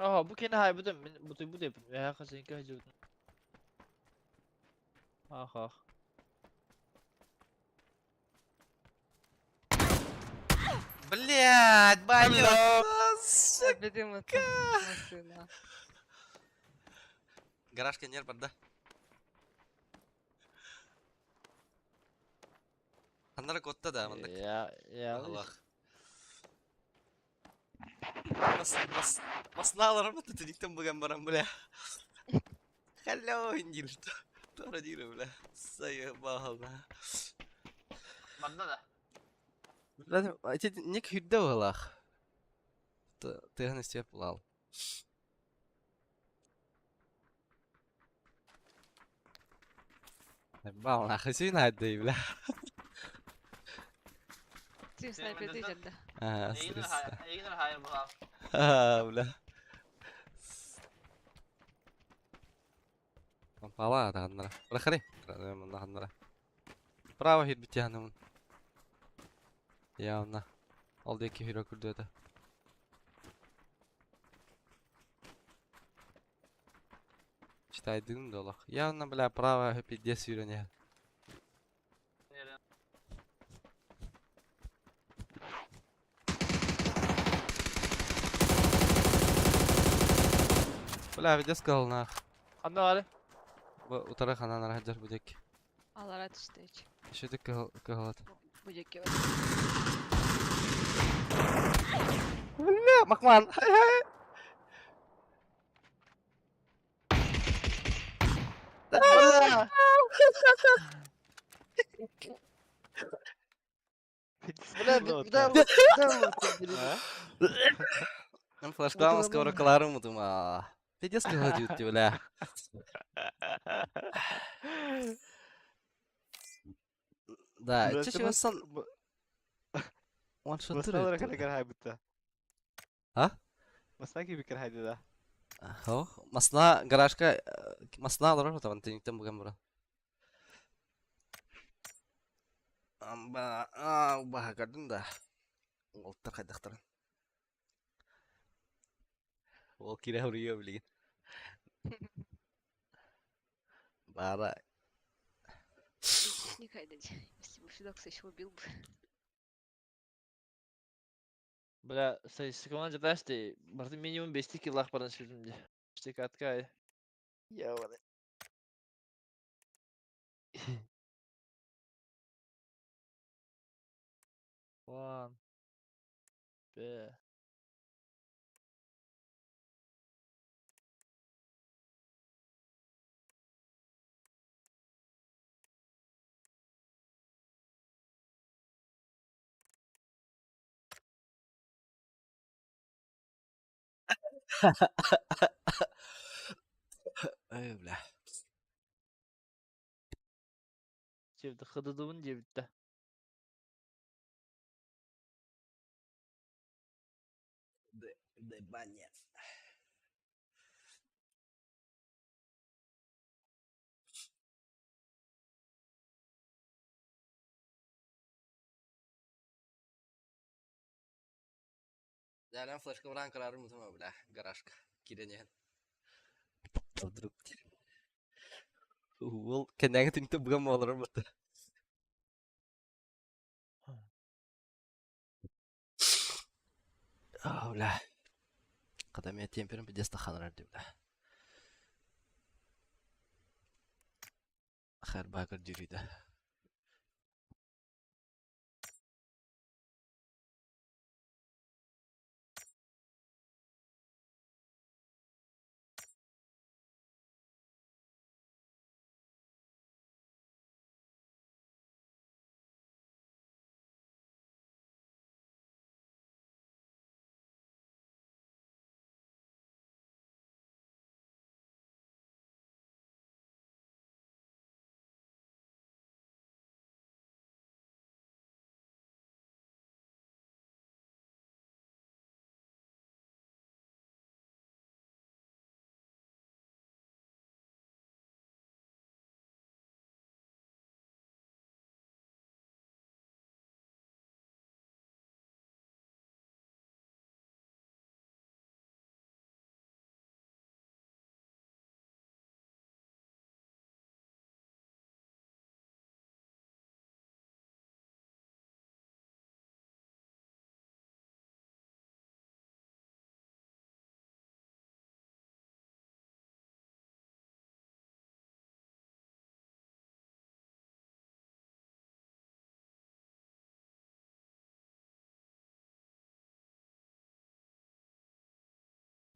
Aha bu kene hay bu da bu da bu da yapın. Ya kaçın ki Ах ах. Блять, баня. Бедим Масына. Гаражка не бар да. Ханнара котта да мандык. Я я. Аллах. Бас бас басналар mı тетиктен буган барам бля. Hello индир. Тора диру бля. Заебал. Манна да. Бля, эти ник хүддэ балах. Тыгын истеп булал. Бал нахуй син хайдый бля. Ти снайперди жадда. А, Эйгинер стресс. хай, эйгинер хай булал. А, бля. Пала ханнара. Бля, ханнара. Право хит бит яхнамын. Явно. Ол деки хиро күрдөтө. Читайдым долох. Явно, бля, право пиздец үйрөне. Бля, пиздец сказал нах. Ханна бар. Бу утара ханан рахаджар будек. Алара түстеч. Шүтүк кыһалат. Бу жеке. Бля, Макман. Бля. Бля, бля, бля. Нам флешкалам скоро кларым утума. Пиздец кыһалат бля. Да, чеше сан one shot Масналар кара хайбыта. А? Масна ки бикер хайды да. Хо, масна гаражка масна алар табан тениктен буган бура. Амба, а, баха кардын да. Олтар кайдактарын. Ол кире хуриё билген. Бара. Не хайда. Если бы Фидокс еще убил бы. Бля, статистикалан жаташты. Барды минимум 5 килл баран сүрдүм Штек аткай. Ёбаный. One. B. Ой, бля. Чебді хыдыдыбын жебітті. Дебанец. Дәлән флешка уран карарым утума, бля, гаражка. Киренен. Вдруг Уол кэнээҥи түнтэ быган олорор буолта. Аа, бля. Когда меня темпером пиздец таханар дии, бля. Харбаакар дьүрүйдэ.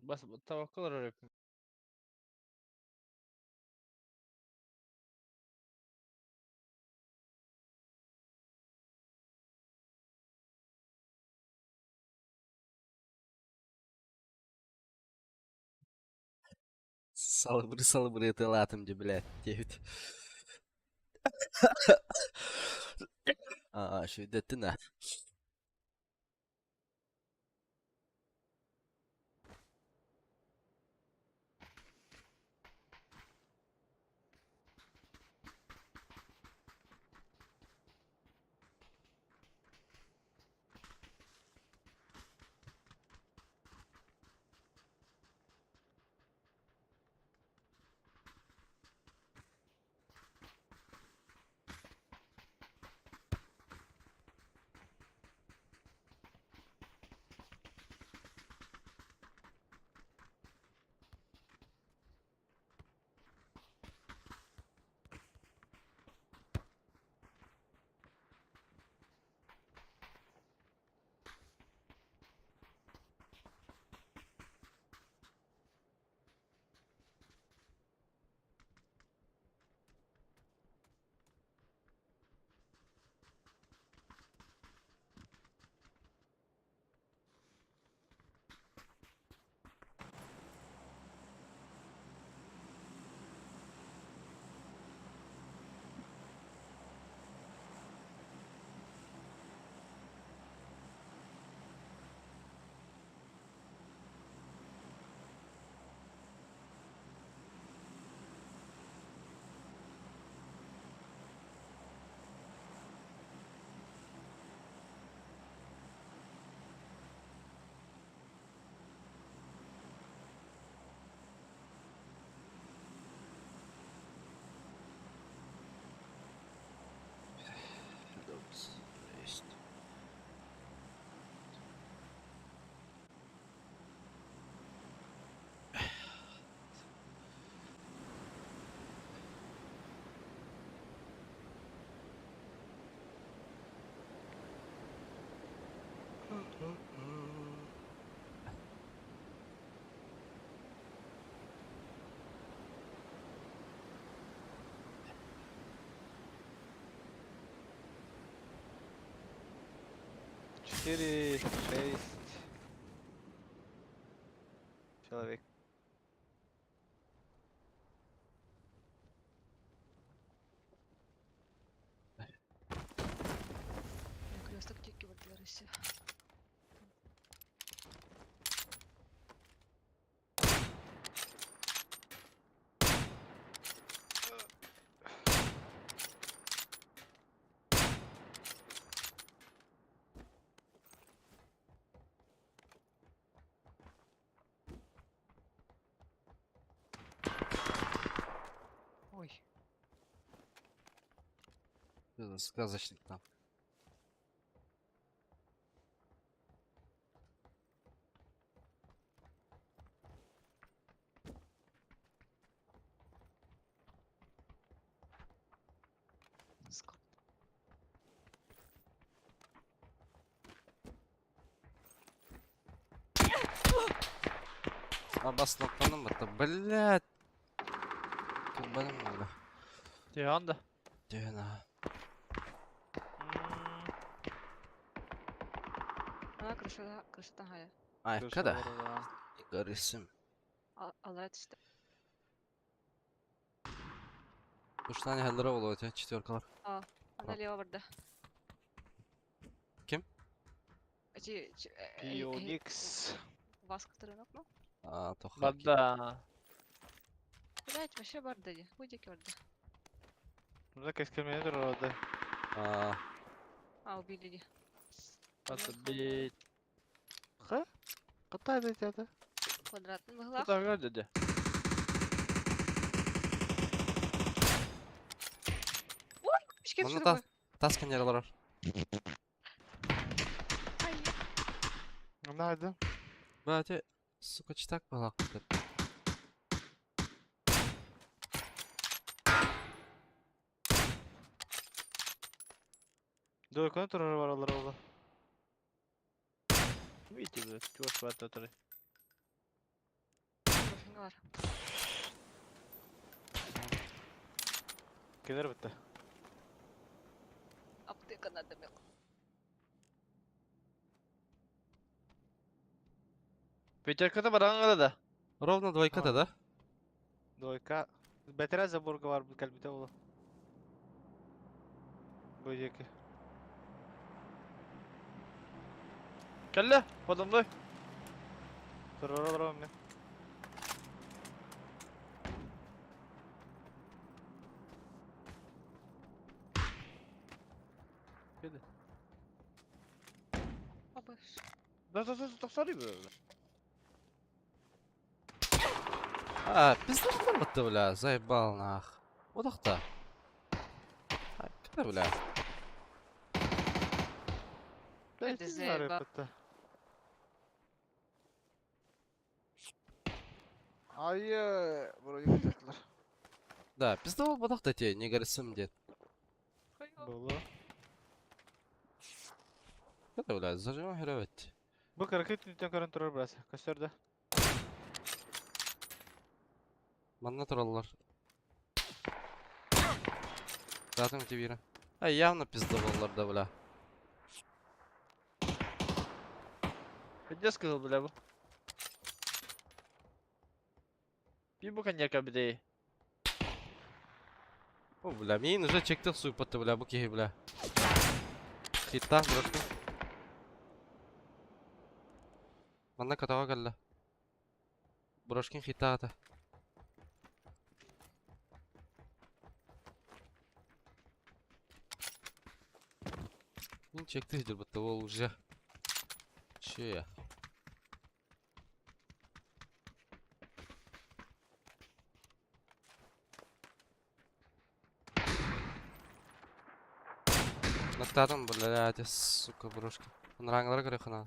Бас табакка олорор эбиппин. Салыбыры-салыбыры ытыалаатым дии, блядь, диэбит. Аа, үчүгэйдэттин аа. Есть. 4, 6 человек. Перекресток диэки бардылар өссө. Сказочник там. Скоро. Абас ноктаным это, блядь. Кырбаным бля. Түһэн да. Түһэн аа. Ана крышада, крышадан хая. Ай, када. Горисим. Аллара түстэ. Уштан хәлләре була өтә четверкалар. Ана лево барда. Ким? Эти... Пионикс. Вас который нокнул? А, тоха. Барда. Блять, вообще барда ди. Будь барда. Мында кескемелер orada. А, А, убили ди. Бата бит. Ха? Катай да. Квадратный была. Куда dedi? Пичке Мында түсіріп тас тас канералар бар. Ай, Nerede? Бәте, сука, читак была. Дойконы турары бар олар oldu. Видите, блядь, чуваш бата туры. профилі бар. Келер бітті. Аптека надо мек. Пятеркада баран да. Ровно двойка да, да? Дойка. Бетере заборга бар бу кәлбите oldu. Бу екі. Кәлле, подомной. Турары олар мен. Абыш. Да, да, да, тохсары бу. А, пиздец бітті, бля, заебал нах. Одақта. Ай, кіді, бля. Это заебал. бітті. Айы, burayı bitirdiler. Да, пизда ол бодақта те, не горисим дед. Болу. Кіді, бля, зажима херевет. Bu 42 tüntен көрін тұрар біраз. Көстерді. Манна тураллар. Затым тебе. А явно пизда боллар да, бля. Где сказал, бля, бу? Би бу коньяка бидей. О, бля, мин уже чектих суйпатты, бля, бу кихи, бля. Хитта, брошку. Манна катава калла. Брошкин хитта ата. Мин чектих дир бітті, ол уже. Че я? Наттадым, блядь, сука, брошки. Нраңлар көрі хана.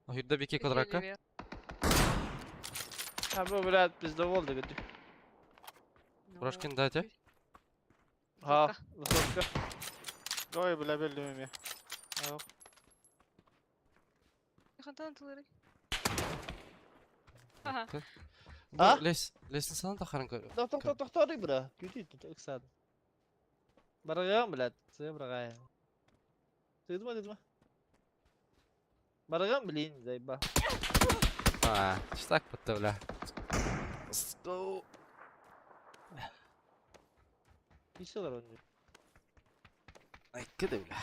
Ахирда беке квадратка. Ha bu блядь, пизда болды гүдү. Брошкин дайте. Ha, высотка. Ой, бля, белдім еме. Хантан тулары. Ага. А? Лес, лестницаны да харан көрі. Тох тох тох тох бра. Күтү тох ыксад. Бараган, блядь, сэ бараган. Тыдма, тыдма. Бараган, блин, заеба. А, так бітті, бля. Let's go. Писалар оны. Ай, кіді, бля.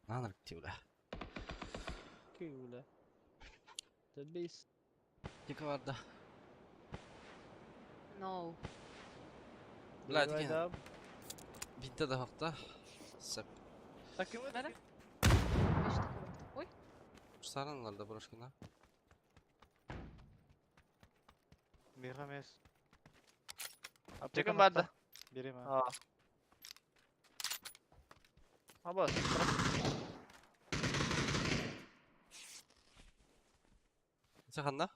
Наныр кіті, бля. Күй, бля. The base. Екі барда. No. Бля, деген битті да хақта. Сәп. Таким Бәрі? Ой, Сарынлар да брошкина. Миха мес. Аптекам барда. Берем. А. Абас. Сэ ханна?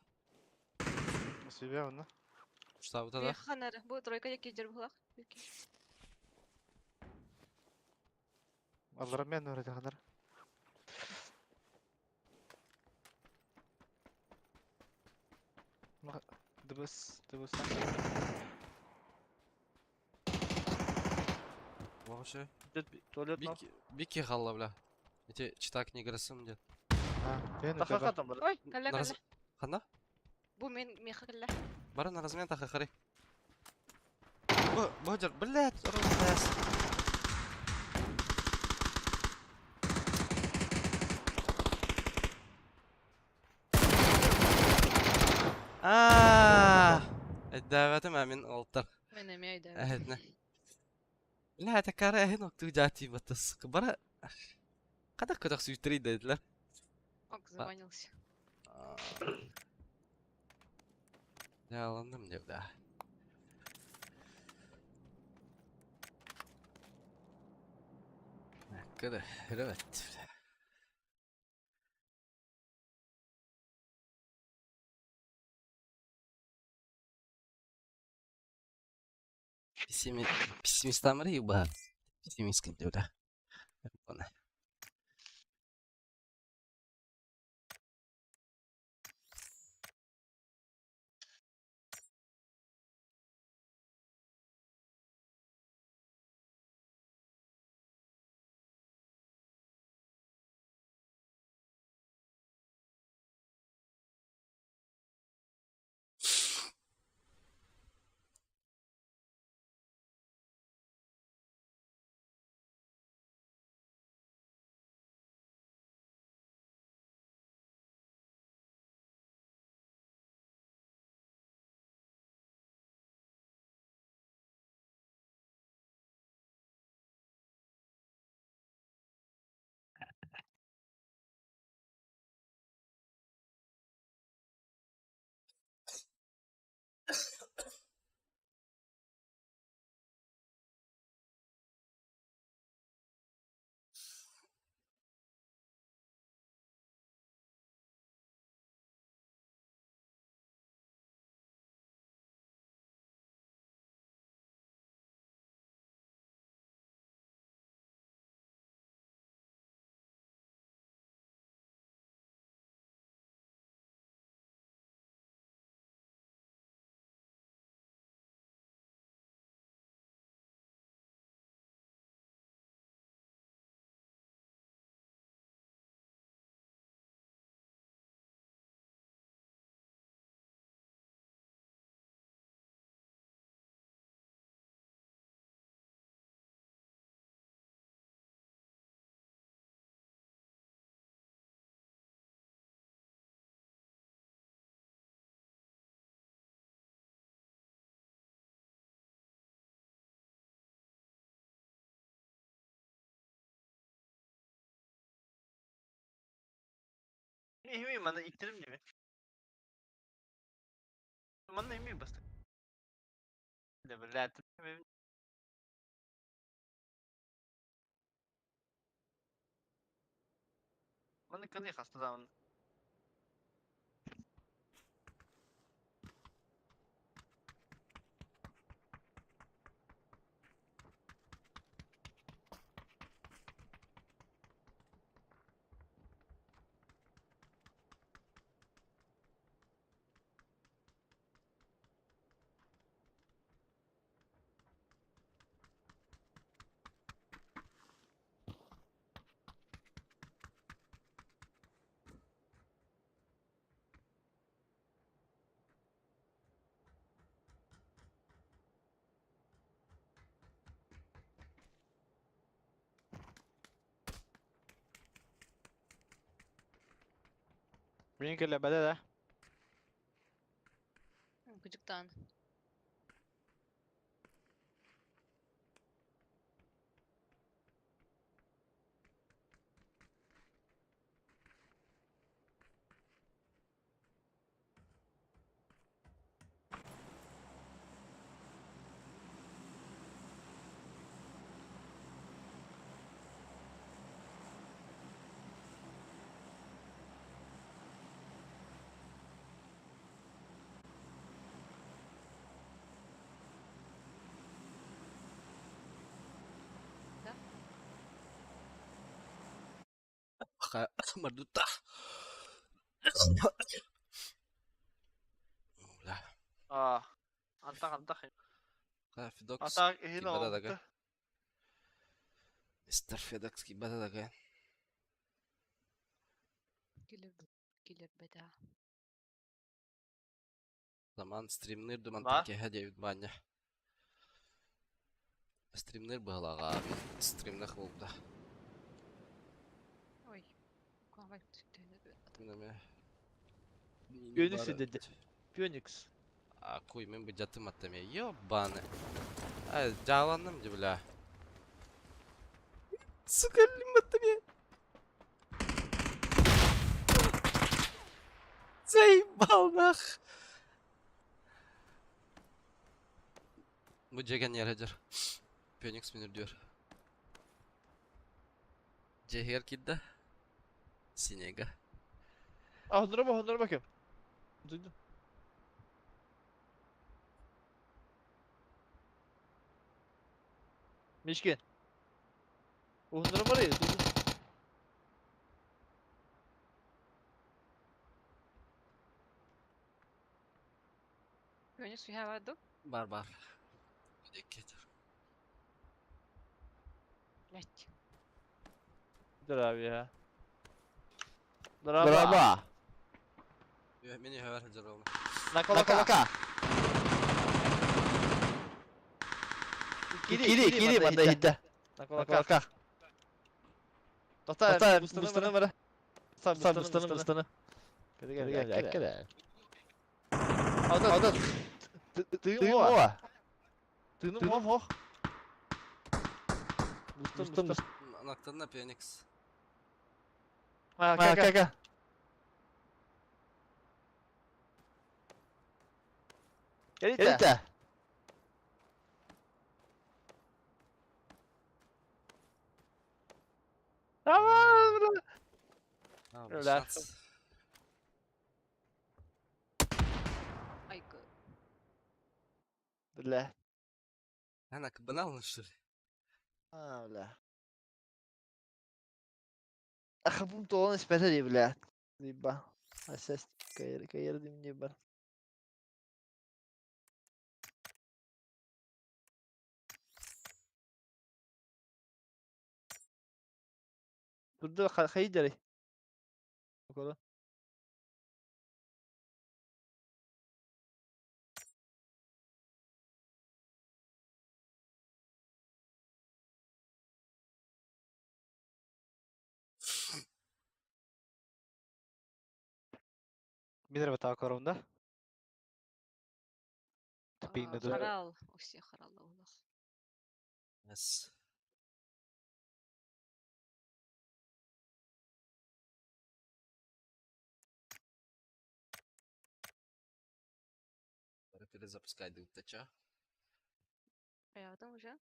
Себе онно. Штабыта да. Ханар, бу тройка яки жер булак. Алларам мен öyle ханар. Дыбыс, дыбыс. Вообще. Туалет нах. Бики халла, бля. Эти читак не грасым дед. А, тен Таха хатам бар. Ой, калла калла. Ханна? Бу мен меха калла. Бара на размен таха хари. Бо, блядь, рознес. Аа, Эддәбәтім әмин олтар. Мен эме айда. Әһетне. Ла такара әһен окту жати батыс. Бара Кадак кадак сүйттірей деділер. Ок, заванился. Яландым деп да. Кыды, evet. Пессимист амры юба. Пессимист кем деп да. Оны. Еми мана иктерим диме. Манна еми баста. Да блядь. Манна каны хаста заман. Мин кэлэ бада да. Кыжыктан. Мордута. Бля. А, антах антах. Федокс. Атак иһин Кибада дага. оҕолто. Мистер Федокс кибада дага. Килер килер беда. Заман стримныр думан Ба? кеһэ диэбит Баанньа. Стримныр быһылаҕа стримнах буолда. Ой. Куһаҕан Мин эмэ Феникс dedi. Феникс. А куй мин бу дьатым аттам ёбаны. Ай дьааланным дии бля. Сука лиматтым я. Заебал нах. Бу дьиэгэн ярыдыр. Феникс мин үрдүөр. Дьиэһигэр киирдэ. Синега. А, onlara bak, onlara bakıyorum. Duydum. Mişkin. Onlara var ya, duydum. Феникс уһа бар дуу? Бар бар. Диэки Блять. Dur abi ya. Bravo. Мин үһэбэр сылдьар буолла. Нака нака. Кири кири манда хидда. Нака нака. Тота бустаны бара. Сам бустаны бустаны. Кеде кеде кеде. Ада ада. Тыын оа. Тыын оа оа. Бустан бустан. Нактанна Феникс. А, ка ка. Келите. Tamam. А, Бля. шанс. Айка. Бля. Она кабанал, что ли? А, бля. Ахабум толон спетали, бля. Либо. Асест. Кайр, кайр дим не бар. Турда хайдери. Около. Мин эрэ бытаа корунда. Тупиҥна ду. Харал. У всех харал улах. Yes. Пора перезапускать дыктача. Рядом уже.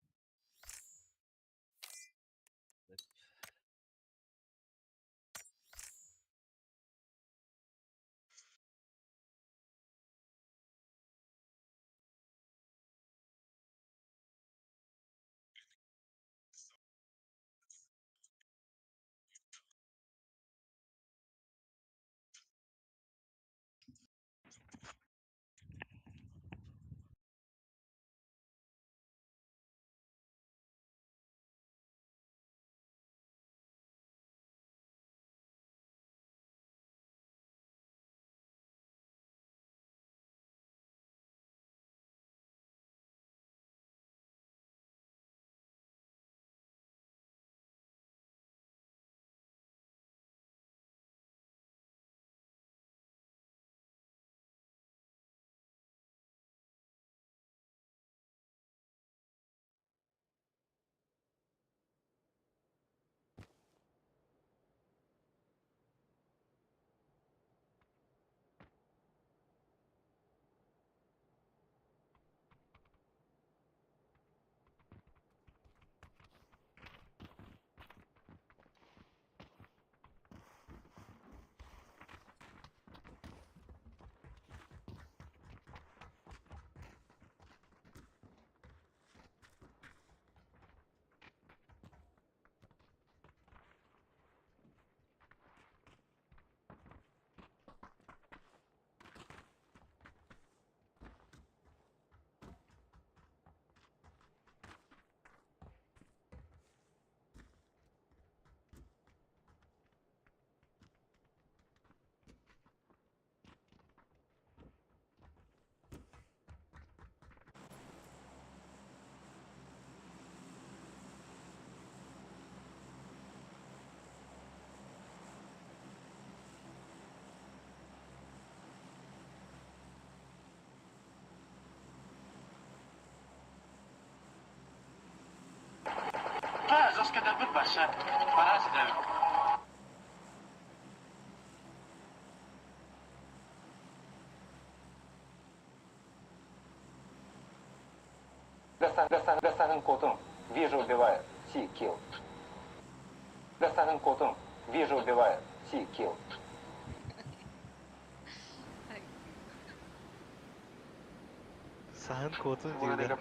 Саһын куотун диир.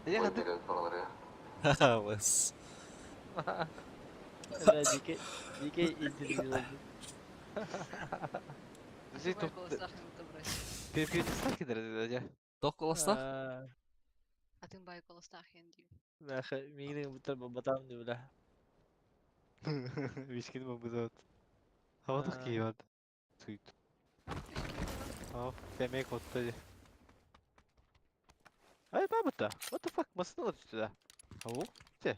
Эйэ ханнык Ха-ха, бас. Бля, дикий, дикий интервью. Здесь тут перекресток кидер, Тоқ колостах? Атын бай колостах енді. Бляха, мигни бутар бабатам ди, бля. Вишкин бабызат. Хавадық кейбад. Суйт. Ау, демек отты. Ай, бабыта. What the fuck, масына түсті да. Ау, те.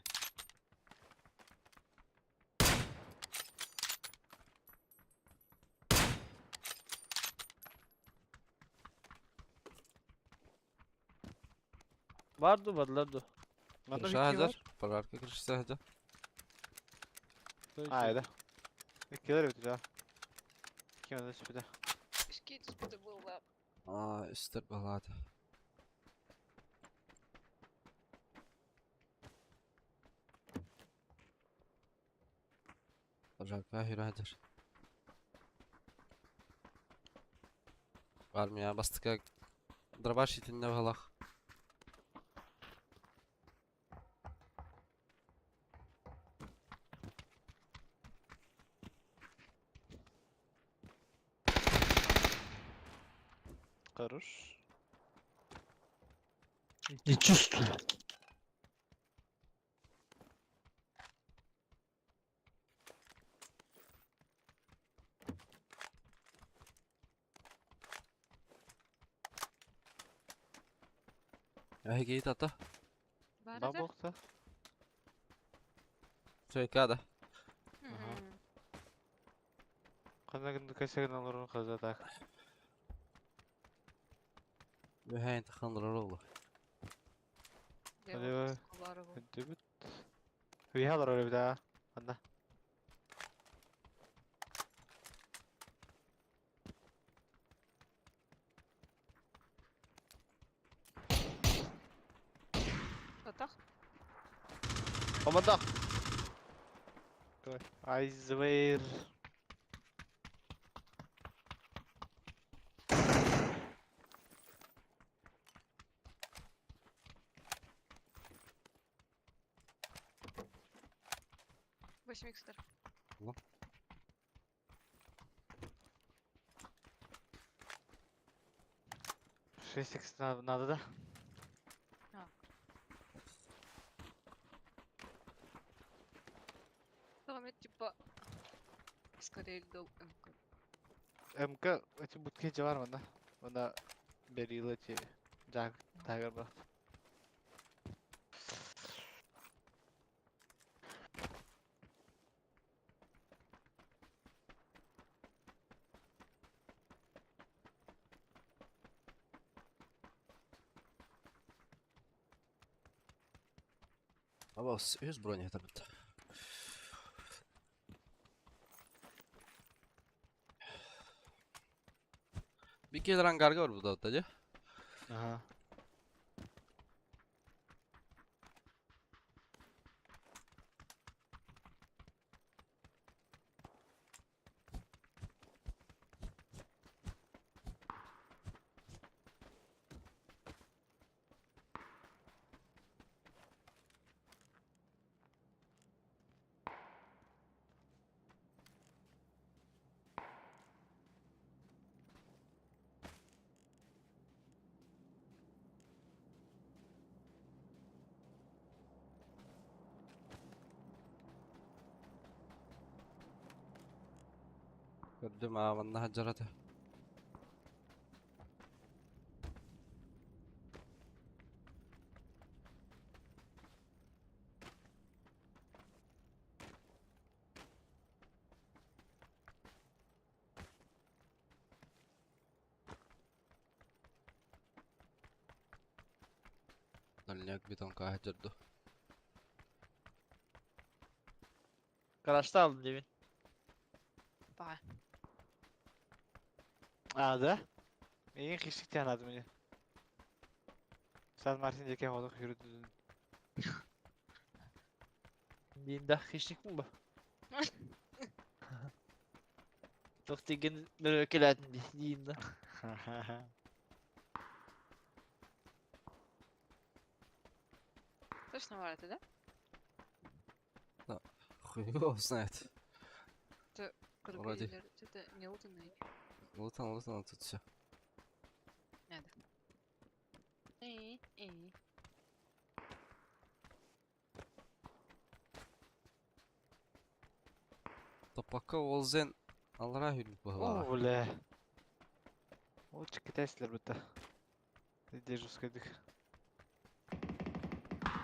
Бар ду, барлар ду. Манда Крыша хазар. Пожарка крышасы хазар. Айда. Келер бит да. Кем анда сүпүдэ. Үшке түспеді болла. А, үстер балады. Пожарка хүрәдір. Бар мия бастыка дробаш итинне балах. Хорош. Не чувствую. Әй кейт ата. Ба болса. Чайка да. Кандай күндү кесеген алырын каза так. Бэхайн тахандырар олу. Дүбүт. Вихалар өлө да. Анда. Атақ? Команда. Айзвейр. Восемь икстер. Шесть икс надо, да? Там типа скорее дол МК. МК эти бутки бар мында. Мында берилы эти жак тагыр бар. Аба өз броня табыт. Бикел рангарга бар буда да. Ага. Көрдүм аа манна хаджарата. Дальняк бетонка аһдьарду. Гаражта алдым дебин. Баҕа. А, да? Миигин хищник тиһэн мне. Сан Мартин диэки ходох yürüdün. Дейін да хищник пун ба? Туох тиген мөрөкеләтин дейін да. Точно бар это, да? Хуй его знает. Вроде. Вроде. Что-то не лутанный. Лутан, лутан, тут все. Надо. Эй, эй. Топака олзен алра хүрбүт О, баһылаҕа. бля. Лучше китайцлар бутта. Держу скадых.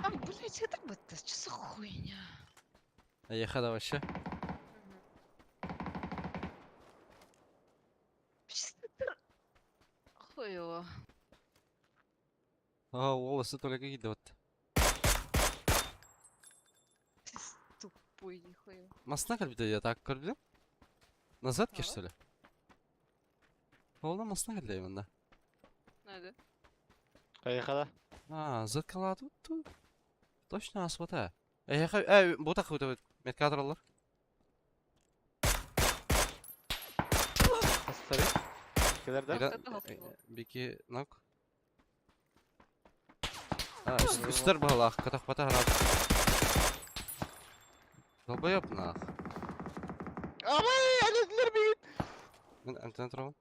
А, блядь, это бы что за хуйня? Эйэхэ да вообще. Хуево. Аа, ол өссө только киирдэ Тупой нихуя. Масна кэлбитэ я так көрбүтүм. Назад Ага. что ли? Ол масна кэллэ именно. Надо. Поехала. А, зеркала тут тут. Точно асвата. Эйэхэ, э, бу так вот меткадралар. Остави. Келер да? Ира- Это Бики нок. А, үстер баһылаах, катах бата харат. Долбоёб нах. Абай, әледлер бейін. Мен антенна турабын.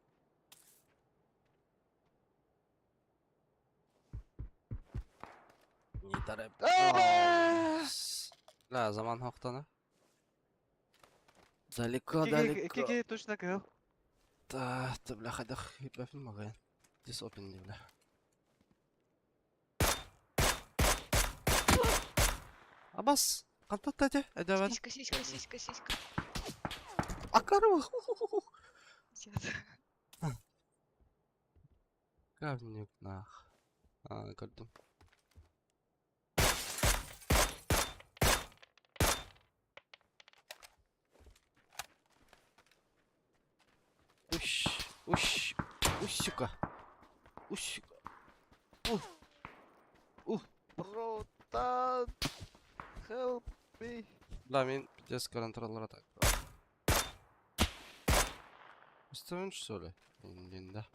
Не тарап. Да, заман хоқтана. Далеко, далеко. Кики, точно кыл. Та, та бля, хайдах хиппефин магайын. This open ди, бля. Абас, кантатта те, эдәвән. Сиська, сиська, сиська, сиська. Акару. Сейчас. Говнюк нах. А, көрдүм. Уш, уш, уш, сука. Уш, сука. Ух. Братан, help me. Бля, мин пиздец гарантировал так. Үстүн что ли? Индин да.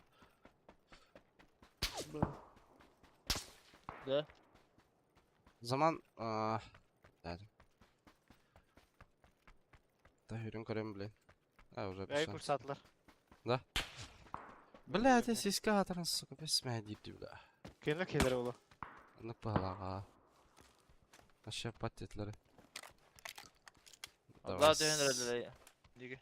Да. Zaman ah dedim. Да yürüyün көрөм блин. А уже Эй, bir курсатлар. Бля, это сиська атырын, сука, бесмә дип бля. Кенле келер олы. Аны палага. Аша паттетлери. Allah döner herhalde. Диге.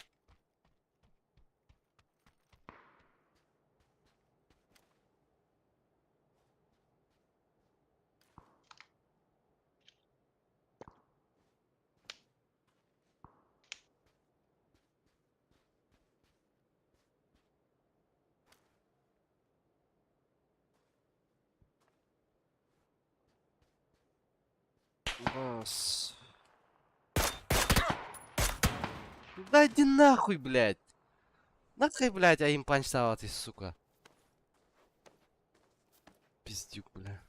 Бас. Да иди нахуй, блядь. Нахуй, блядь, а им панч ты, сука. Пиздюк, бля.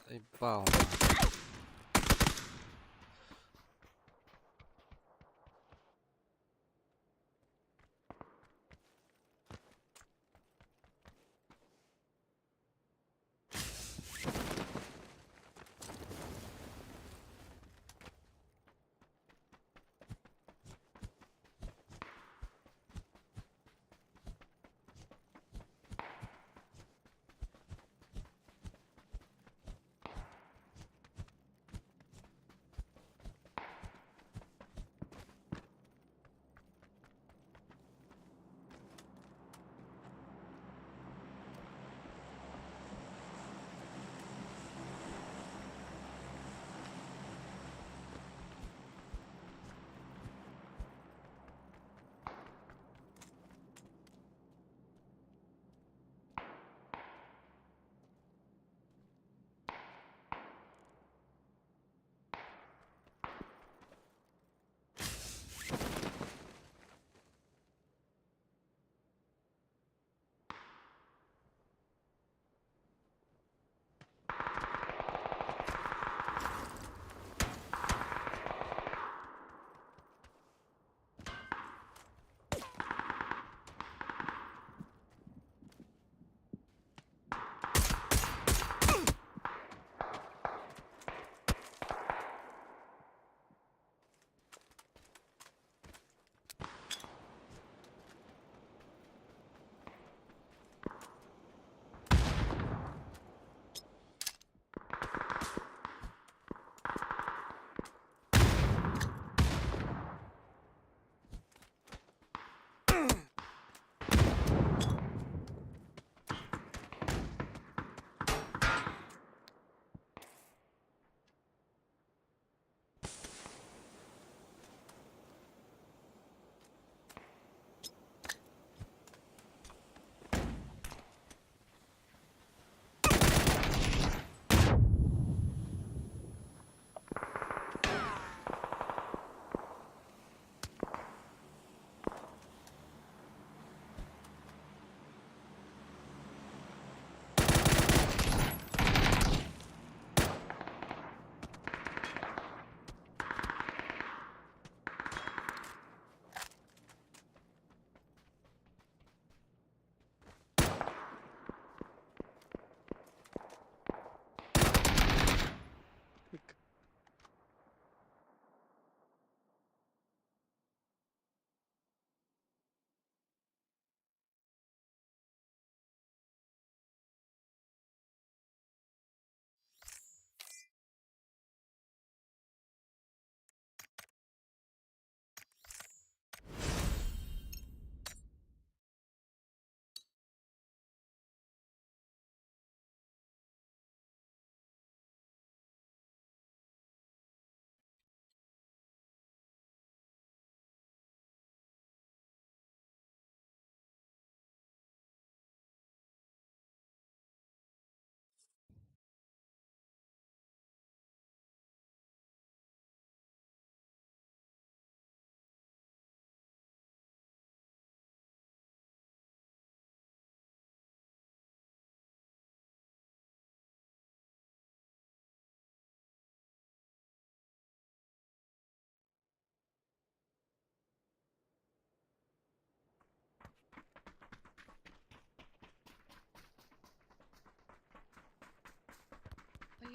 Заебал.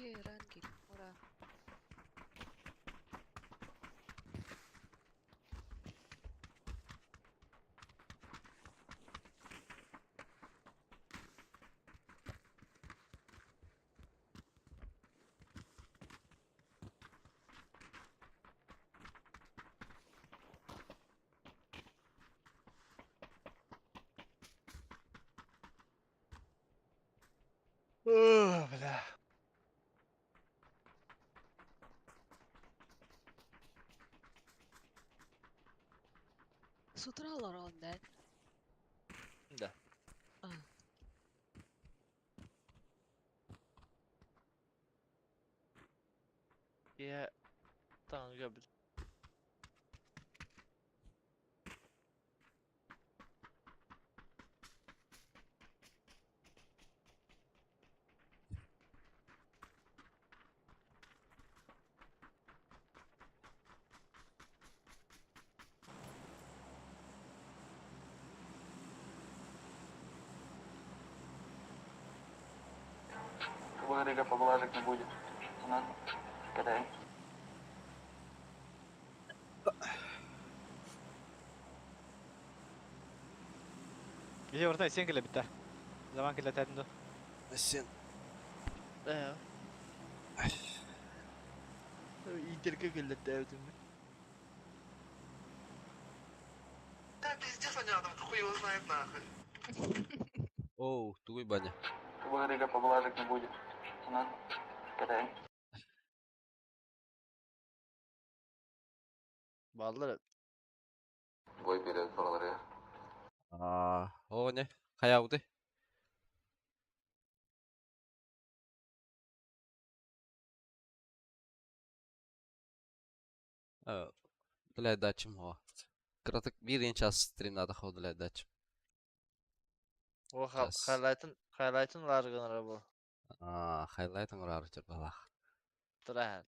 Е, Рангель, ура. Ugh, бля. С утра Лоран, да? Да. А. Я танга бит. Варыга поблажек не будет. Надо. Кидай. Били орта сен келе битте. Zaman келе тәтінді. Сен. Э. Итерке келлетте өтүм. Да пиздец они там хуй его знает нахуй. Оу, тугуй баня. Варыга поблажек не будет. Надо. Кидай. Баллар. Бой берет баллары. Аа, о не, хайа уды. Бля, дачым хо. Краток бир час стримнада хо для дачым. О Тас. хайлайтын хайлайтын ларгынара бу. Аа, хайлайтын урар чыр балах. Тырахан.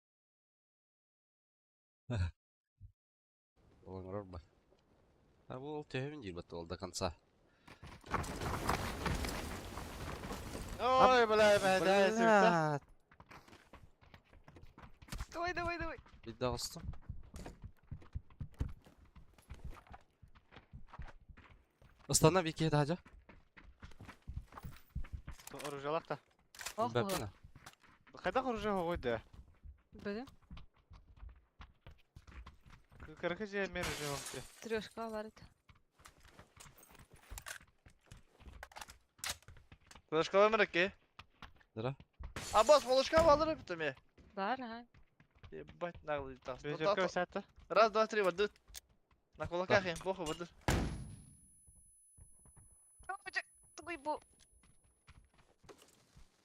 Олоңорор ба. А бу ол төһөмүн диир ол до конца. Ой, бля, бля, Бля, Давай, давай, давай. Бидде остум. Ыстана бикие дажа. Оружалақ та. Ох, Бәппін. Қайда оружие қойды? Бөдө. Кыркы же мен оружие қойды. Трешка бар edi. Флешка var ki? Дыра. А бос флешка var бит ме. Бар, ха. Ебать наглый тас. Өзерке сәтті. Раз, два, три, вот На кулаках им плохо вот. Тугуй бу.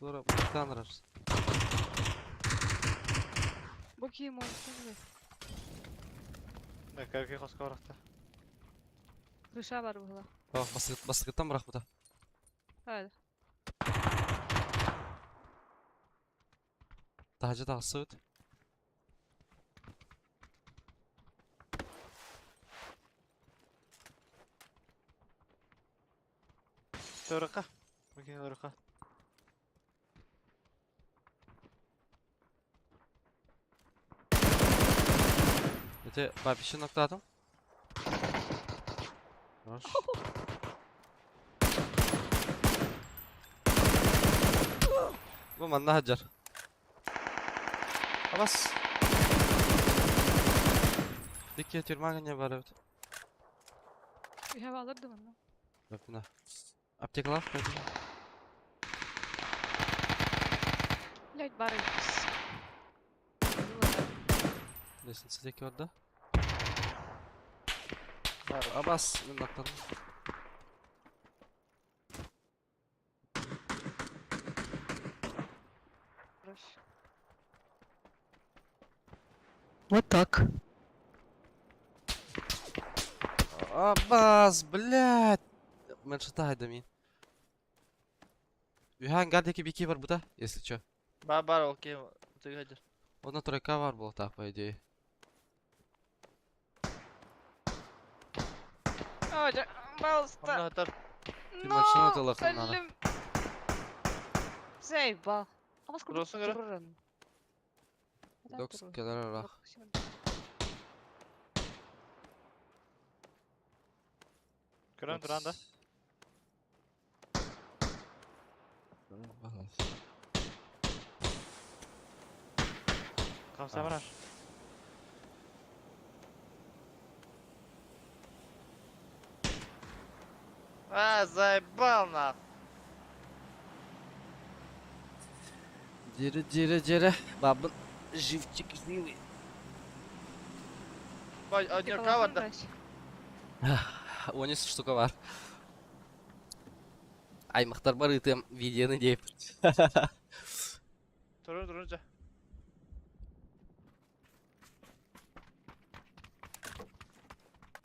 Дора, буктан раш. Бу кийим oyun. Кыркы қосқа орақта. Крыша бар була. О, басыгыт басыгыттан бирак бута. Hadi. Тажа тагысы өт. Торыққа. Мүмкін орыққа. Өте бабиши ноктадым. Хорош. Бу манна хаджар. Абас. Дикке тюрьма не бар өт. Ühe alırdım onu. Бәппін. Аптекалар қойды. Блять, бар edi. Лестница деки бар да. Абас, мен ноктадым. Вот так. Абас, блядь. Мен шата айда мин. Юхан гардеки бики бар буда, если чё. Бар бар окей. Тыгадыр. Одна тройка бар был так, по идее. Ой, пожалуйста. Онна тар. Ты машину талахын надо. Заебал. Алмаз курдук Турулsun көрө. турурун. Фидокс келер ырах. Көрөн туран да. Камса барар. А, заебал нах. Дере, дере, дере. Бабын живчик живый. Бай, однерка бар да. Онис штука бар. Аймақтар бар ытым видеоны деп. Турun турun жа.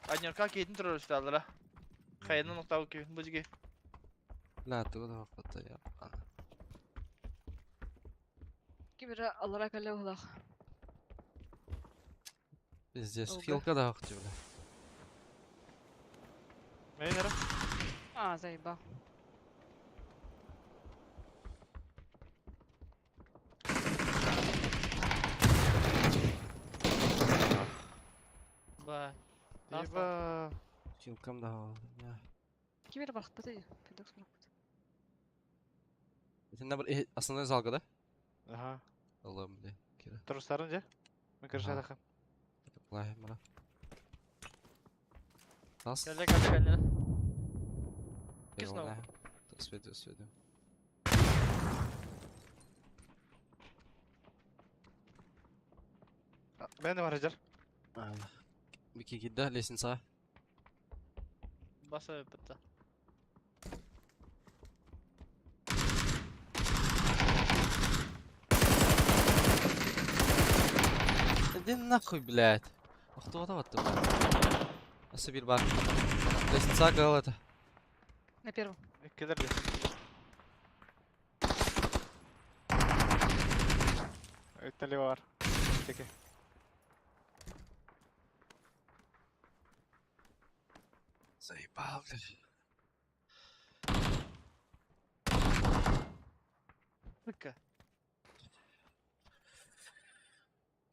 Однерка кейтин турur işte алара. Кайынан нокта ки бу жиги. Ла, тугу да вакытта я. Кимера аллара кале улах. Пиздец, Долго. хилка да вакыт бля. Мен эрэ. А, заебал. Бай. Еба. Хилкам да. Я. Кимера барахтпат иди. Фидокс барахтпат. Это бір основной залга да? Аха. Аллам, бля. Кира. Турустарын же. Мен көрүшө Аха. тахам. Лай, мара. Тас. Келе келе келе. Кис нау. Сведу, сведу. Мен бар жар. Бики кидда лестница. Баса бітті. Иди нахуй, блядь. Ах, кто это вот блядь? Асабир бар. Лестница гал это. На первом. Келер же. Өттеле бар. Теке. Заебал, блядь. Сука.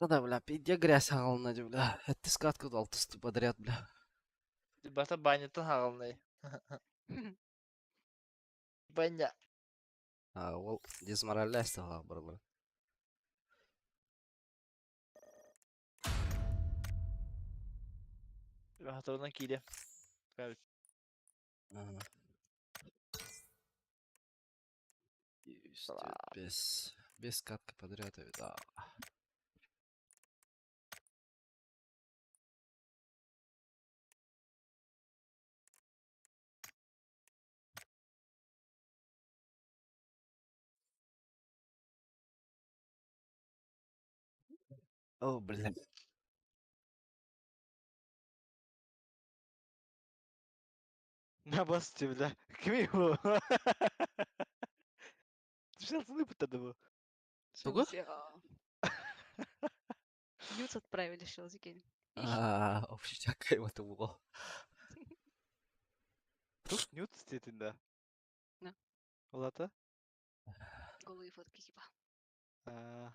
Да-да, бля, пиздец грязь ағалына, бля. Это скатку дал тусты подряд, бля. Баса баняттан ағалнай. Баня. А, ол дезморальность ағал бар, бля. Хатырынан киде. Без, без катка подряд, да. О, блин. На басты, бля. Кими бу? Түшелсini бутады бу. Тугу? Нюц отправили шелзикен. А, общачка его тугу. Нют стетин да. Да. Олата? Голые фотки типа. Аа.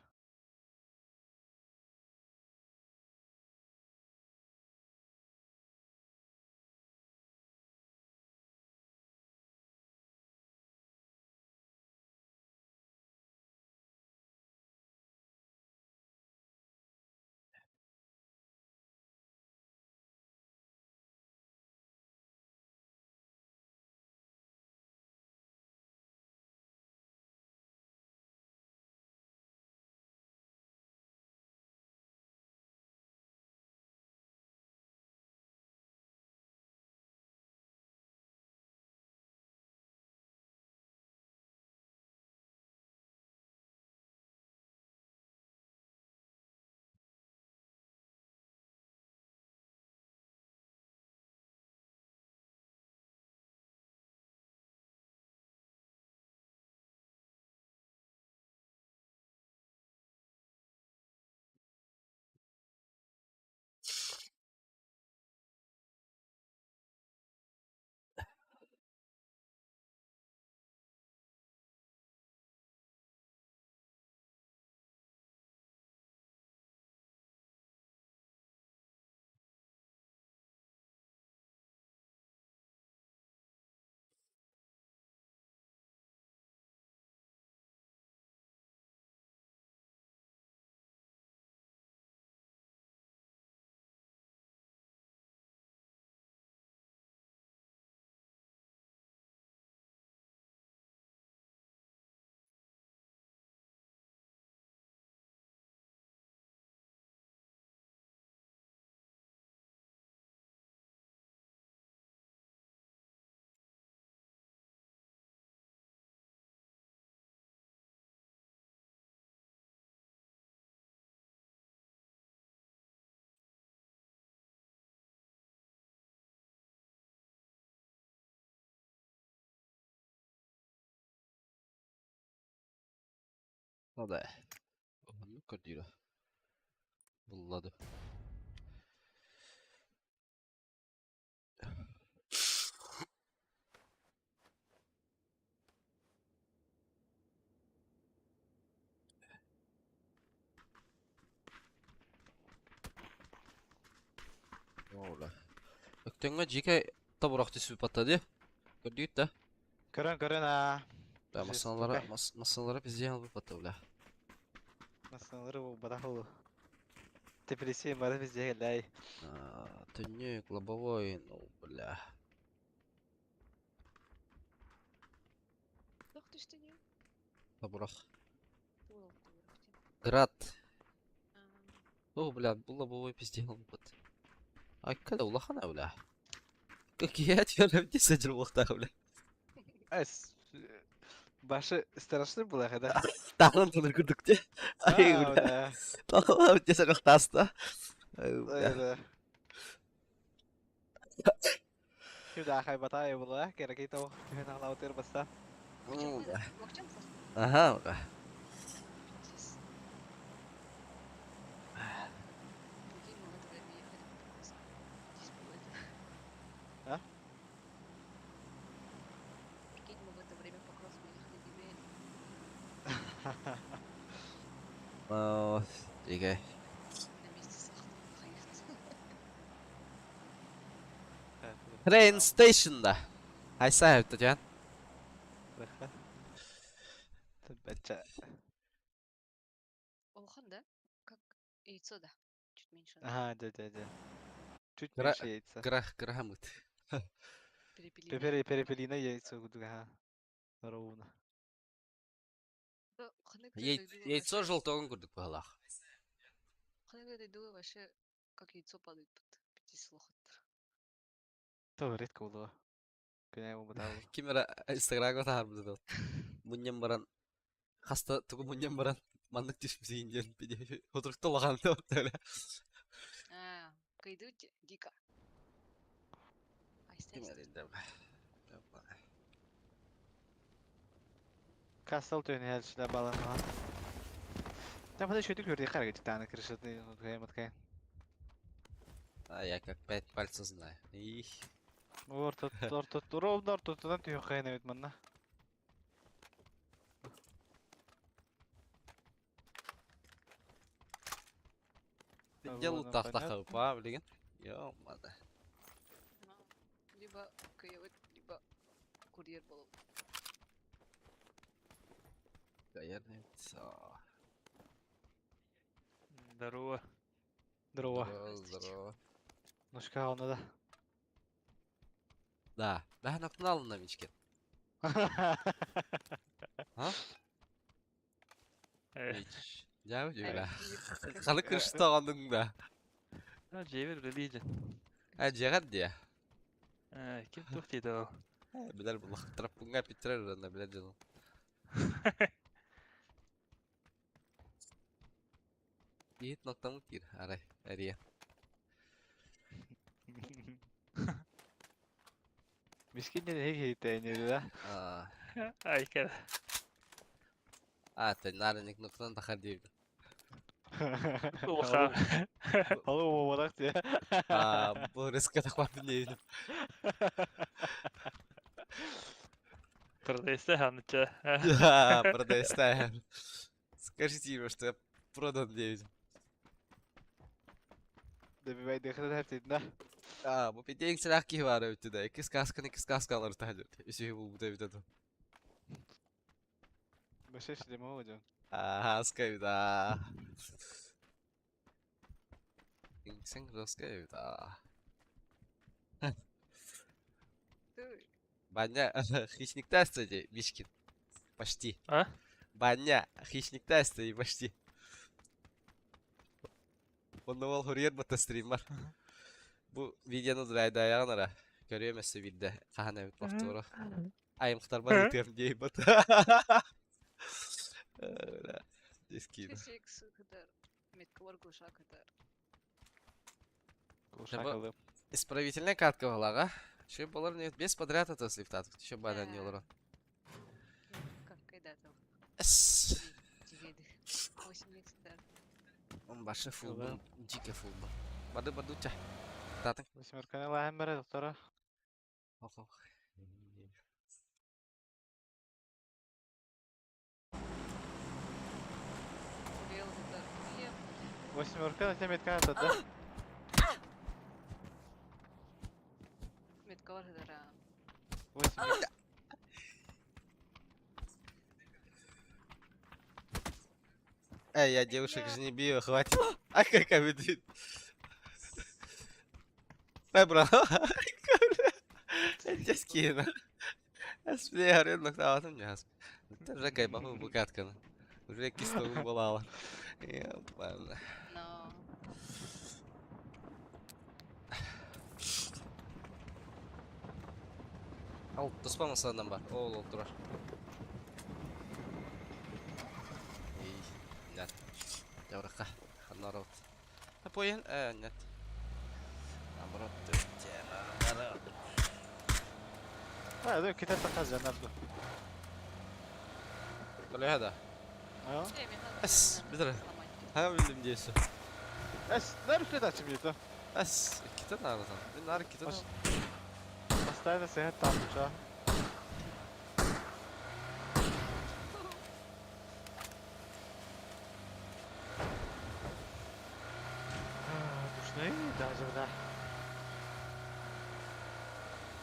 Ну да. Уһуннук көрдүүрэ. Буллады. Ола. Өктөҥҥө дьиикэй тобурах түспүт батта дии. Көрдүүт да. Көрөн көрөн аа. Да, массыыналара массыыналара пиздец албыт батта бля. Массыыналары булбатах ол. Теплиси бары везде кэллэй. Түннүк, лобовой, ну бля. Туох түстүнүй? Тобурах. Град. О, бля, бу лобовой пиздец албыт. Айка да улахан бля. Какие я сидел буолуохтаах бля. Эс Башы страшный была, да? Таһынан тонор курдук те. Ай, бля. Таһынан те саках таста. Бля. Куда хай батай була, кераки то түһэн аҕалаутыр баста. Ага, бля. А? Прикинь, мы в это время по кроссу ехали тебе. Дигэй. На месте сахар Train station да. Хайса эбит Бача. Улахан, да? Как яйцо, да? Чуть меньше. Ага, да, да, да. Чуть меньше яйца. Грах, грахамыт. Перепелиное. Перепелиное яйцо, ага. Ровно. Яйцо желтогун курдук баһалаах. Ханнык дойдуга вообще как яйцо падает под пяти слохоттар. То редко было. Ким эрэ инстаграмҥа таһаарбыт этэ. Мунньан баран хаста тугу мунньан баран маннык түспүтүн диэн утурукта улахан да А, кыйдыы дико. Кассал түһэн баламаҕа. Там еще көрдүк харгы таны крышатын маткай. А я как пять пальцев знаю. Их. Орто орто ровно ортотунан түһүн хайна бит манна. Делу тахтаха па, блин. Ё-моё. Либо кыйыбыт, либо курьер болуп. Здорово. Здорово. Здорово. Ну шкаф надо. Да, да, накнал на мечке. А? Мич. Я удивля. Халы кырыштағандың да. Жебер религия. А, жегат дия. Ким тух дейді ол? Билер бұл траппунга питтирер онда билер жаным. Иит ноктамы кир, арай, әрия. Мискин не хейте да? Айка. А, ты нарыник ноктан тахар дейбин. Улахан. Алло, болақ те. А, бұл риске тахмапын дейбин. Продайся, Аныча. Да, продайся. Скажите ему, что я продан дейбин. Добивай дыхание, да? А, бу петең сілақ ки бар өтті да. Екі сказканы екі сказкалар тахыр. Үсі бұл бұта бітеді. Башеш лимо идем. Ага, скайда. Инсен да. Баня, хищник теста, Мишкин. Почти. А? Баня, хищник теста и почти. Онно ол хурьер бата стример. Бу видеону драйдаяҕын ара. Көрүөм өссө биирдэ хаһан эбит повтору. Айымхтарбар ытыам дии бат. Дискин. Исправительная катка была, Еще болар не без подряд это слифтат. Еще бадан не олорон. 8 дар. Он башы фулбун, дико фулбун. Бады бадуча. Татын. Восьмерканы лаһын бара доктора. Ох ох. Белый дар. Восьмерка на метка да. Метка бар дара. Восемь. Эй, я девушек же не бью, хватит. А как обидит? Эй, брат. Я скину. Әспле рынок таватым жас. Тоже кайбаху букатканы. Уже кистогу болала. Ебана. Но. Ал туспа масадан бар. Ол ол турар. Эй, нет. Жабыракка. Ханарот. А поен? Э, нет. Наоборот, наоборот. А, да, китайцы хазяин нарду. Коля да. А? Эс, битер. Ха билдим дейсі. Эс, нар үстү тачым жето. Эс, ките нарасан. Мен нар ките. Постоянно сыгат там, ча. Душный даже, да.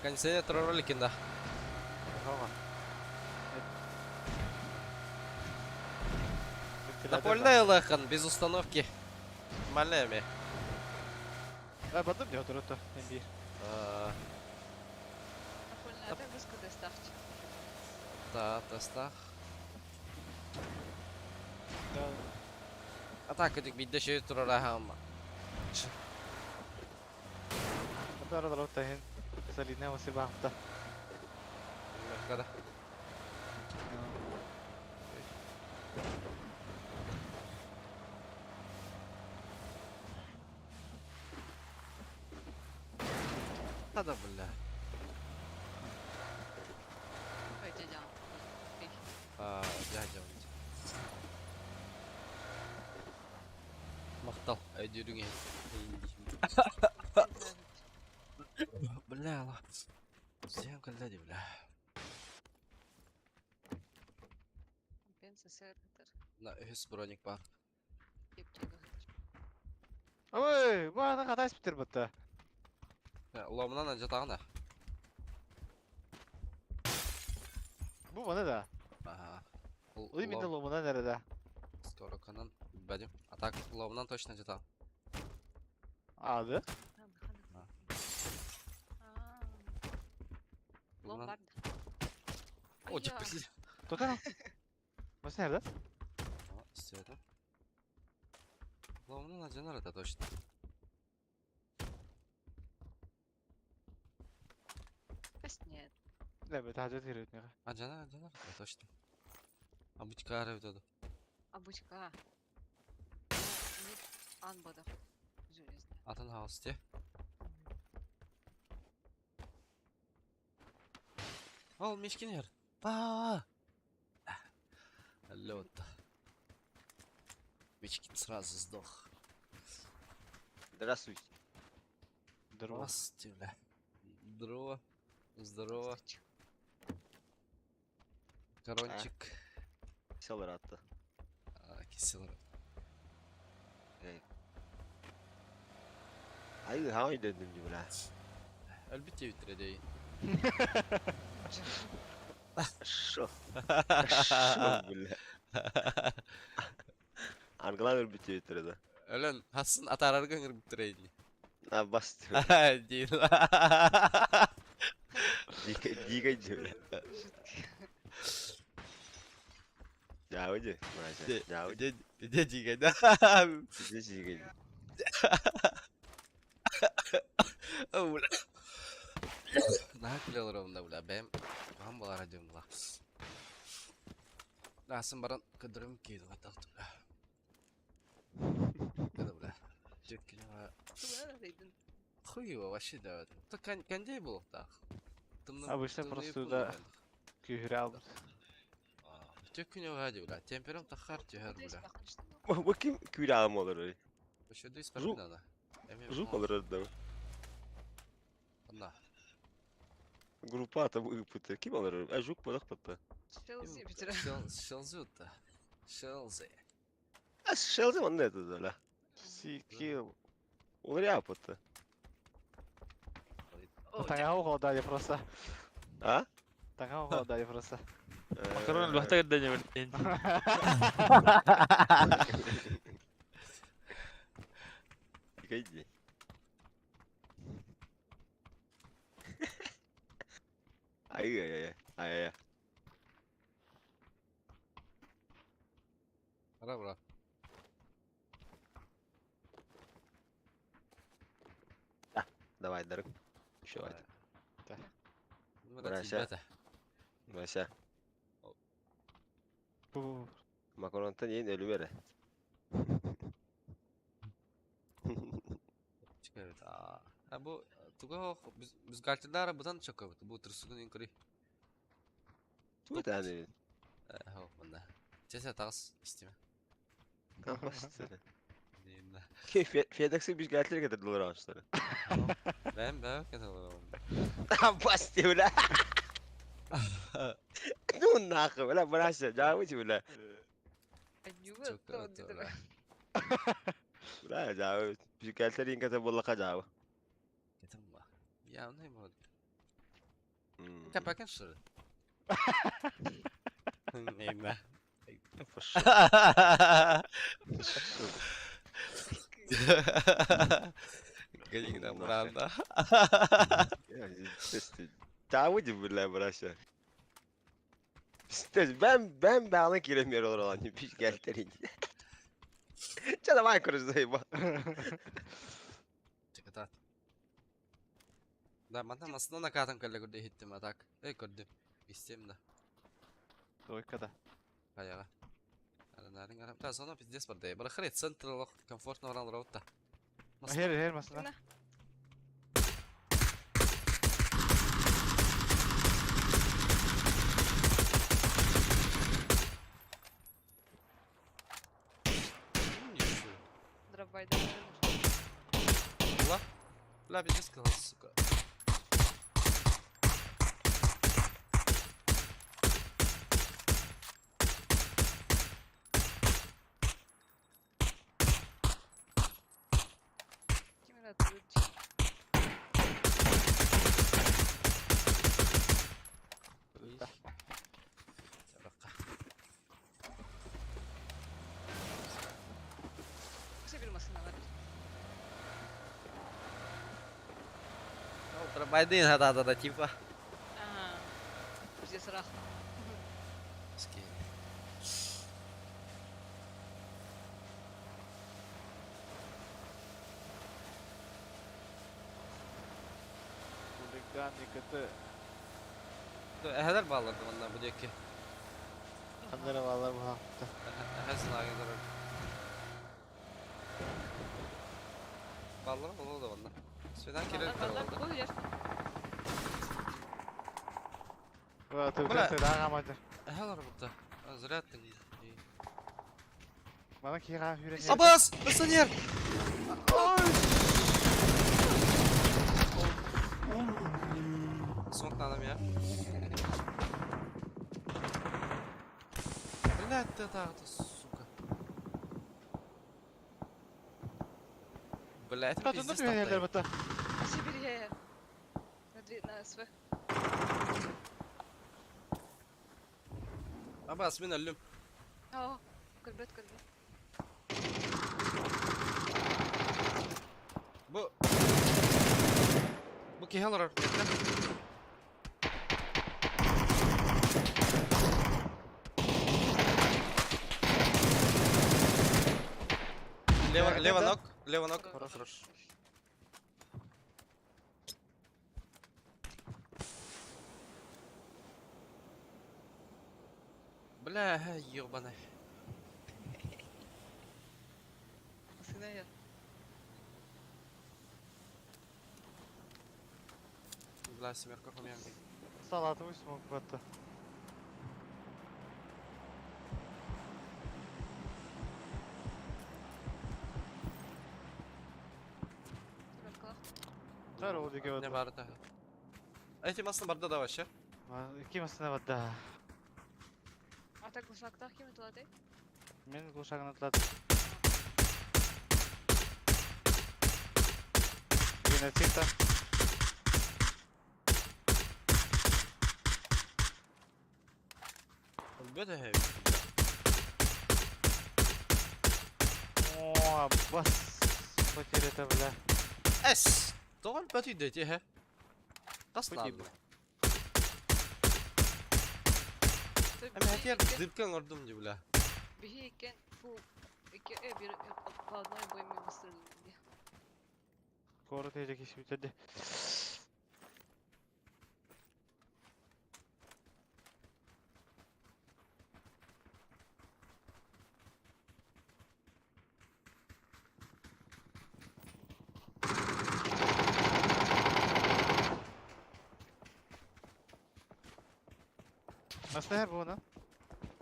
Кондиционер роликин да. Рома. Напольная лахан, без установки. Малями. А, потом не отырыты, имбир. Напольная выска доставьте. Да, тестах. Да. А так, эдик бидде шей турара хама. Атара тахин. Салина васибахта. Kada. Hada бля. Ой, дядя. А, дядя. Мактал, өйдүрүңе. Бля, ла. Зям калдади, бля. На өс броник бар. Ой, бана катай спитер бутта. Ломынан жатагына. Бу бана да. Ага. Ой, мен ломынан nerede? Скоро канан бәдим. А так ломынан точно жатагын. Ады. Лом бар. О, блин. Тотан. Бас nerede? Истеді. Ломынан жанар это точно. Нет. Да, бет хажат кирет нега. А жанар, жанар это точно. А бучка арып А бучка. Нет, анбада. Железно. Атын хаус те. Ол мешкинер. Ба. Лед. Мечкин сразу сдох. Здравствуйте. Здорово. Здравствуйте, бля. Здорово. Здорово. Корончик. Киселер атты. Киселер. Ай, хай дедим бля. Әлбетте бітіреді. Шо? Шо, бля. Аргылан өлбүтө битирди. Өлөн, хасын атарарга ыңыр бітіреді. А, бас. Дейін. Дига бля. Жауди, мразь. Жауди. Де дига, да? Де дига. Бля. Наһа күлэлэр онда, бля, бэм. Куһан болара диэн була. Асын баран кыдырым кииди катахты, бля. Кыды, бля. Жөккүнэ Хуево вообще да. То кондей был так. Обычно просто да. Күйүрэ албыт. Жөккүнэ гади, бля. Темперам тахар түһэр, бля. Бу ким күүрээҕим олорор? Өшөдүй Жук. спортсмен ана. Эми Жук олорор да. Анна. Группа там ыыппыта. Ким олорор? А жук бодох батта. Челси бүтүрэ. Шелзи Шелзи. А Шелзи онно это да. Сикил. Олоря батта. Таҥаһа уҕалдали просто. А? Таҥаһа уҕалдали просто. Макарон элбэхтэ кэрдэнэ бэртин. Иди. Ай-яй-яй. Ай-яй. Ара бра. Давай, дорог. Еще давай. Брася. Брася. Бу Макаронтан ең өлі бері. Çıkıyor. Ha bu туга biz galtilere budan çok evet. Bu tırсыгын инкри. Ту тәне. Хо мында. Чесе тагыс истеме. Деймде. Федекси biz galtilere getirdiler ağaçları. Ben ben getirdim. Басти, бля. Ну нахуй, бля, брася, жабы бля. Анюга Çok то Бля, жабы. Biz galtilere ингете боллака жабы. Getirdim ba. Ya ne bu? Kapakan şurada. Neyme. Галина Бранда. Жабы бля, брася. Ben ben bağlı giremiyor olan biz galtilere. Ча давай, короче, заебал. Чекатат. Да, мантан aslında nakatan кэллэ көрдө иһиттим а так. Эй көрдүм. Истем да. Двойка да. Хаяга. Аранарын гарам. Да, зона пиздец бар да. Бара хрет центр лох комфортно баран роутта. Хер хер масына. Дробайда. Ла. Ла пиздец сказал, сука. Ким это Дробайдын да да типа. А, Пиздец рах. Ски. Хулиган КТ. Эһэлэр бааларды манна бу диэки. Ханнара балар бу. Эһэ сынаагыдар. Баллар болу да манна. Свидан келер Баллар болду. бу ер. Бля, ты да гамады. Эһэлэр бутта. Зря ты. Мана кига хүрен. Абас! Пассажир! Смок надо меня. Блядь, ты так, сука. Блядь, это Та тут пиздец хүрен таптай. бата. Сибирь На две на СВ. Абас, мен өллүм. О, көрбөт көрбөт. Бу... Бу киһи олорор. Лево, лево ног, лево ног. Хорош. Хорош. Бля, ёбаный. Сына я. Бля, семерка хуйня. Салатовый смог бата. Тар ол диге Не бар. бар да. Эти масны барда да вообще. Ики масына бар да. А так глушактах кем это? Мен глушагын атлады. Геноцид. Өлбөт эһэ. О, бас потерята, бля. Эс. Тоҕо өлбөт үйдэ эһэ. Спасибо. Таслаан. Эми хэтиэр дыркан ордум ди бля. Биһи иккен фу икки бир по одной бойме выстрелили. Город эжеки кисip Nasıl her bu ona?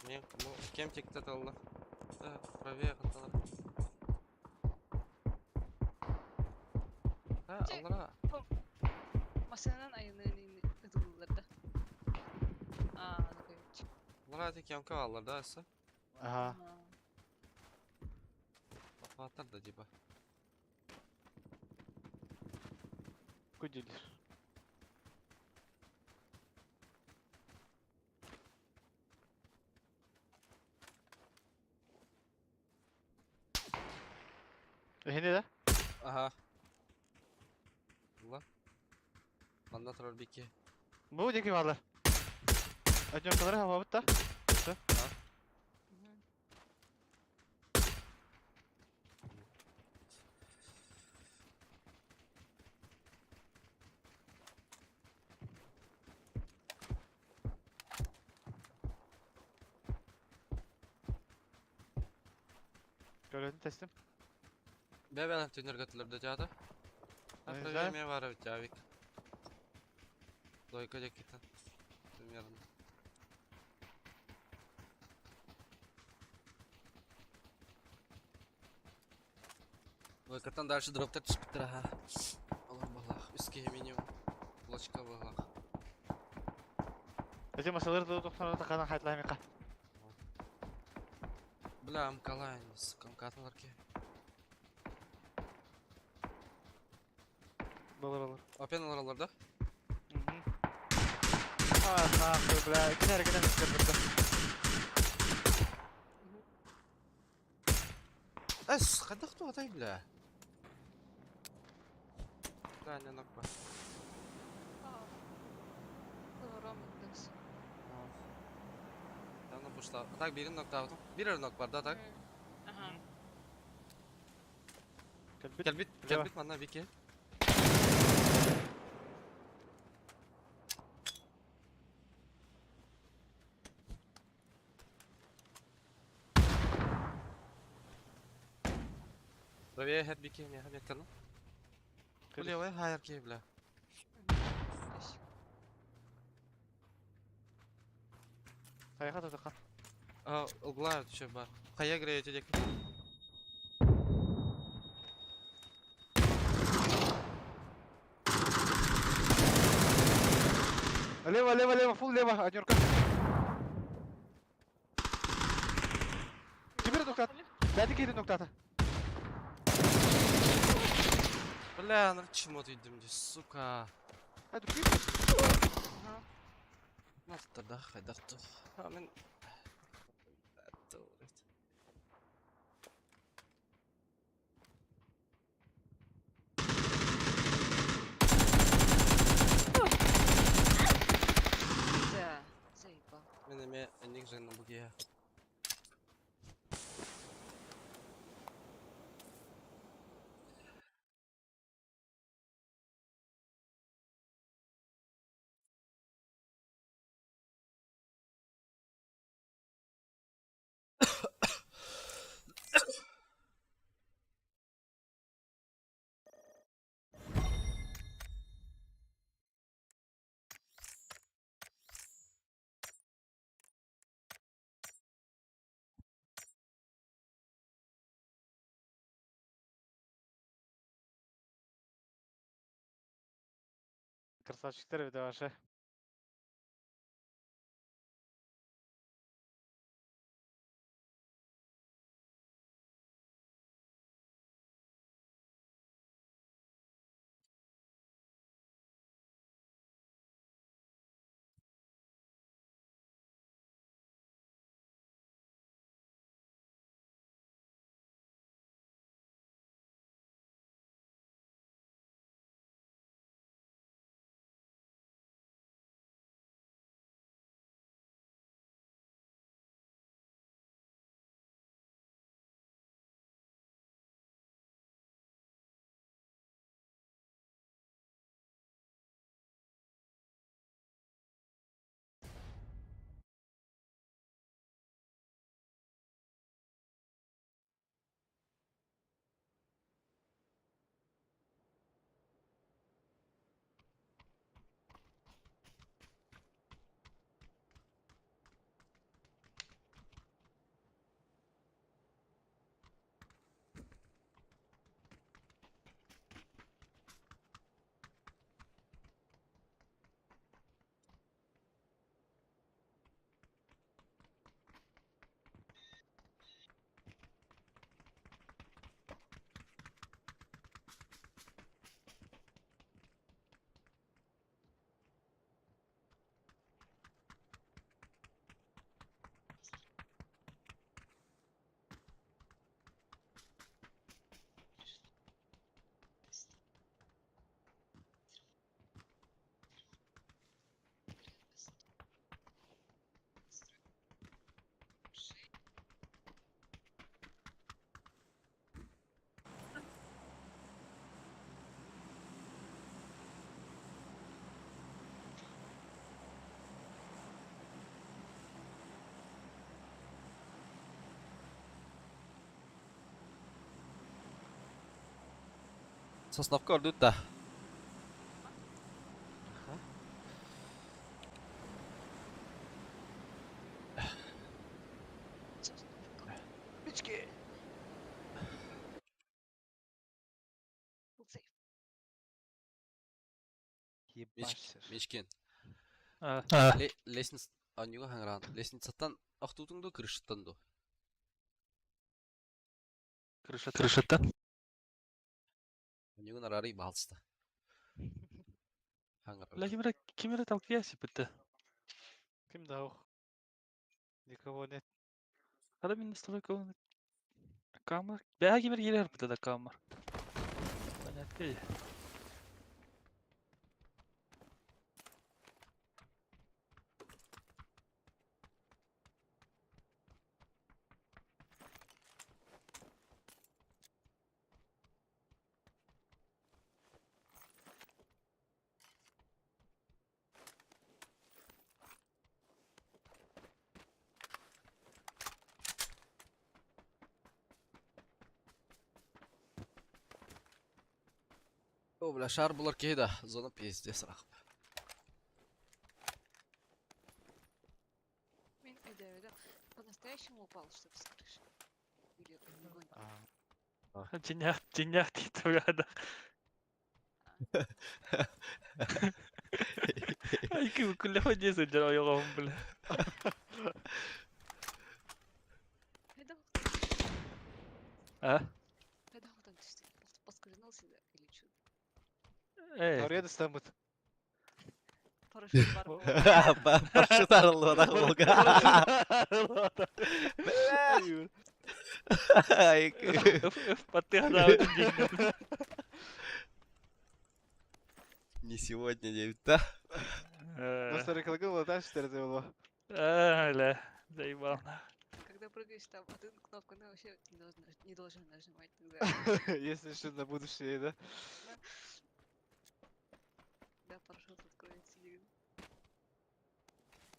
Мен ну кем текте талла. Правее хатталар. Ha, аллара. Масынан айынын ытылылар да. А, такой. Аллара тек ямка аллар да асы. Ага. Апаттар да типа. Кудилер. Ehine de. Аха. Алла. Манна турар бики. Bu deki varlar. Adjonkалары hava bitti. Görevini teslim. Бе-бе түнер көтүлөр да жаада. Не Правее знаю. ме бар жабик. Дойка жекитен. Примерно. Дойкаттан дальше дроптар түшүп аха. Алла балах. Үске минимум. Кулачка балах. Эти masaları da doktora da kalan hayatlar mı? Бля, амкалайн, сука, амкаталар ке. Olur olur. Опен алар да? Ah, бля, gider gider gider. Эс, кайдах атай бля. Да, не нокпа. Давно пошла. А так бирин нокта алдым. Бир нок бар да так. Ага. Келбит. Келбит, Лево. келбит манна бики. Правее хет бики, не хет кану. Левая хайр ки бля. Сайха да қан. А, угла түшө бар. Кая кире дек. Лево, лево, лево, фул лево, однерка. Теперь нокта. Дайте кири ноктата. Бля, ну чему ты идем здесь, сука. Hadi кири. Нафта да, хайдарту. А мен. Да, заебал. Мен эме энник жайна бугия. Красавчиктар эбит ваша. Сосновка ордут да. Бички! Был сейф. Ебашься. Мечкен. А. Лестница... Анюга хаңран. Лестницаттан охтутуң ду, крышаттан ду. Крыша, крышаттан. Анюга нарары баалыста. Хаңран. Бля, кимре, кимре толкуяси бітті. Ким да ох. Никого нет. Хада мин настройка оны. Камер. Бля, кимре келер бітті да камер. Понятно. О, бля, шар булар кейда. Зона пиздец, рах. Мин да, по-настоящему упал что-то с крыши. Или огонь. А, Чинях, чинях дейді бля. Ай, кім күлі ходи сылдыр ойғам, бля. Хайда А? Хайда там түстү. Просто поскользнулся да, или что? Эй. Ория да Парашют бар болду. Парашют арылды болга. Бля. Ай, Өф, өф, патты хада. Не сегодня, не да? Ну, сорок да, что это было? А, бля, заебал. Когда прыгаешь там, одну кнопку, ну вообще не должен нажимать тогда. Если что, на будущее, да? Да, парашют откроется.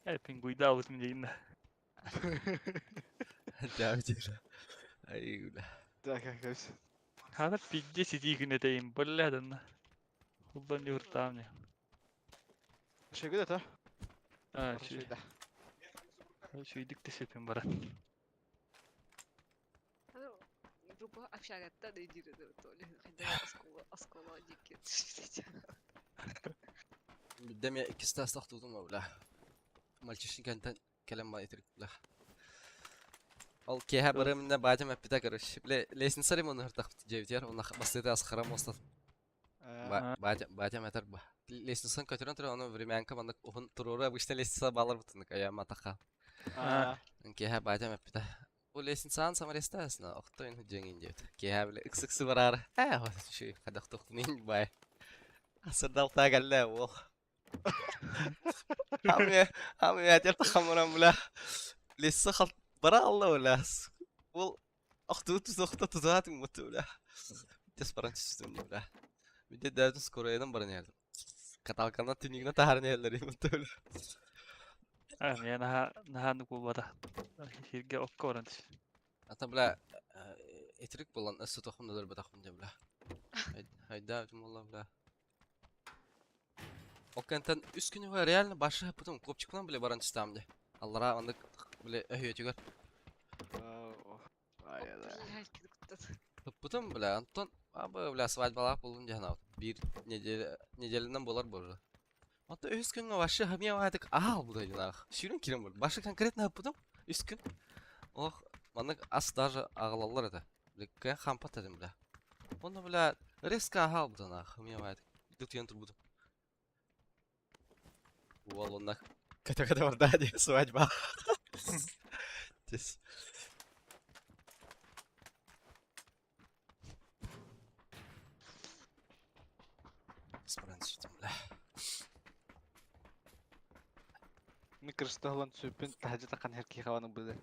Ай, пингуйда вот мне инна. Да, где-то. Ай, бля. Да, как все. Хада пизде сиди күнетейін, бля, данна. Улдан юртамне. Шегүдө то? А, Шегүдө. Шүйдік тесепен барат. Группа общагатта да иди да то ли. Хайда оскола оскола дикет. Бидде эмиэ иккис таас тохтуутум бля. Мальчишник кэнтэн кэлэн ба итирик бля. Ол киэһэ барыам иннэ баатым эппитэ короче. Бля лестница ремонт ыһыртахпыт дьиэбитигэр уонна бастыыта асхара муоста батя батям этэр ба. Лестницаны көтөрөн туран ону времянка маннык уһун туруору обычно лестница бааларбытынык айаам атаха. Киэһэ батям эппитэ. Бу лестницаҕын самарестаасына охтойун дьиэҥин диэбит. Киэһэ били ыксы-ыксы бараары ээ үчүгэй хайдах тохтунуйун бай. Сырдалтаа кэллэ уол. Хамыа хамыа тахамыран бля. Лесса хал бара алла бля. Уол охтуу тусохта тутаатын муту бля. Тес баран түстүм бля. Виде дәтин скорайдан баран иһэлим. Каталканан түннүгүнэн таһааран иһэллэр муту бля. А, меня наһаа наһаа буолбата. Сиргэ окко баран түс. Ата бля итирик буолан өссө тохун да өлөрбөтөхпүн дьэ бля. Хайда буолла бля. Ол кэнтэн үс күн уһа реально башы потом копчикынан бля баран түстаам дьэ. Аллара маннык бля өһүөтүгэр. Туппутум бля, Антон абы бля свадьбалаах буоллун дьэ санаабыт. Биир неделя неделянан буолар буолла. Онто үс күҥҥэ вообще хамия ваатык аал будай дьанаах. Сүүрэн киирэн бар. Башы конкретно хаппытым үс күн. Ох, маннык ас даже аҕалаллар этэ. Бля, кыайан хампат этим бля. Онно бля резко аһаал буданаах хамия ваатык. Дутуйан турбутум. Уол онно көтө-көтө барда дии свадьба. Тис. Спранситим, бля. Микростолон сүппүн таһдьа тахан һэр киһи хабаны быды.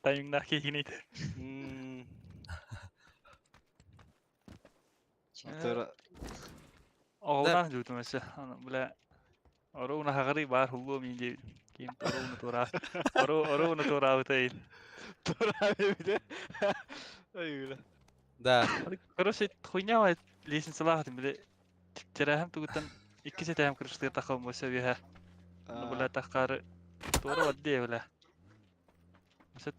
Таймингнаах киһини. Оҕолоох дьуутум өссө. Аны бля оруuna хаҕарый баар хуллуо мин диэбит. Ким оруuna туораа. Ору оруuna туораабыта ил. Туораабыта. Ой, Да. Короче, хуйня лестницалаах этим, бля. Чэрээһим тугуттан иккис этээһим кырыштыгар таххабын бу сөбүһэ. Ну, бля, таххаары туора бардиэ, бля. Сөт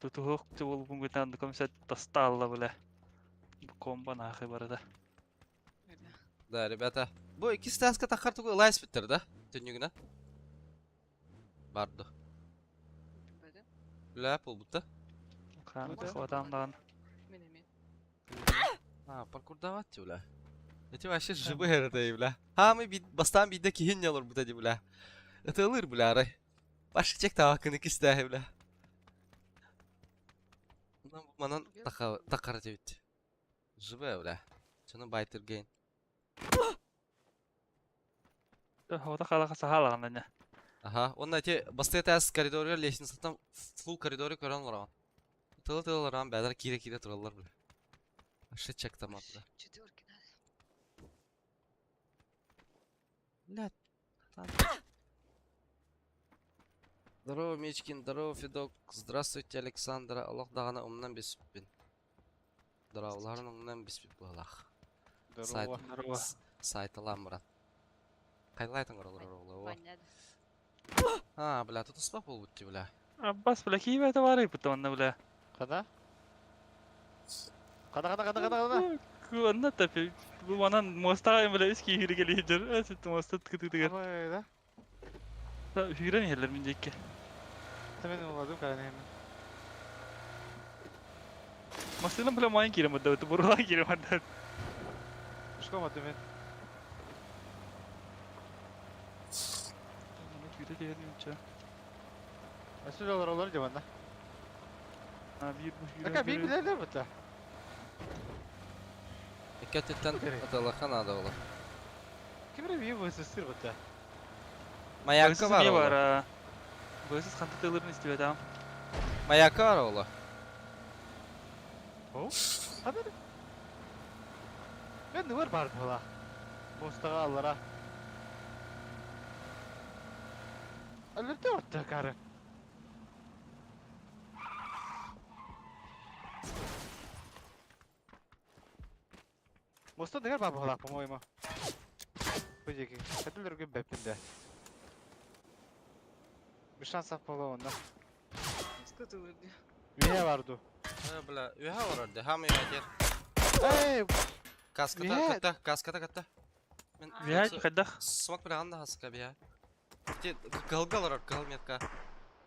Тутуһуох буолбун гытаан комсет тастаалла бля. Комба нахуй барыта. Да, ребята. Бу иккис тааска таххар тугу ылайс биттер да? Түннүгүнэ. Барды. Бля, буолбута. Хватам даҕан. Мен эми. А, паркурдават бля. Эти вообще живые это, бля. А, мы бастан биирдэ киһин не олорбута ди, бля. Ытылыр, бля, арай. Башка чек табакын иккистээһи, бля. Манан такара дебит. Живая, бля. Чону байтыргейн. Хота халаха сахалаган Аха, онна эти бастыга таас коридорга лестницаттан фул коридору көрөн олорон. Тылы-тылы олорон бәдер кире-кире тураллар, бля. Вообще чек тамат, бля. Четверки надо. Бля. Здорово, Мечкин, здорово, Федок. Здравствуйте, Александра. Олох даҕаны умнан биспин. Здороволарын умнан биспит буолах. Здорово. Здорово. Сайталаан баран. Хайлайтын олорор Понятно. А, бля, тут успах буолбут дии, бля. Аббас, бля, киибэ табаарый бутта манна, бля. Хана? Хана, хана, хана, хана, хана. Онна тапи. Бу манан мостаға бля үс киһири келиһдер. Эсит моста ткытыгар. Ой, да? Хүрен иһэллэр мин диэкки. Мен уладым калан hemen. Массыына бля майын киирэн барда, бурулаан киирэн барда. Ушкоматым мен. Күүтэ түһэрин үчэ. Өссө олор олор дьабанна. А биир бу Ака би билелер бата. Икки өттүттэн аталаха наада буолар. Ким эрэ би бысыстыр бата. Маякка бар бар. ола. Бысыз ханта тылырын истибетам. Маякка бар ола. О? Хадыр. Мен нуар бар була. Мостага аллара. Алырты отта кары. Моста дэгэр бар була, по-моему. Бу диэки. Хадылар күн бэппин да. Bir шанс була онда. Что ты вроде? Үһэ бар ду. Э, бля, үһэ олорор ди. Хамы ядер. Эй, Каската Үһэ. кытта, каската кытта. Мен Виһэ хайдах? Смок быраҕан да хаска биһэ. Ити кыһылга олорор, кыһыл метка.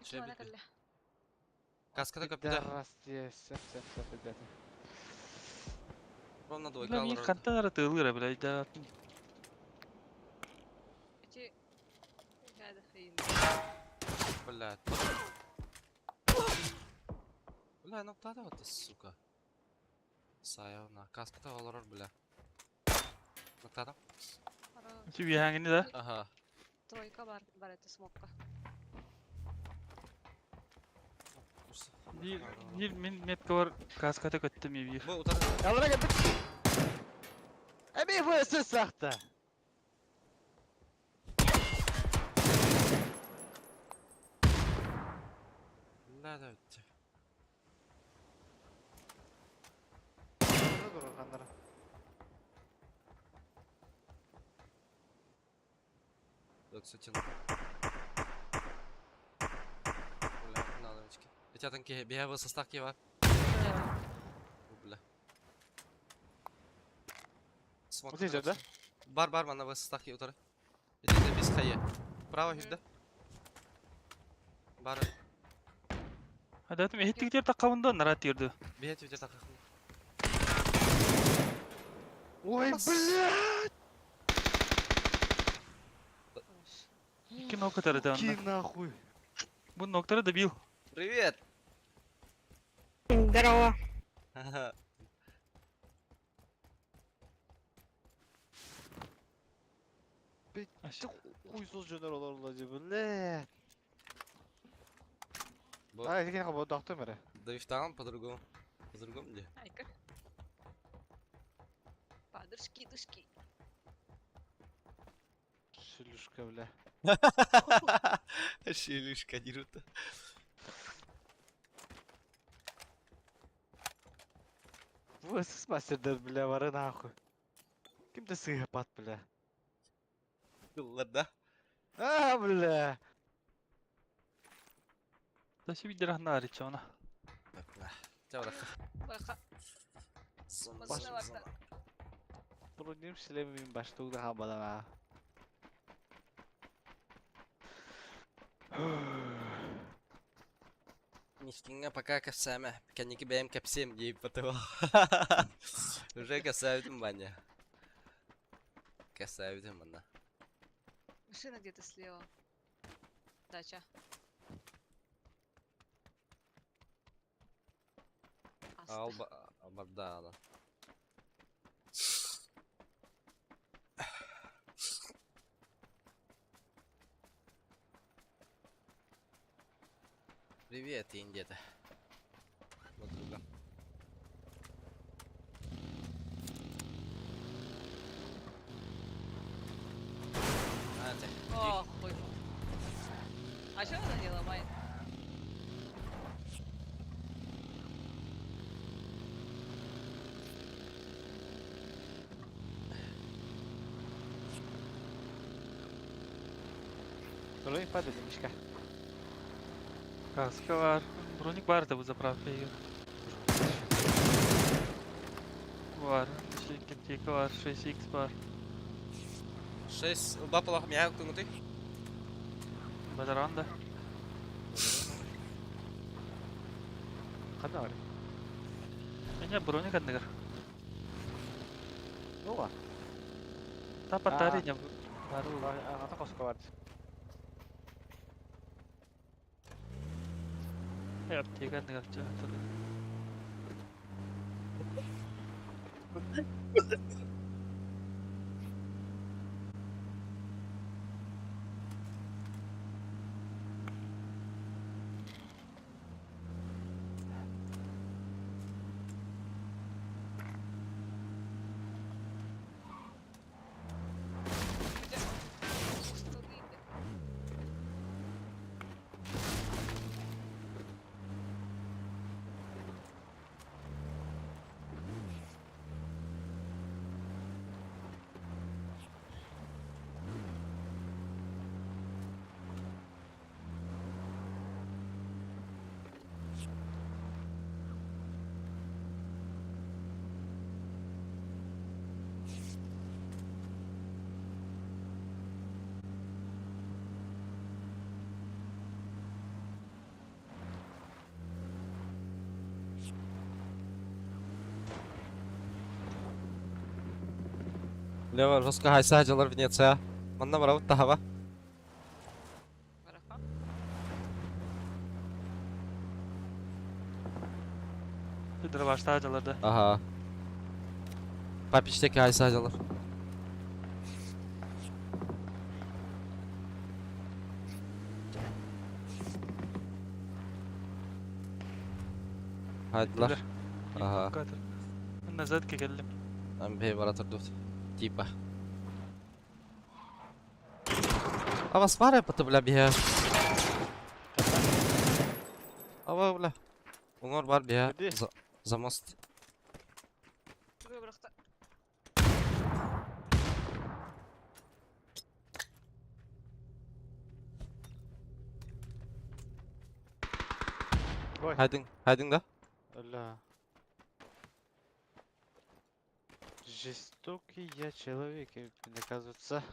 Икки кэллэ. Каската көптө. Пидорас дии, сөп сөп сөп ребята. Ровно двойка Бля, мин олорор. хантан ара тыылыыра, бля, өйдөөбөппүн. Ити... Гада хрен. Блядь. Бля, ну куда ты, сука? Сайовна. Каската олорор, бля. Ноктада? Ити үөһээҥини да? Ага. Тройка бар, бар это смокка. Биир, биир мин метка бар каската көттүм биир. Бу утары. Алара кэлбит. Эми ВС сахта. Бля, давайте. Dur kanlara. Так, кстати, Бля, надо очки. Эти танки, бега состав кива. Бля. Смок. Вот здесь, да? Бар, бар, мана состав утары. Эти без хае. Право хирде. Бар. Адатым эһиттиктер таккабында нарат тиэрди. Бега тебе так. Ой, блядь! Икки нокатары да Ки онна. нахуй. Бу ноктары добил. Привет. Здорово. Хуй сос жөнөр олар ди, блядь. Бу А, эти кene доктор мере. Давифтан по-другому. По-другому где? Айка. Падышки, дышки. Шлюшка, бля. Шелюшка, дерута. ВСС мастердер, бля, бары нахуй. Ким ты сыгапат, бля. Ладно. А, бля. Таси бидер ахна аричона. Так, на. Чао, Баха. Зона, Баш- зона, зона. Броним шлемим баштугда хабадан а. Нихтинга пока касаме. Каники бэм капсем дей потом. Уже касаютым баня. Касаютым она. Машина где-то слева. Дача. Аста. Алба Бардана. Привет, Индия-то. Вот друга. А, ты. О, хуй. А что она не ломает? Броник падает, мишка. Каска бар. Броник бар да бу заправка егер. Бар. Аптека бар, 6x бар. 6 бапалах меня ты. Бадаранда. Хана бар. Меня броник андыгар. Ну ва. Та патари не бару. Ага, коска бар. Аптека андыгар. Что ты? Лева жестко хайса дьалар Венеция. Манна барабыт таһаба. Дробаштаа дьаларда. Аха. Папичтеки хайса дьалар. Хайдылар. Аха. Назад кэллим. Амбе бара турдут. Типа. А вас пара бля биһэ. Ава бля. Уҥор бар биһэ. За, за мост. Ой. Хайдың, хайдың да? Бля. Жестокий я человек, оказывается.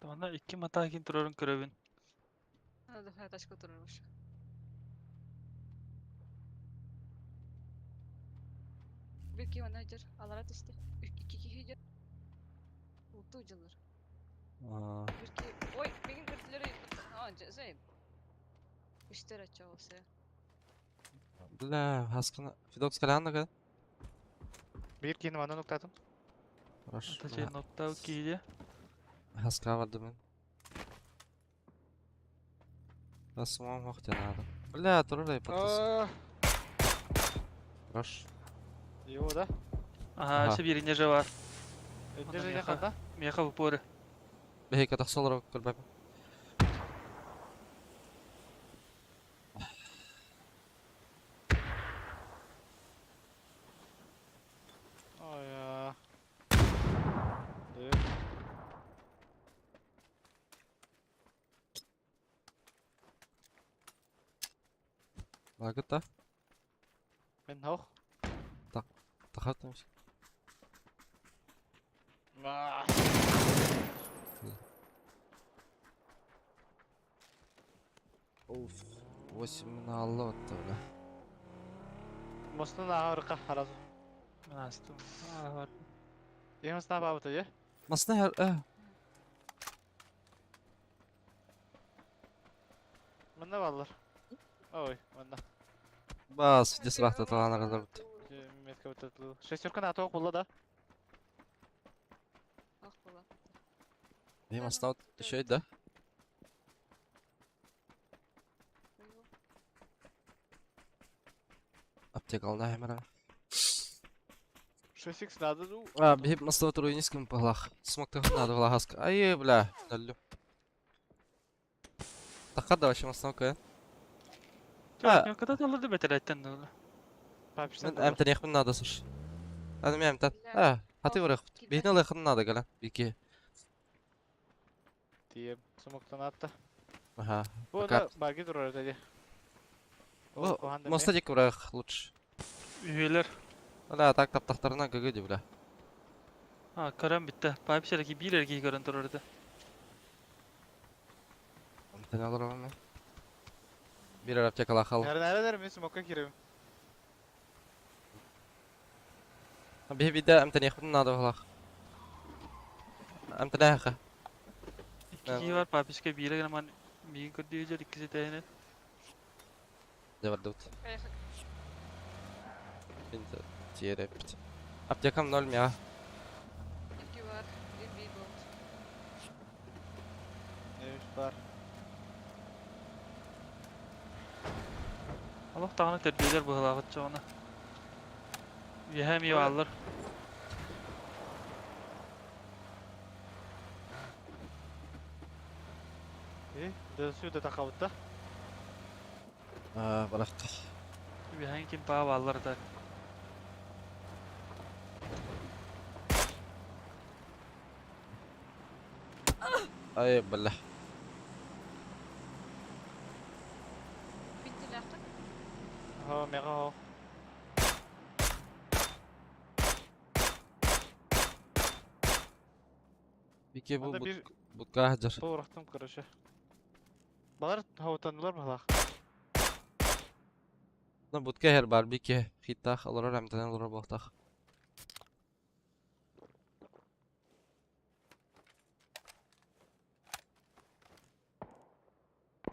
Онно икки матаакин турарын көрөбүн. Надо тачка турарбыш. Bir ki ona жыр, алара түсті. Iki kişi жыр. Уту жылыр. Bir ki, ой, бегин кірділері, а, займ. Үштер ача olsa. Бля, хаскана. Фидокс калян да Bir кийин манан уктатым. Хорошо. Ата ноктау кииде. Хаска барды мен. Басымам вақт надо. Бля, турар ай Хорош. Его, да? Ага, ше бирине же бар. Не же ханда? Меха в упоре. Бехека тахсалар көрбәп. Ой, а. Лагыта. Мен хох. Тахатым. Уф, 8 на лотто, бля. Мостун ағырқа харазу. Астым. Ага. Емесна бабыты, е? Масна хер, э. Мында баллар. Ой, мында. Бас, дес рахта талана газабыт. Метка бітті. Шестерканы атуға қолла да. Ах, була. Бе масна еще да? Аптека ална хемера. 6х надо ну. А, бе масна туру низким паглах. Смок ты надо влагаска. Ай, бля, далю. Тахада вообще масна кэ. А, когда таларды бетереттен дулу. Мен әмтен яқпын надо сыш. Аны мен әмтен. А, хаты вырых. Бейін лайқын надо гала. Бики. Тием, смоктан атты. Ага. Бу да баги турар dedi. Моста дик вырых лучше. Үйелер. Бля, так таптақтарына гг бля. А, көрөн битте. Пайп шереки бир эрки көрөн турар edi. Әмтен алыр мен. Бир аптека лахал. Nerede мен смокка кирем. Бе биде әмтен яқпын надо валах. Әмтен әхі. Икки бар папишке бире граман миин көрдүү жер иккиси тәйинен. Девардут. Терепт. Аптекам 0 мя. Икки бар, bir bir болд. Үш бар. Алох тағаны тербиелер быһылаабыт чоҕуна. Үөһэ эмиэ бааллар. Э, да сюда тақабыт да. А, барақта. Үөһээн ким паа бааллар да. Ай, бля. Битти лақы. Хо, мега хо. Бике бу Анда бир бутка хаджар. Туурахтым, короче. Балар хавтанылар балах. Ну, будка her бар бике хиттах, олорор амтанан олорор буолтах.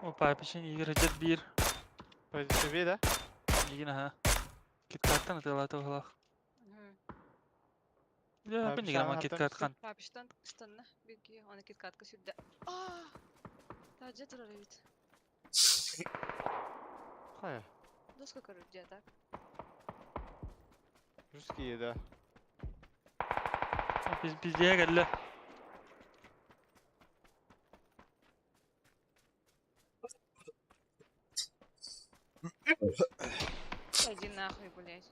Опа, пишин Игорь хотят бир. Позиция да? Игин, ага. Киткаттан атылаты оһолох. Я Папишан пин играма аттан киткат хан. Папиштан ыстанна bir ki оны киткатка сүрдэ. Аа! Тажа турар эбит. Хайа. Доска көрөр дьэ так. Русские, да. Biz биздeye geldi. Иди нахуй, блядь.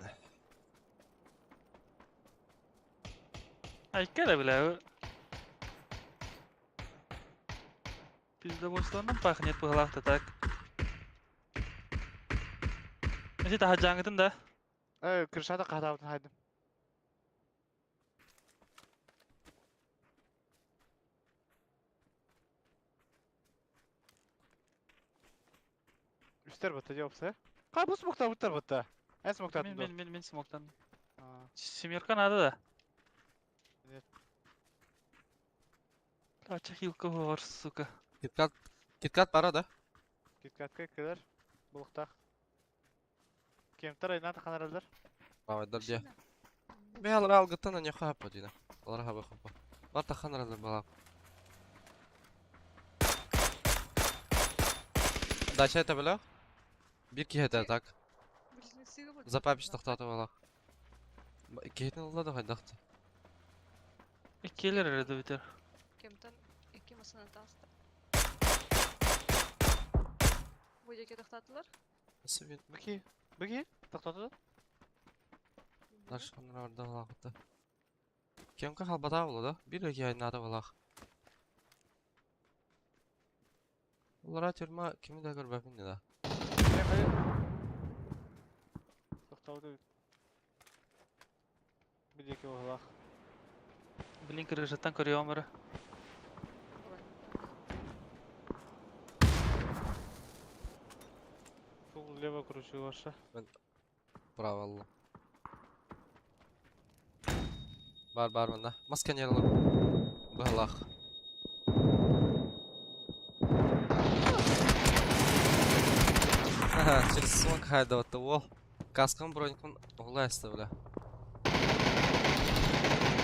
Айкара бля. Пиздобойствонан пахнет быһылаахта так. Эти таха жаңытын да. Крышада катабытын хайдым. Үстер бытты жопсы. Ка бу смокта буттар бытты. Эн смоктатын Мен ду. мен мен мен смоктан. Семерка надо да. Нет. Ача хилка бар, сука. Киткат, киткат бара да? Киткатка келер. Булыктак. Кемтер айнан ханаралар. Бавайдар дия. Бе алар алгыттан аны хапа дина. Алар хаба хапа. Бар таханаралар бала. Дача это бля? Бир киһи так. Близнецы Запапиш тохтоото бала. Киһитин ылла да хайдахты. Иккилер эрэ битер. Кемтен икки масына таста. Бу жеке тоқтатылар. Свет Бики. Бики. Токтоту. наш ханараларда балахты. Кемка халбата була да? Бир эки айнада балах. Улара тюрьма кими да көрбөпүн да. Токтоту. Бидеке оглах. Блин, крышаттан көрüyorum бара. Фул лево кручу ваша. Браво алла. Бар бар мында. Маска не алыр. Балах. Ага, через смок хайда вот ол. Каскан бронькун оглай бля.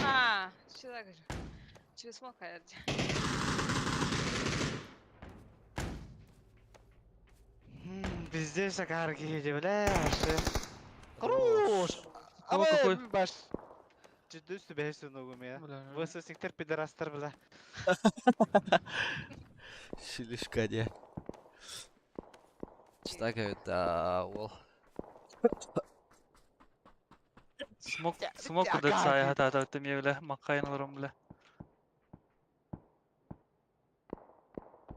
А, сюда говорю. Через смок хайда. Везде шакарки бля. Хорош! О, какой. Баш. Жүдү бэс ногум я. Бля. ВСС-тер пидорастар бля. Шилишка не. Что это ол. Смок смок куда сая хата хата өттем бля. Маккайын алырым бля.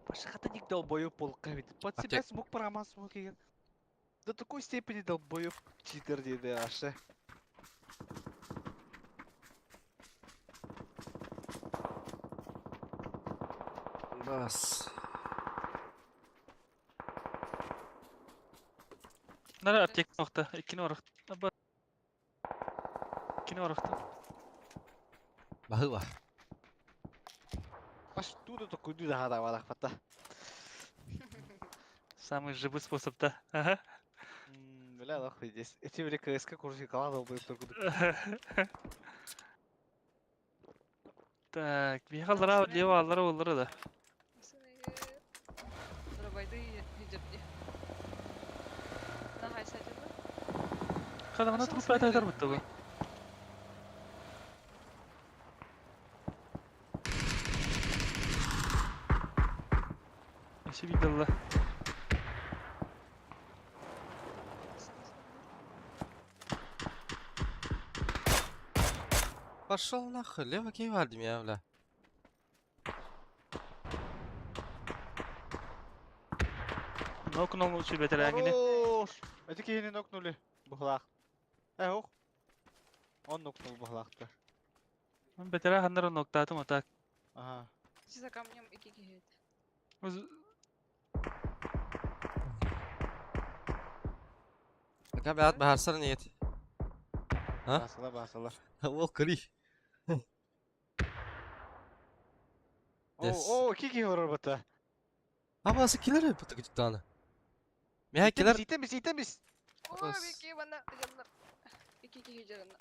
Башка ник долбоёб болуп ведь. Под себя смог промаз смог еген. До такой степени долбоёб читер деди ашы. Бас. Нара аптек нокта. Иккини орах. Аба. Иккини орахта. Бахыва. Баш туда такой да хада валах пата. Самый живой способ, да. Ага. Бля, нахуй здесь. Эти бля КСК курсы кала долбоёб только. Так, бихалара лево аллара оллара да. Дробайды хиджабди. На хайса деді. Кадамына туруп айтар бутты бу. Эши виделла. Пошел нахуй, лево кивальди меня, бля. Нокнул лучше бетерәгине. Хорош! Эти кихини нокнули. Бухлах. Ох. Он нокнул бухлахты. Бетерә ханнар ноктатым атак. Ага. За камнем икки киһи. Үз Пока бэт баһарсар нет. А? Баасалар, баасалар. Ол кыри. О, о, кики олорор бата. Абасы килер бу тыгытаны. Миһа килер. Итемис, итемис. Ой, бики бана дьоннор. Ики киһи дьонно.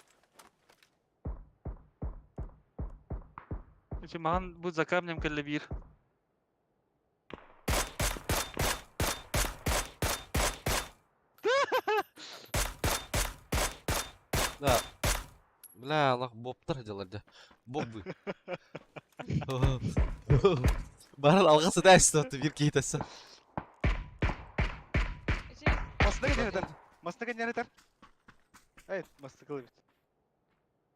Ити махан бу за камнем кэллэ биир. Да. Бля, Аллах, боптар дьалар дьэ. Боббы. Баран алҕас ытаайсты биир киһи тасса. Ити Мастыга неритер. Мастыга неритер. Эй, мастыгыл бит.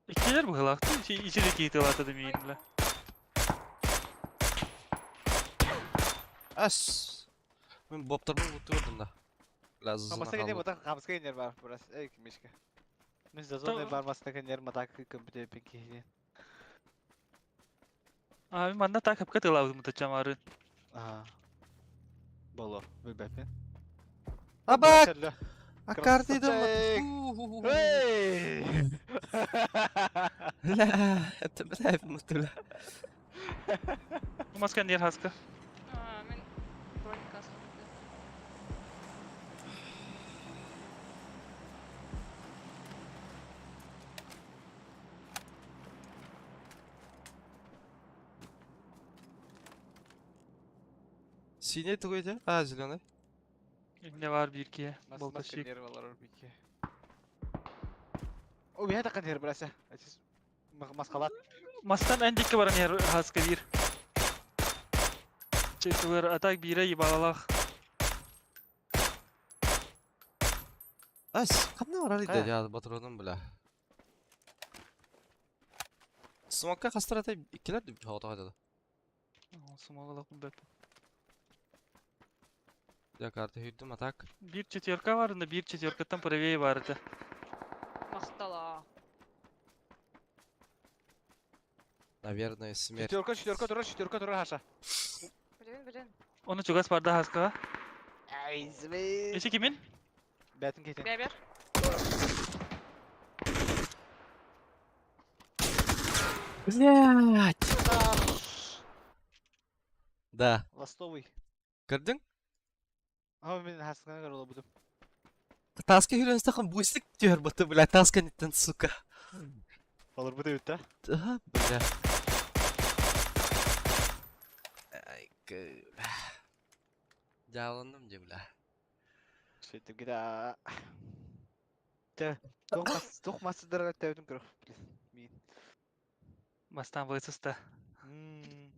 Иккилер быһылаах. Ити ити киһи тылата да миин бля. Ас. Мен боптарбын бутуурдум да. Бля, зызына Мастыга не қалды. бата, хамска нер бар, бурас. Эй, мишка. Мен зазон бар мастыга нер матак компьютер пики. А, мин манна так хапка тылаабытым тачамары. Ага. Боло, билбеппин. Абак! Аккардыйдым. Эй! Бля, это бля, бля. Маска нер хаска. А, мен броника астымды. Синий тугой де? А, зеленый. Не бар биир киһи. Маска Болташик. нер балар бики. О, бия такан нер брася. Маскалат. Мастан эндикке баран ер хаска биир. Чесылыр атак биире ебалалах. Ас, қандай барар Қая? еді я батырадым бля. Смокка қастыра иккилер деп хоғыта қайтады. Сумалалах бэп. Я карта үйттім, атак. Биир четверка бар, но биир четверкаттан правее бар это. Мақтала. Наверное, смерть. Четверка, четверка тура, четверка тура хаша. Билен, билен. Оны чугас барда хаскаға. Ай, зме. Эчи кимин? Бәтин кетен. Бәбер. Блять! Да. Ластовый. Көрдің? А мен хаскана карала будым. Таска хүренстахан буйсик түйер баты, бля, таска неттен, сука. Алар бу деп да. Да, бля. Ай, бля. Жалындым же, бля. Сөйтіп кида. Тэ, тох тох мастер тәүдүм көрөх. Мин. Мастан высыста. Мм.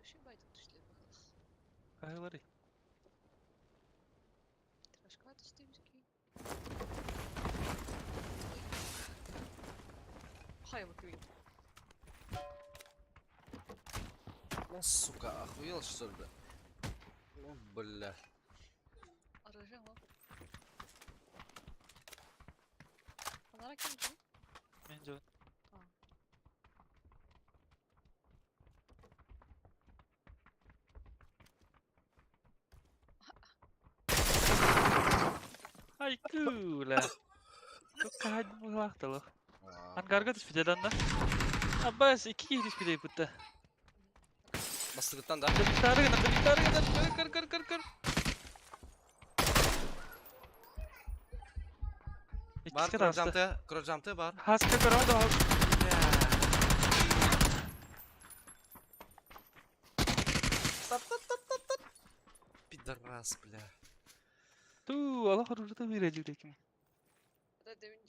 Үчүгэй баайдык түстүлэр быһыылаах. Хаһыыларый? Трешкаҕа түстэ бирки. Хайа бу Ну, сука, охуел что ли, бля? Ну, бля. Оружие ол. Анара ким дии? Мен дьон. Ай куула. Tukka быһылаахталах. Ангарга түспүтэ данна. Аббас икки киһи түспүтэ бутта. Бастыгыттан да. Дабиттары гына, дабиттары гына, көр көр көр көр. Бар Иккискэ таҕыста. крожамты, крожамты бар. Хаска көрөҕүн да Пидорас, бля. Туу, олох оружиета биэрэлиир ким. Да demin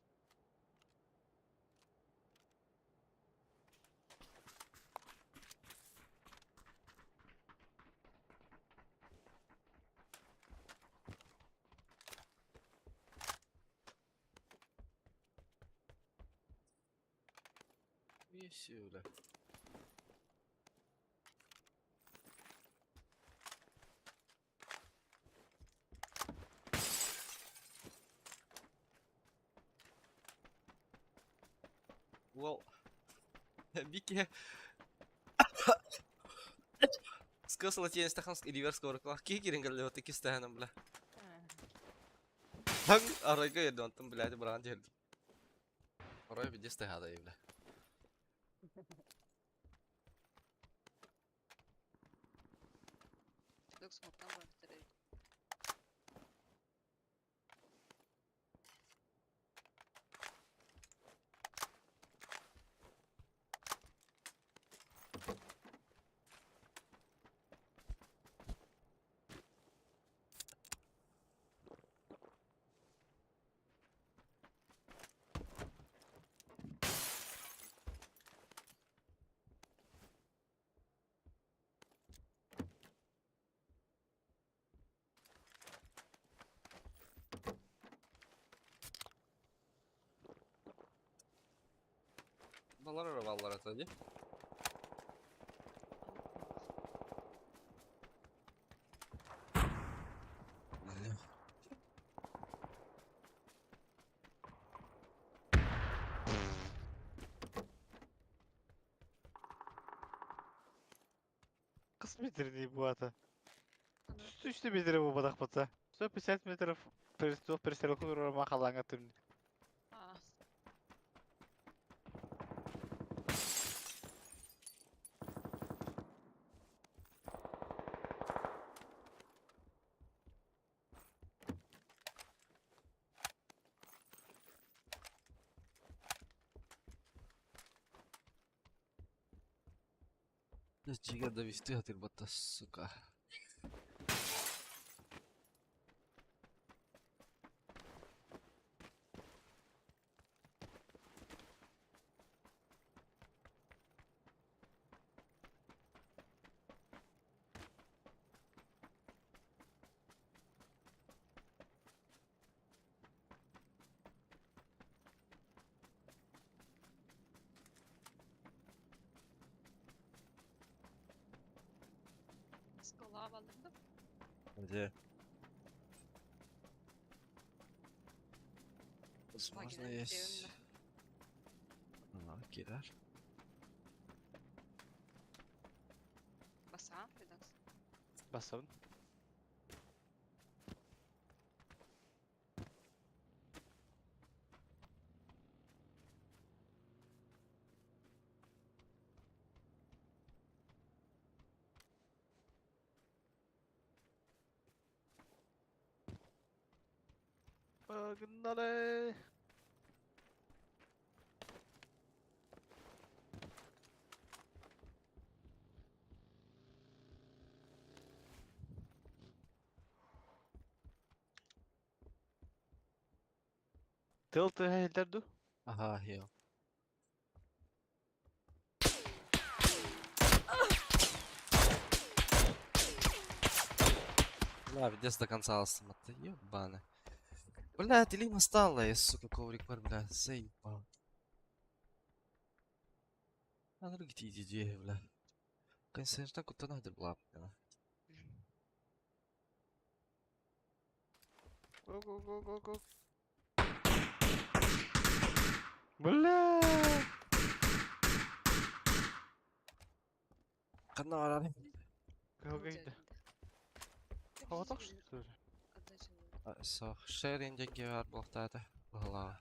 И бля. Уол. Бике. Скосила тень стаханс реверс корыклах. Кикерин галле вот таки стаханом, бля. Таң арайга ерді антын, блядь, бран жерді. Арай биде стахада, бля. Федокс моттан бар битер. Балар балар атады. Кыс метр не буата. Үстү метр бу бадах батса. 150 метров перестрелку махалаңа түм. Аа. Жига довести хатыр сука. Скала балдырды. Где? Возможно, есть. Кирар. Баса, Федокс. Басабын. Погнали! Тыл тыһа Ага, я. Бля, пиздец до конца алсыматты, ебаны. Бля, илиим астаалла, я, сука, коврик бар, бля, заебал. Аныргы тиийди дьиэ, бля. Консьержтан куттана сылдьар былааппына. Го го го го го. Бля! Ханна барарый? Кыһылга киирдэ. Хоҕотох что ли? Суох, шерин диэн баар буолуохтаата. Быһалааҕа.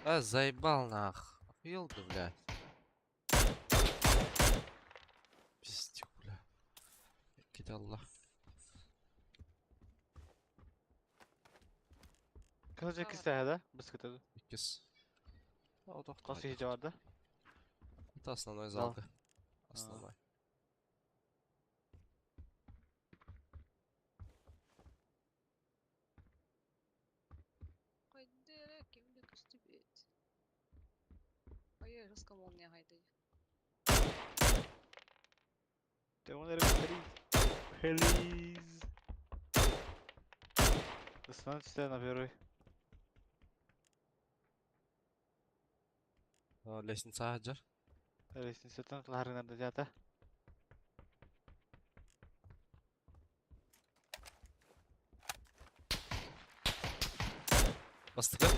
А, заебал нах. Охуел ты, блядь. Пиздюк, бля. Кидалла. Кыһыл дьэ иккис да? Быскыта. Иккис. Хас киһи бар да? Это основной Зал. залга. Основной. Хайдера ким да көстүбүт. Ой, русская молния хайды. Демон Please. Ысынан түсте на первый. Лестница хаджар. Лестницаттан ларынарда жата. Бастыгы.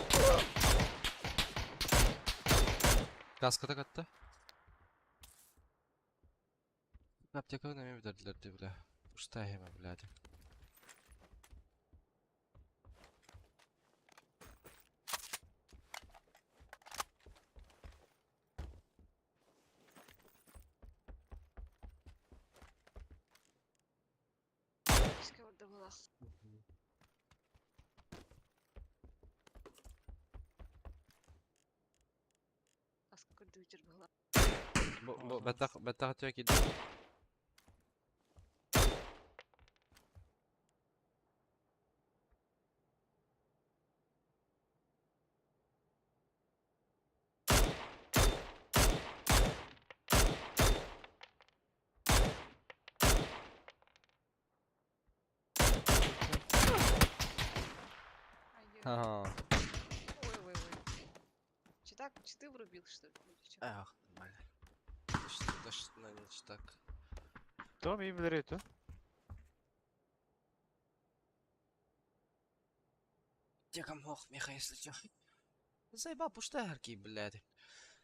Каската катта. Аптека неме бердилер дии, бля. Ушта хема, блядь. Кишке орда булах. Аска көрдүүчүр була. Бу бу баттах баттах түйө киирдэ. Ха. Ой, ой, ой. Читак, читы врубил, что ли? Или чё? Эх, нормально. Точно, точно не так. Том iyi bilir eti. Текам хох, меха, если чё. Заебал, пуштай харки, блядь.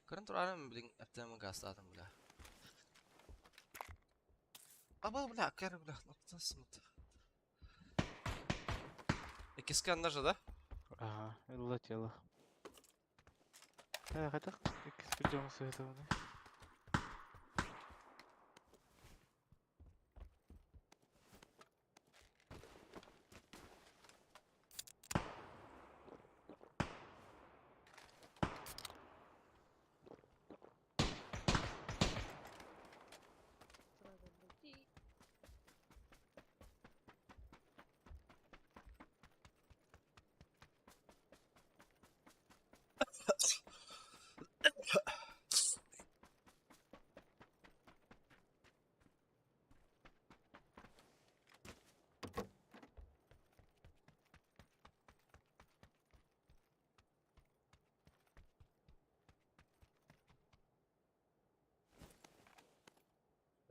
Көрөн турарым, блин, аптема гастатым, бля. Аба, бля, кэр, бля, ну смут. Иккискэ же, да? Ага, улетело. Э, хотя иккис придем с этого, да?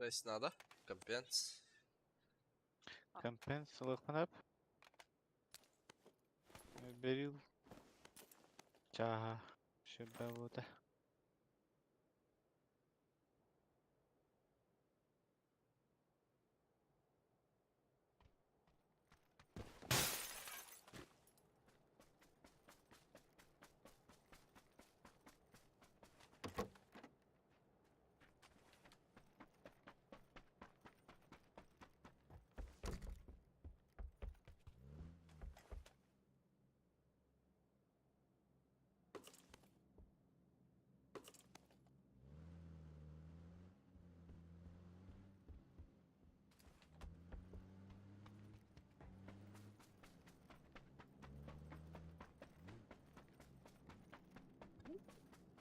То есть надо? Компенс. Компенс ылыхпын Берил. Чаха. Шөббә бута.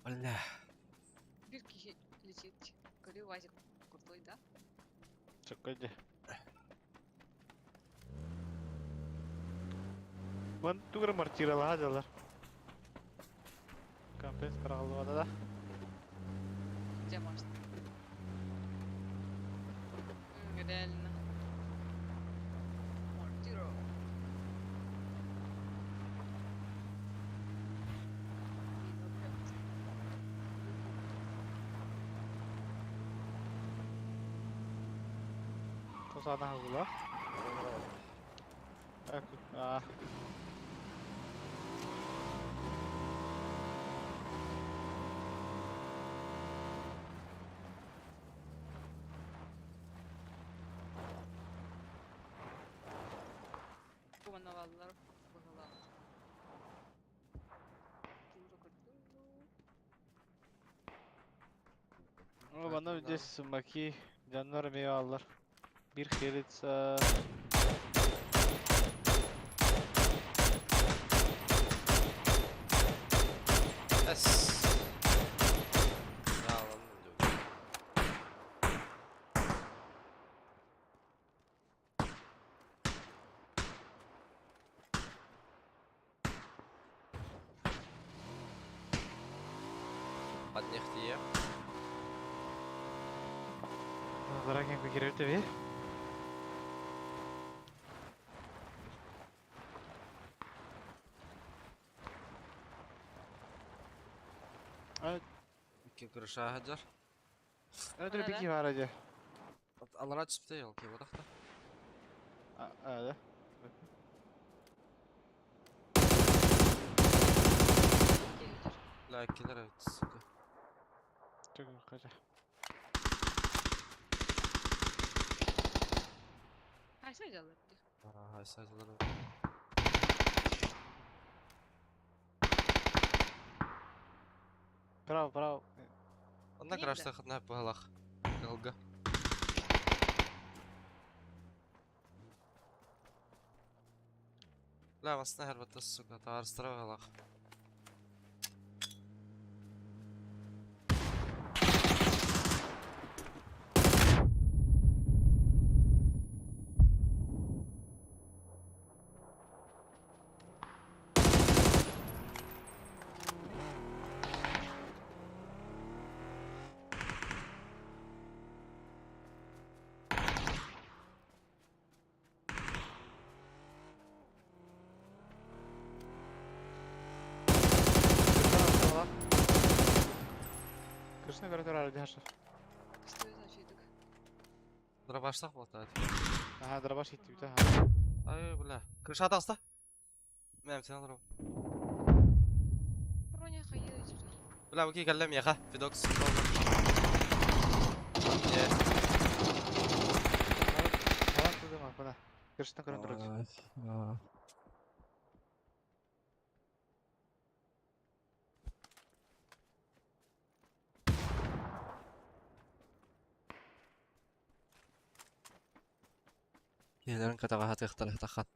Бля. Бир киһи летит. Көрүү Вазик крутой, да? Чөккөй дии. Вон тугра мортиралаха дьалар. Компресс парагаллыбата да. Где может? Реально. Мортиро. Тосана хагула. А. Кумановаллар быһылаах. Ну, бана здесь сумаки, жаннар меаллар. Бир хелица. Эс. Аалан диyor. Поднехтие. Драген кирерте би. Икки крыша хаджар. Ödür Ана бики бар эди. Алара түспүтэ елки бодахта. А, да. Бля, килер эбит, сука. Чөкө кача. Хайса жалар ди. Ага, сайдылар. Браво, браво. Онна Ким крашта хатна палах. Калга. Бля, масна хербата, сука, таарыстыра балах. Крышны көрөтөр ары дяша. Что значит? Дробаштах болта. Ага, дробаш хитти бит. Ай, бля. Крыша таста. Мәм сен дроп. Броня хайы жүр. Бля, окей, каллем яха. Фидокс. Е, Алан тудым бана. Крышны көрөтөр. Елерин катага хатыктар хатахат.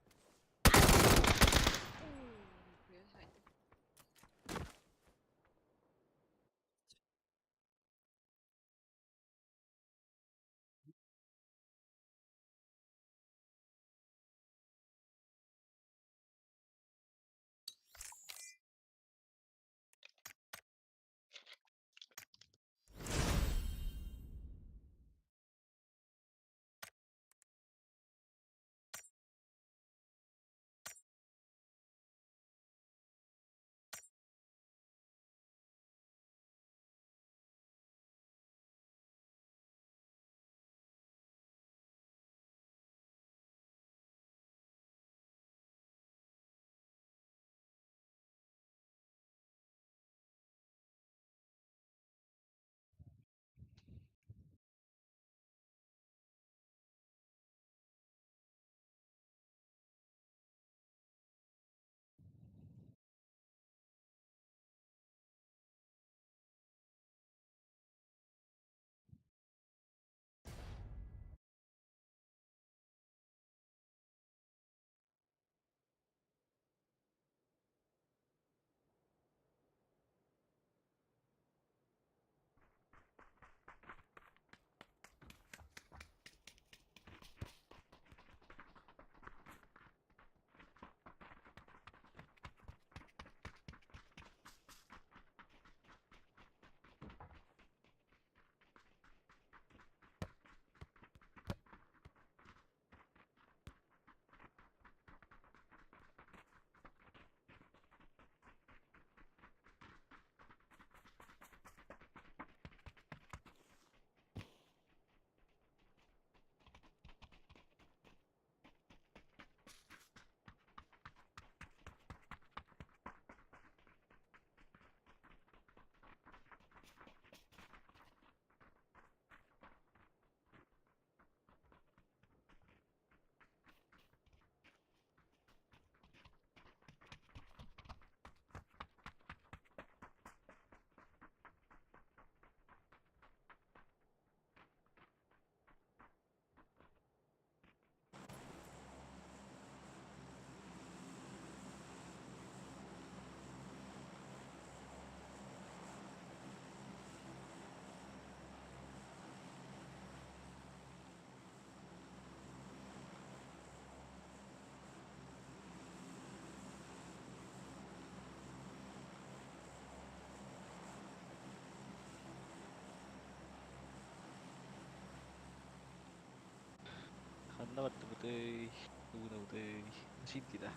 бардыбытый? Тугунабытый? Синтида.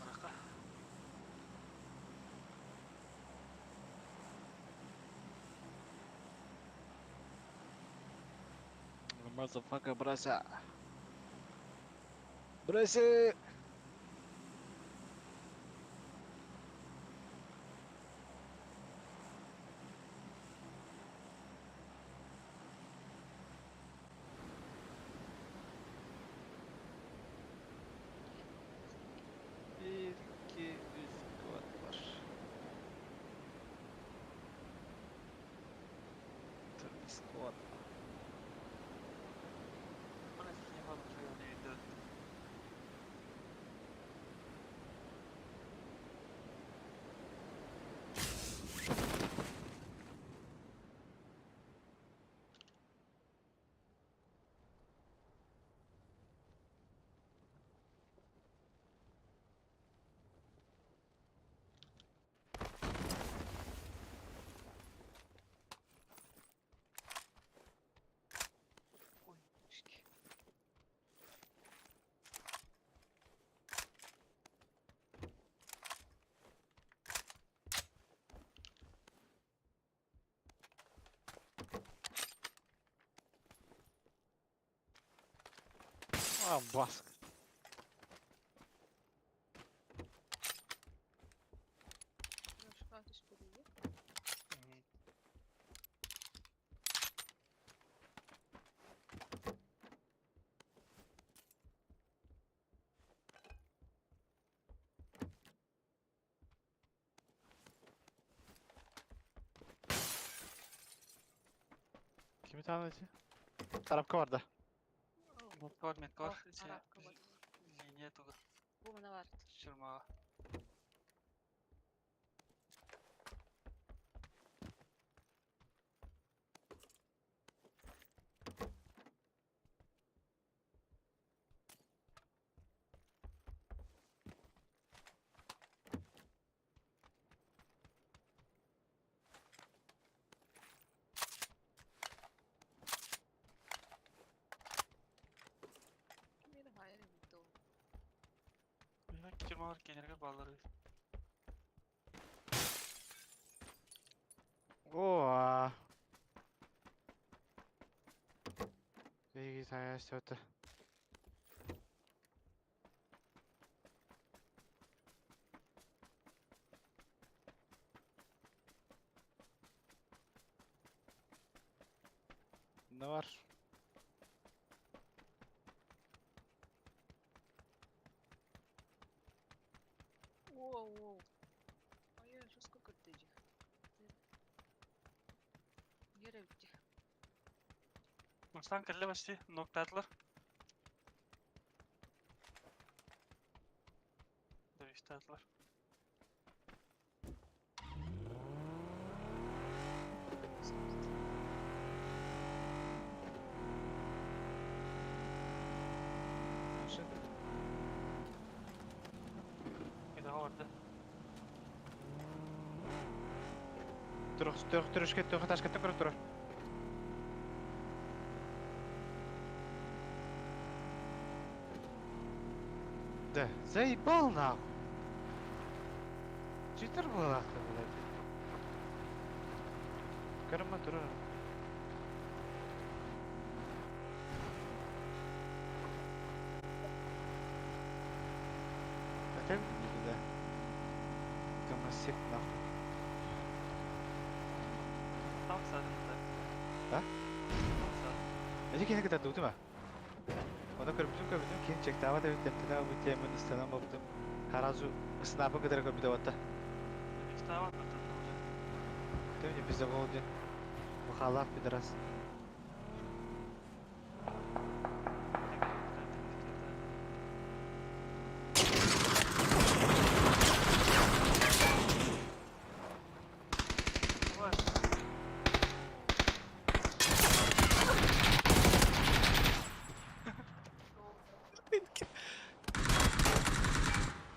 Барака. Motherfucker, брася. Брася! Bir, iki, üç, squad var. Three squad. Ой, шки. А, баск. Шкаф түспэт Kimi tanesi? Arapka var da. Меткор, меткор. О, арабка бар. Линия туга. Бу мына бар. Шырмаға. Мени хайыр эбит ол. Шырмалар кенерге балалар. О. Беги сая сөтө. Ne var? Воу, воу. Ай, жестко көрдү. Ере битти. Мустан кірілі башты, ноктатылар. Дövüştатылар. Машин. Bir daha vardı. Тур, тур, турушке, тур, ташка, тур, тур. Да, заебал нахуй. Читер был нахуй, блядь. Карма тур. Хотя бы да. Гомосек нахуй. Там садында. А? Там садында. Эти кини кытта дутума. Оны көрбүтүм көрбүтүм кин чектава да бит темтена бу темин ыстанан болбутум. Харазу снапы кытары көрбүтө батта. Дövüştава бітті. Ты мне пиздобол ден. Махалав пидорас.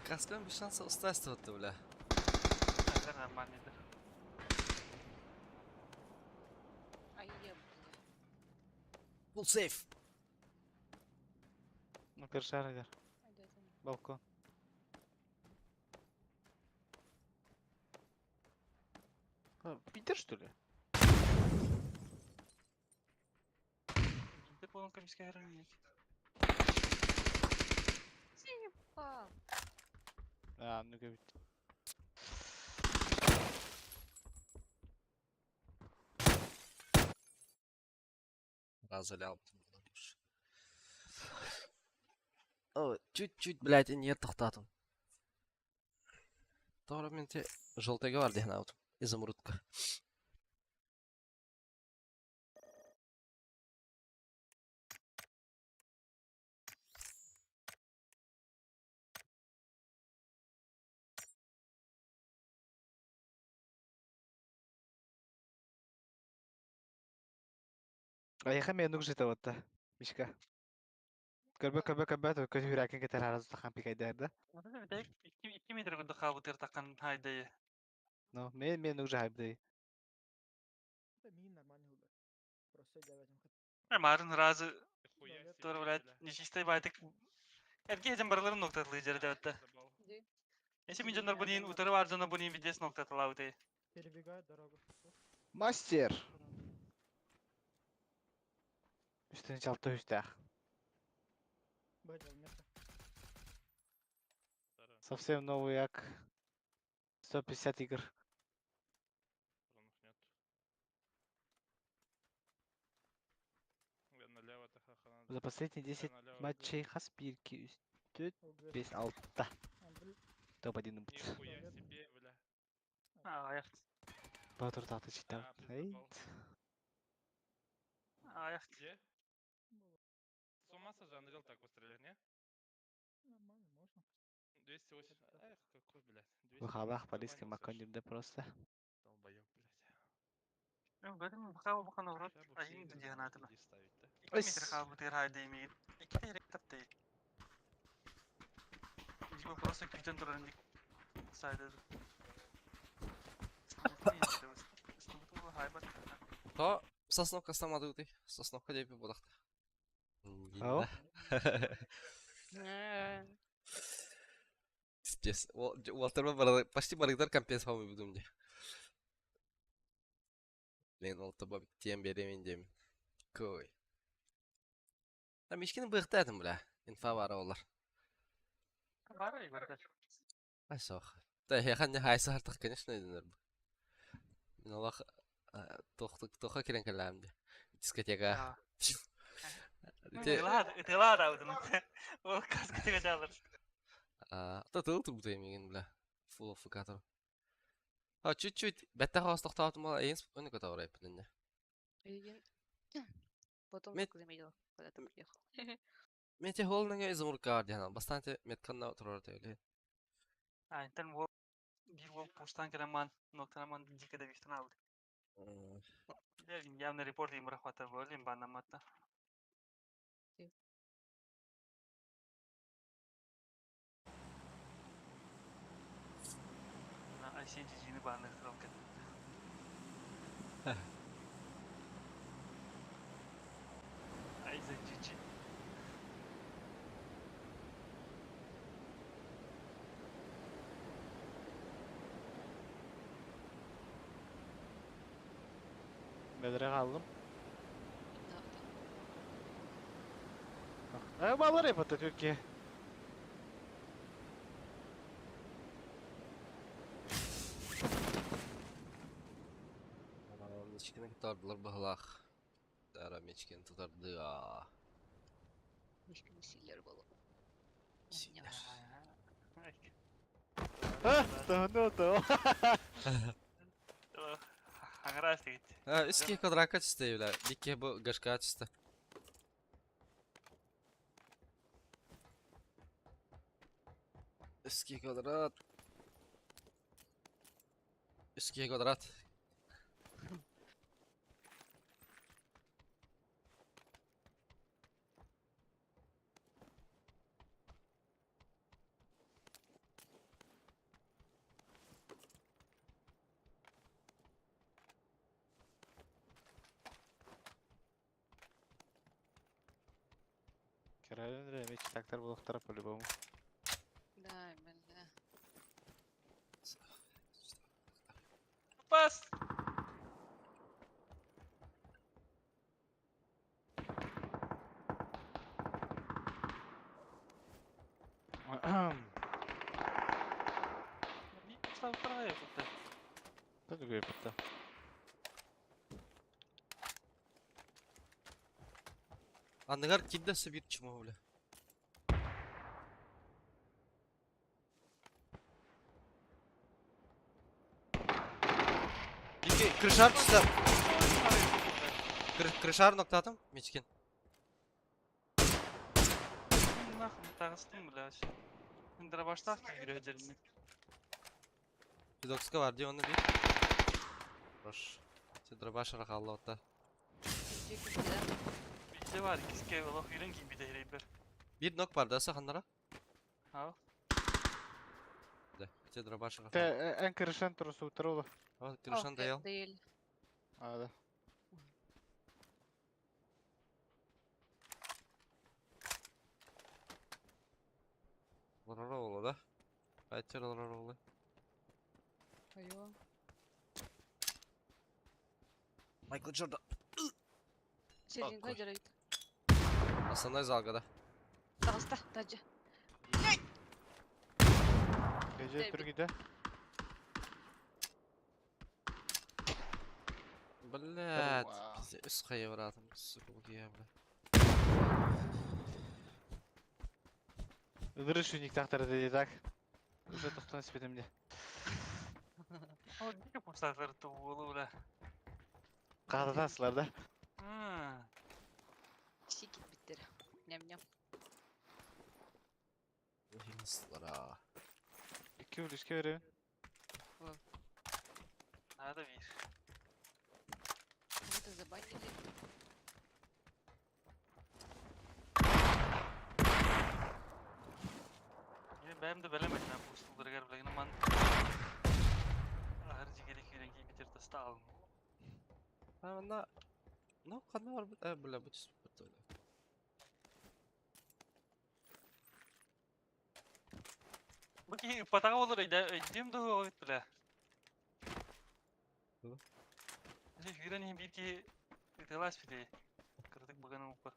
Каскан без шанса устайствовать бля. Это нормально. Ай, я, бля. Full safe. Ну, крышар Балкон. А, Питер, что ли? Ты полон комиссия хранить. Заебал. А, ну как Разылял. О, чуть-чуть, блядь, не тоқтатым. Тоғры мен те желтыйга бар дehen аутым. Изумрудка. А я хамия нук жита вот Мишка. Көрбө көрбө көрбө көз хүрәкин кетер араз тахан пикайдер да. 2 метр күндө кабы тер таккан хайдайы. Ну, мен мен уже хайбдай. Марын разы Тура, блядь, нечистой байтык. Эрге эжен барларын ноктатылы жер дебетте. Эше мин жонор бунин утары бар жонор бунин видес ноктатылау те. Мастер. Үстүн жалты үстәх. Совсем новый як. 150 игр. За последние 10 матчей Хаспирки үстүт 5 6. Топ-1 бут. Аяк. Батыр таты читал. Эй. Аяк. Где? С ума сожрал так пострелять, не? 280. Эх, какой, блядь. 200 Выхалах полиска макондимде просто. Долбоёб, блядь. Бәрін бақау бақан орат Хотя бы все айын игры дүнияны надо атыла. людей ставить, да? 2 метр кабы тер хайдайы мигин. 2 терек тапты. Типа просто күтен туран дик сайды. То сосновка сама ты. Сосновка деп бодақта. Ау. Пиздец. Уолтер почти барыгдар компенс помой буду мне. Блин, ол таба тем беремен деймін. Кой. Та мишкини быктадым, бля. Инфа бар олар. Бар бар. Ай сох. Та яхан не хайсы артық, конечно, единер. Мен Аллах тоха керен калам Дискотека. Те Тылар аудын. Ол каска жалыр. А, та тыл тубут эмеген, бля. Фул оффикатор. А, чуть-чуть бәттә хастык мал эйн спокойно готов рэп не. Еген. Потом Мет- заметила, когда ты приехал. Мен те холныңа изумрудка дияна. Бастан те метканна турар те. Айтан ол бир ол поштан кераман, ноктанаман дикада вихтан алды. Явно репорт им рахвата болим банаматта. На ICGG-ни банных ролка. ICGG. Bedre kaldım. Да, Э, балар yapatı Türkiye. Мечкини тутардылар быһылаах. Дара мечкини тутарды. Мишкин силлер было. Силлер. Ha, ne oldu? Аңырас дейт. Үске квадратка түсті, бля. Бикке бу гашка түсті. Үске квадрат. Үске квадрат. Кералин эрэ эмиэ читактар буолуохтара по-любому. Да, именно. Пас! Тут Анныгар кирдэ сөбүр чмо, бля. Iki kırışar tutar. Kırışar nokta atım. Miçkin. Нахуй таҕыстым бля. Дробаштаах киирэ Фидокска var diye onu bir. Рош. Дробаш рахалла отта. Bizde var ikisi олох үйрен кийбит эһирейбер. Bir nok var da ханнара. Ау. Да. Те дробаш Те, рахалла. эн крышан турусу утырулу. Крышан даял. Değil. А, да. Лорора ола да. Айтер лорора ола. Айо. Майкл Джордан. Селин кайдара Основной залга да. Таҕыста, тажа. Gece тургиде. Блядь, пиздец, үс хайы братым, сука, я, бля. Ыдырыш униктахтар dedi так. Уже тохтон спетимде. Ол дике пустатар туолу бля. Каадасылар да. Сикит биттер. Ням-ням. Хинслара. Iki үлүскө беребин. Надо bir. Кого-то забанили. Мен бәйім де білемедім мен пустулдыргар білген ман. Ахыр жигери күйрен кийбитер таста алым. А, на... Ну, қандай бар бит? Ә, бля, бу түс бит. Бу ки патага болор өйдем да бит бля. Hı? Күйрен бир ки тылас бите. Кырдык баганы упа.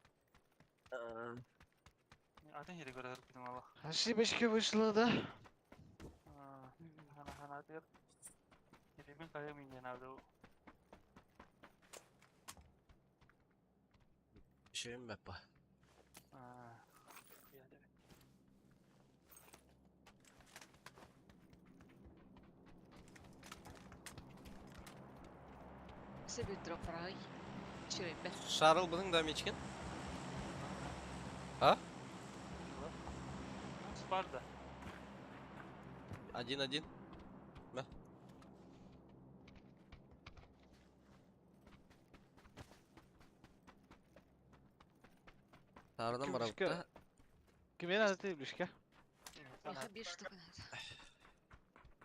Атын жери көрөр битим ала. Ошибочка вышла, да? Хана хана дер. Керемен кайым инген алды. Шөйім бәппа. Себе дроп рай. Шүрейбер. Шарыл бұның да мечкен? А? Спарда. Один-один. Мә. Сарынан барабытта. Кимен азды үлүскө? Меха бир штука надо.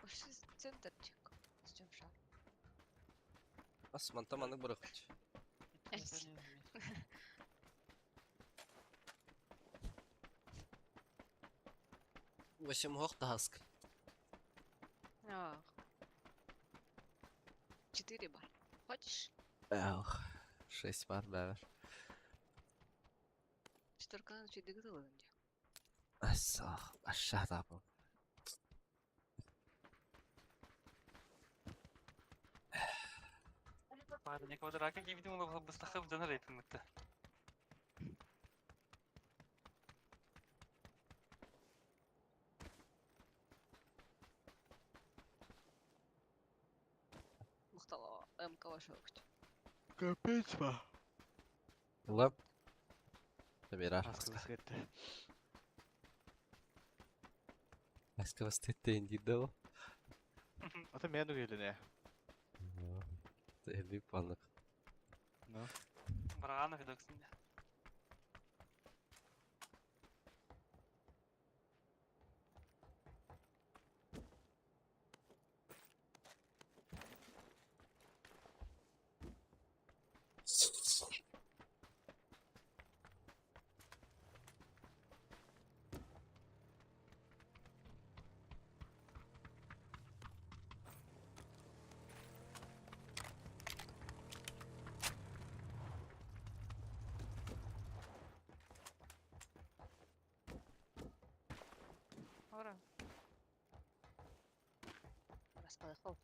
Пошли центрчик. С чем шар? Асманта маны бұрықыт. Восемь гох таск. Ах. Четыре бар. Хочешь? Эх, шесть бар бәбір. Четверка надо чуть догадала мне. Асах, аша табы. Бары некодар ака кийбитим ола быстахып жанар эпимитте. Мухтала МК ваша Капец ба. Ла. Табирар. Аскыбыз кетти. Аскабыз теттейін дейді ол. Ата мен келине. Эби панық. Ну. Бараганы фидоксин. Ора. Распалахов.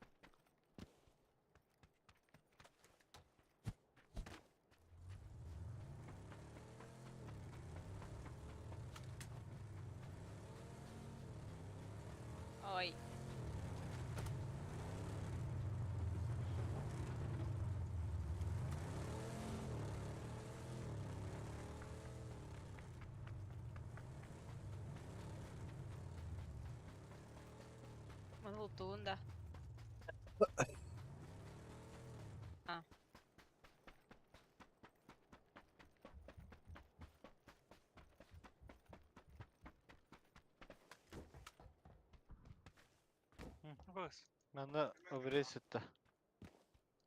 Ой. Маны тугун да. А. Бас. Манна обрез сытта.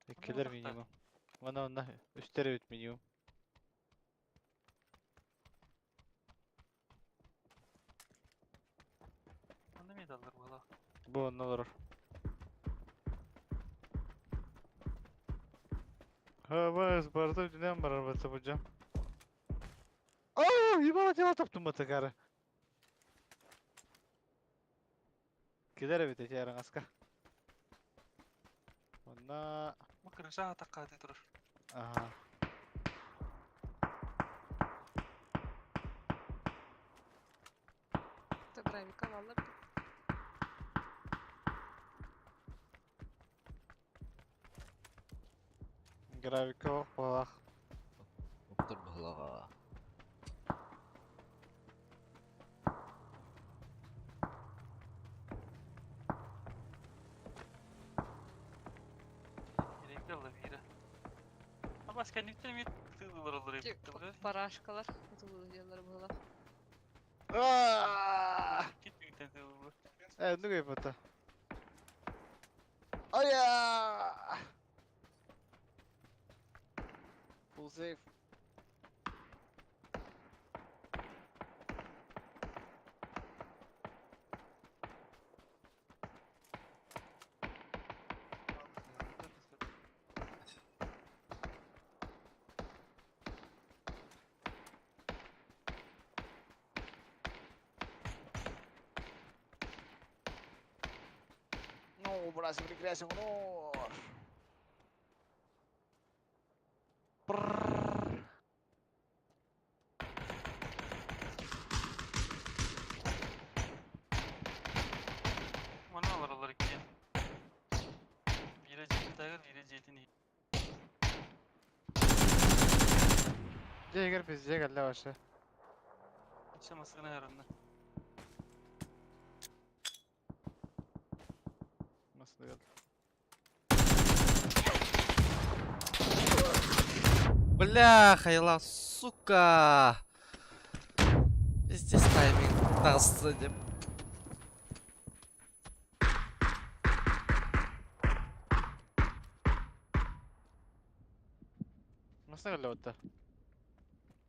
Иккилэр минимум. Манна онна үстэр эбит минимум. Онно медаллар буола. Бу онно олорор. Ha баас барыта үрдүнэн барар батса бу. Оо, ебала дела таптым батакары. Килер эбит эти араҥаска. Онна Бу крыша атакка турар. Ага. Это гравика валла. Гравика балах. Оптор баһылаҕа. Gerekli Allah biri. Ama kendikleri mi tığlılar olur hep. Парашкалар. Тыллар була. Gitmekten tığlılar. Э, ну гайпата. Ая! Full save. No, брат, прекрасен honor. Onu alır olur ki. Biri ciddi biri ciddi. Jäger biz jäger lavaşı. Açamasını herhalde. Nasıl geldi? Бля, хайла, сука! Пиздец тайминг дастся, деп. Nasıl geldi hatta?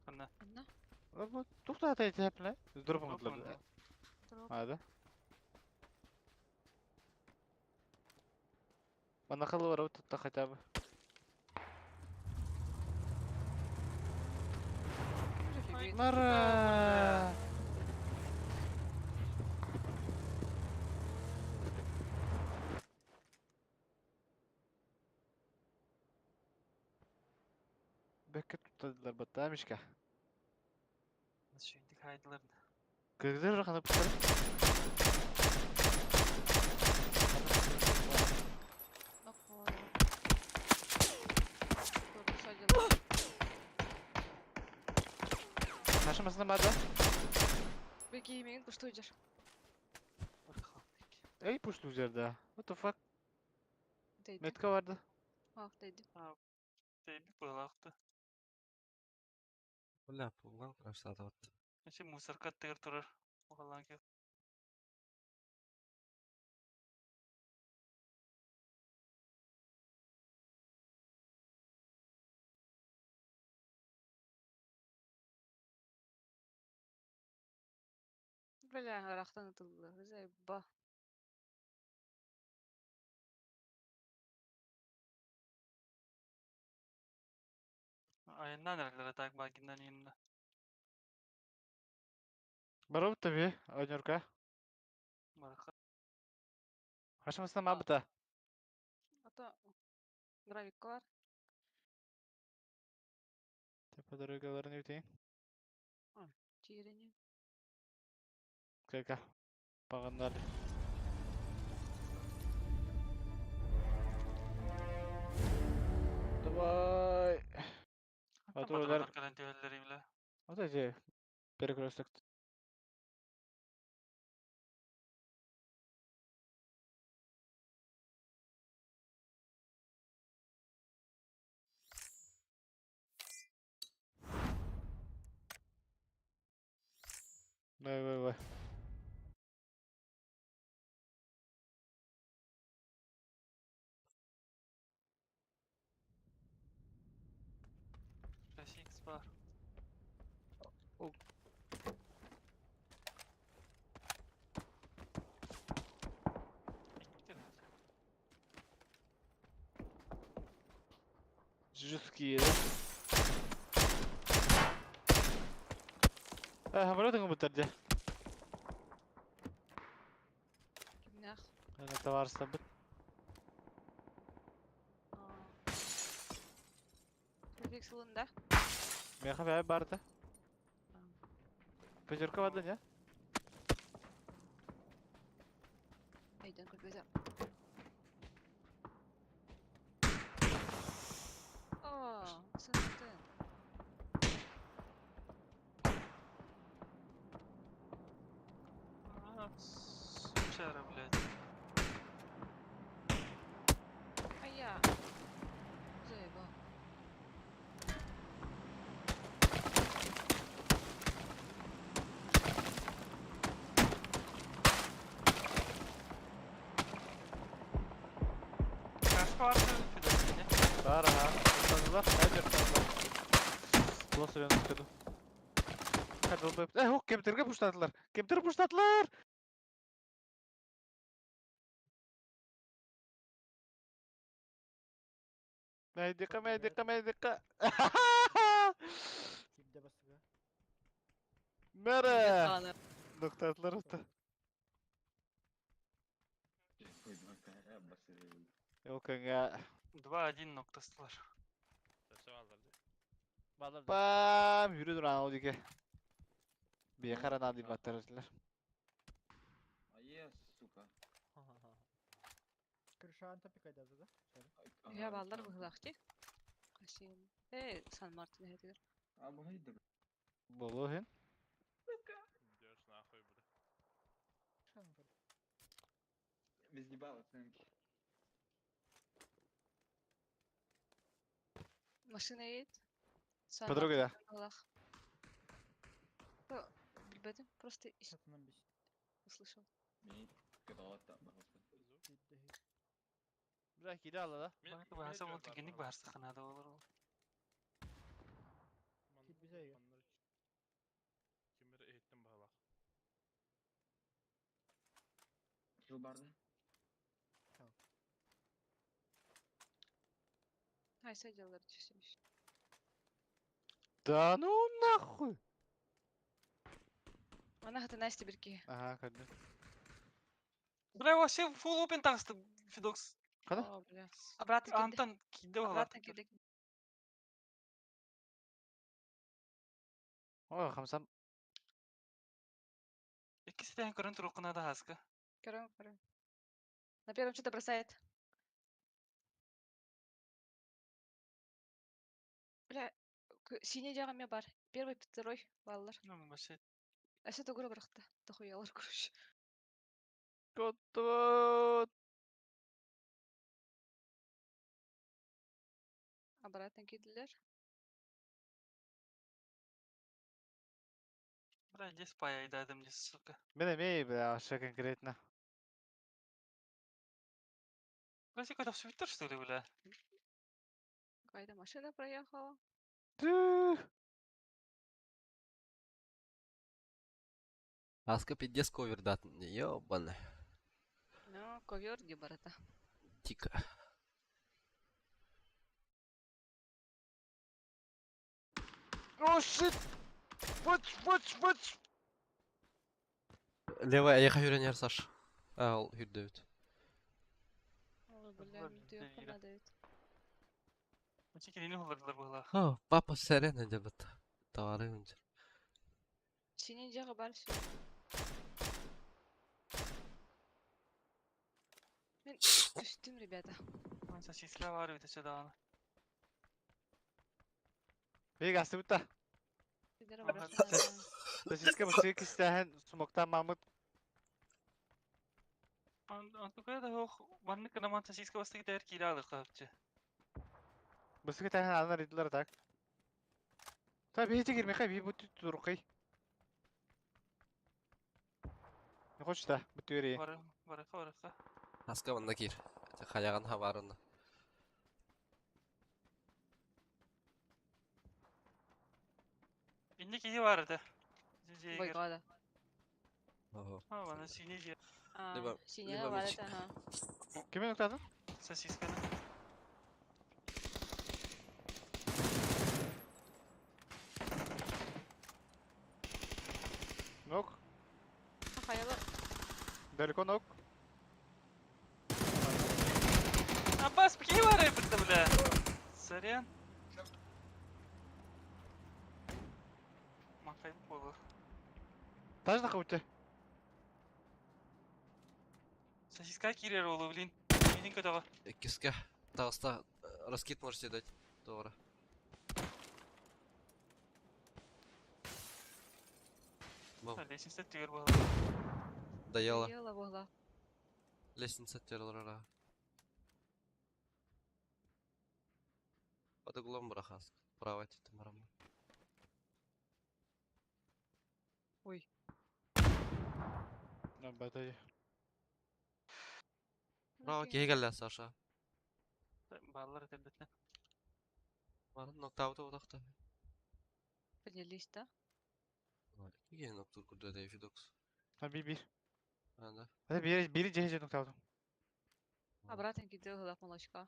Anne. Анна. Bu tukta hata hep ne? Drop Drop mı? mı? Дроп. Hadi. Bana kalı var tutta хотя бы. Офигеть. Мара! Бекке tuttadılar battağımışka. Şimdi kaydılar. Kırgızlar rakanı tutarım. Taşımasına bada. Беги, мин куштуйдер. Ey puştu üzerinde. What the fuck? Дейди. Metka vardı. Ах, дейди. Deydi bıraktı. Бля, пулган крашсады вот. Şimdi musarkat teger turar. Oğlan ki. Бля, арахтан атылды. Ба. Ayından herhalde tak baginden yanında. Барып tabii. Oynuyorka. Бараха. Хашымыстан мабыта. Ото гравикка бар. Tepe дорогаларын үтейін. Чиирини. Кека. Пағандар. Давай. А то олар- Кэлэн түһэллэр бля. Вот эти перекресток. Давай, давай, давай. Шесть бар. Жуткие, да? Э, самолет бутарде. Кимнээх. Ана товарство бит. Трафик сылында. Меха бәй барды. Пятерка барды, не? Айдан көрбөтө. О, сынды. А, Сучара, блядь. Ая. Заеба. Кашка бар, Федокс, не? Бар, ага. Ұстазылар, қай ұстазылар. Бұла сөйлен түскеді. Қадыл бөп. Э, оқ, кемтерге пуштадылар. Кемтер пуштадылар! Мәйдіқа, мәйдіқа, мәйдіқа. Мәрі! Ноктатылар ұтты. Yok kanka. 2-1 ноктастылар. Балар. Бам! Yürü dur ana o dike. Bir yakara nadi battırırlar. А сука. Я балдар быһылаах дии. Хасим. Э, Сан Мартин эһэтигэр. А бу Болу хин. Идешь нахуй, бля. Без ебала оценки. Машина едет. Сан Подруга да. Мартин быһылаах. Билбэтим, просто услышал. Бля, кире алла да. Баһаса ол түгенник баһарсаханада олар ол. Кимер эһиттен баһалах. Кил барды. Айса дьаллар түсүмүш. Да ну нахуй. Ана хата Настя бирки. Ага, кәдді. Бля, вообще full open тағысты, Федокс. Қана? О, бля. Обратно килди. Антон кийди баһалаах. Обратно килди. Ой, хамсам. Иккиси тээн көрөн туруққунада хаска. Көрөм, көрөм. На первом что-то бросает. Бля, синий жагы бар. Первый, второй баллар. Ну, вообще. А что тугура бырахта. Дохуялар, короче. Котот. Обратно кидилер. Бля, здесь паяйдадым, не сука. Мен эмей, бля, вообще конкретно. Бля, сен какой-то свитер, что ли, бля? Какая-то машина проехала. Түү. Аска пиздец ковер датын. Ёбаный. Ну, ковер где барата. Дико. О, shit! Watch, watch, watch! Левая, я хочу Саш. А, ол үрдэбит. Ой, бля, мүтүөххэ наада эбит. Мачы кинини холлордулар быһыылаах. О, папа сэрэн эдебит. Товары үнчер. Синий дьиэҕэ баар сүр. Мин түстүм, ребята. Сосиска баар эбит өссө даҕаны. Биһиги астыбыт да. Сидер барахсан. Сосиска бысыгы кистээһин смоктаан мааммыт. Онтукая да суох маннык гынаман сосиска бастакы тэр киирэ алыахха сөпчү. Бысыгы тээһин анан арыйдылар так. Та биһи кирмехе биһи бу турукай. Не хочешь да? Бу түөрей. Бары барыха барыха. Аска манна киир. Хайаҕын хабаарынна. Инни киһи баар этэ. Дьиэгэр. Бойгода. Ого. А, вана синий дьиэ. А, Либо- синяя либо баар меч. этэ, ага. Кими нуктадın? Сосисканы. Нок. Хайала. Далеко нок. Аббас, киһи баар эбит да, бля. Сорян. Махайбыт буолуо. Таж да кабытчы. Сосиска киирэр уолу, блин. Миинин көтөҕө. Иккиске. Таҕыста раскид можете дать. Doğru. Бом. Лестница түгэр буолла. Доела. Доела буолла. Лестница террора. Под углом брахаск. Право тита марама. Ой. Батай. Право кегелле Саша. Бааллар этэрбэтинэ. Марын ноктаута утахта. Поднялись, да? Киге ноктур курду этэй Фидокс. Ha bir bir. Анда. Hadi biri biri CHC noktaladım. Обратно кидал молочка.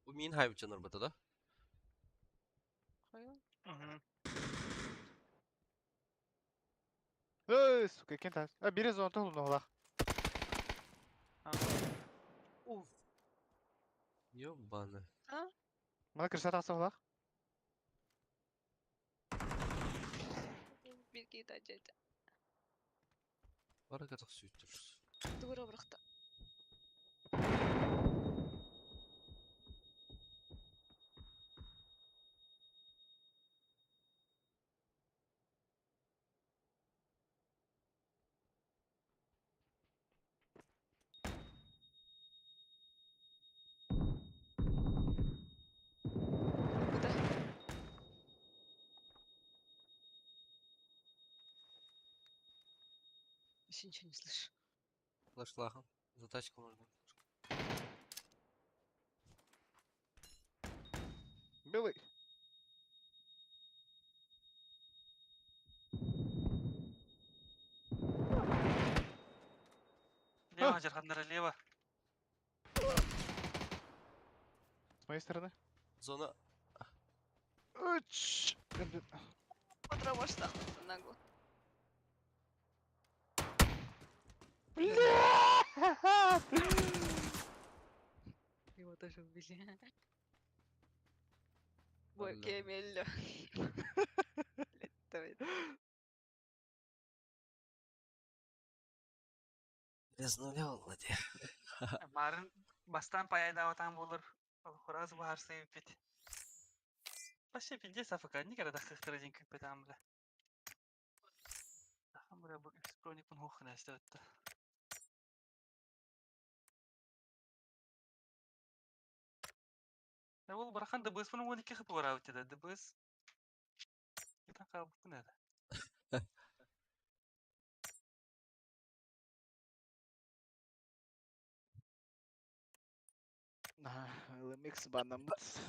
Бу мин хайбычан ырбата да? Хайа. Мгм. Эй, сука, кем тас? А biri zonta oldu ola. Уф. Ёбаны. Bana kırsat atsa ola. Bir кита дьэ. Баракатах сүүттүр. Тугура бырахта. Куда? Вообще ничего не слышу. Флешлахом. За тачку можно. Белый. Лево, дьарханнара, лево. С моей стороны. Зона. Үч. Потому нагло. Бля! Его тоже убили. Бой Алло. кемелле. Давай. Резнули Влади. Марын бастан паяйдаабатаан буолар. Хураас баһарсыы эбиппит. Вообще пиздец АФК, никогда таххыхтара диэн күүппэтэҕим бля. Тахан бля бу экспроникпын хуох гына истэбэтта. Ол барахан ДБС-пын 12 хп бараабыт этэ. ДБС итан хаалбыппын этэ. LMX банамыт.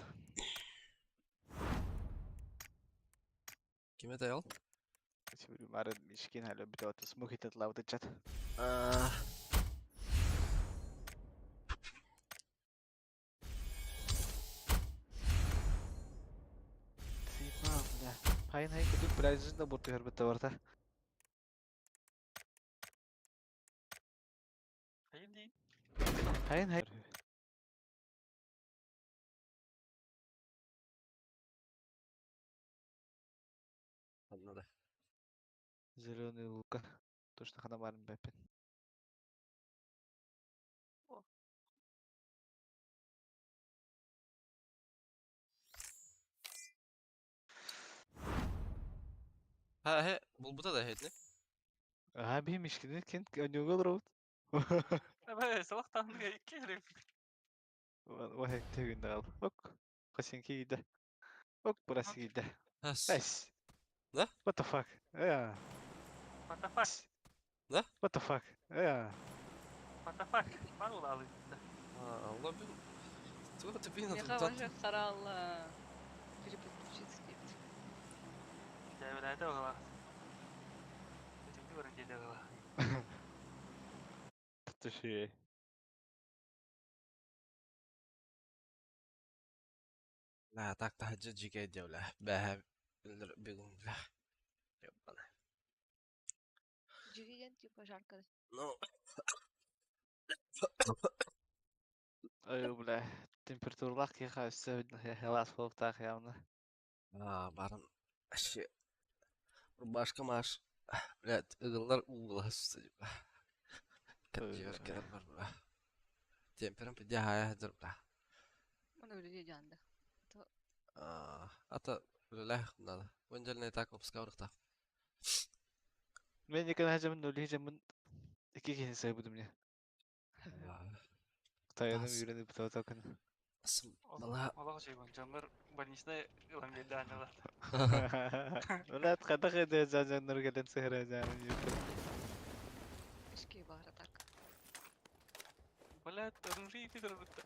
Ким это ел? Марын мишкин халі бітеуті смух етет лауды чат. Типа, бля. Хайын хайын күдік пляжында бұрты хөрбітті барта. Хайын хай. Ханна да. Зеленый лука. Точно хана барын бэппин. О. Ha he bulbuta da hedi. Аха бихим ишкини кен өнүгө олоробут. Эбэ, салах таанныга икки эрэ. Вахек тегүндэ кал. Ок. Касин кийде. Ок бурасы кийде. Has. Nice. Да? What the fuck? Yeah. What the fuck? Да? What the fuck? Yeah. What the fuck? Бар улаалы. А, Allah бин. Туга тепин Меха атым. вообще харал переподключиться дейт. Дәбеләдә ола. Бүтүндү көрөн келе ола. Түшү. لا так تهجد جي ولا بها بيقوم لا يبقى Жигеген типа жарко. Ну, Ой, бля. Температуралах киха өссө хелас болуптаах явна. а, барын вообще рубашка маш, блядь, ыгыллар угла типа. Кәҗер кәр бар бла. Темперам пидя хая хәзер бла. Оны өлүгө жанды. А, ата ләх надо. Венҗәлне так опска урыкта. Мен екен хажамын өлі хажамын iki kişi sayбудum мне. Таяным Тас. үйреніп бутап күн. Бала. Аллах жайбан, жанлар больничный ылам келди аналар. Блядь, када кайда жан-жаннар келен сыхра жаным юк. Ишки бара так. Блядь, оружие фидер бутта.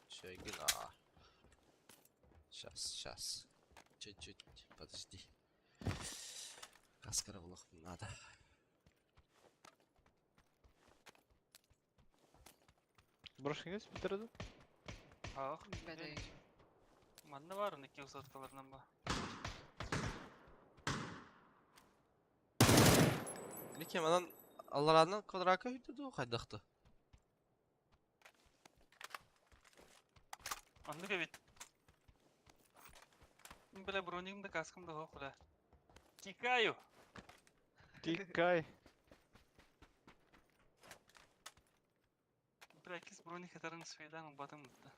Шегин, а. Сейчас, сейчас. Чуть-чуть, подожди. Каскара булых надо. Брошкиңиз битерди. Ах, Бәдей. Манна бар, оны кеу соткаларынан ба. Бикем анан алларанан квадратка хүйтү хайдахты. Анны кебит. Бля, броникым да каскым да хоқ, бля. Тикаю! Тикай. Бля, кис броник хатарын свейдан батым да.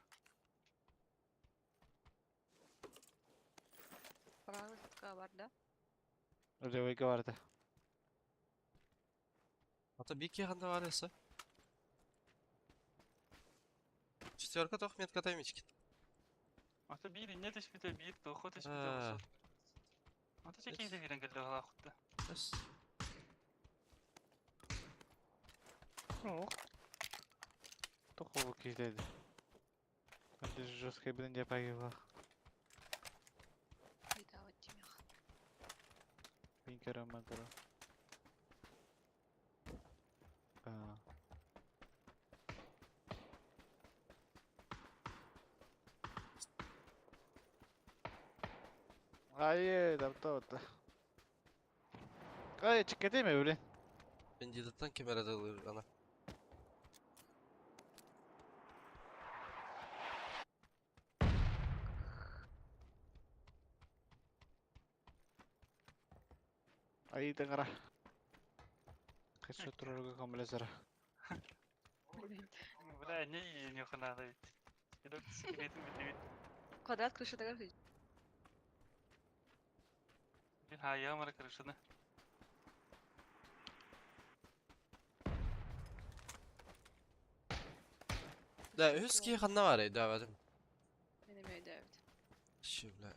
Правый сотка бар да? Левыйга барды. Ата бики ханда бар эсе. Четверка тох метка таймички. Ата бир инне түшпүтэ, бир тохо түшпүтэ А. болсо. Ата чекейде бирен келди ала хутта. Эс. Ох. Тохо кийдеди. Анда жесткий блин я погибла. Бейда вот тимех. Винкера макро. А. Ай, да то. Ай, чекетеме, блин. Бендидаттан кемерede ылыр ана. Ай, таңара. Кайсы турарга камлезара. Бля, не не ханада бит. Кедок секретин бит бит. Квадрат крышадагар хүй. Бин хая мара крышаны. Да, өс ки ханда бар эди абадым. Мен эме өйдөбүт. Ши бля.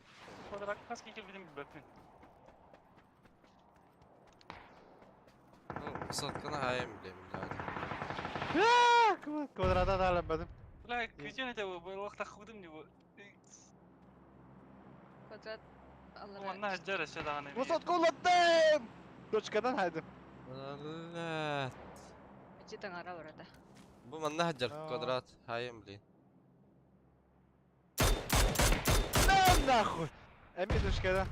Квадрат каски келбидим бөпүн. Ну, Высотканы хаайан билэбин даҕаны. Квадрата тааланбатым. Бля, күтүөн этэ бу, буолуохтах худум не бу. Квадрат аллара. Манна сылдьар өссө даҕаны. Высотка улаттым! Точкадан хайдым. Блядь. Эчи таҥара барата. Бу манна сылдьар квадрат хаайан блин. На нахуй! Эми точкадан.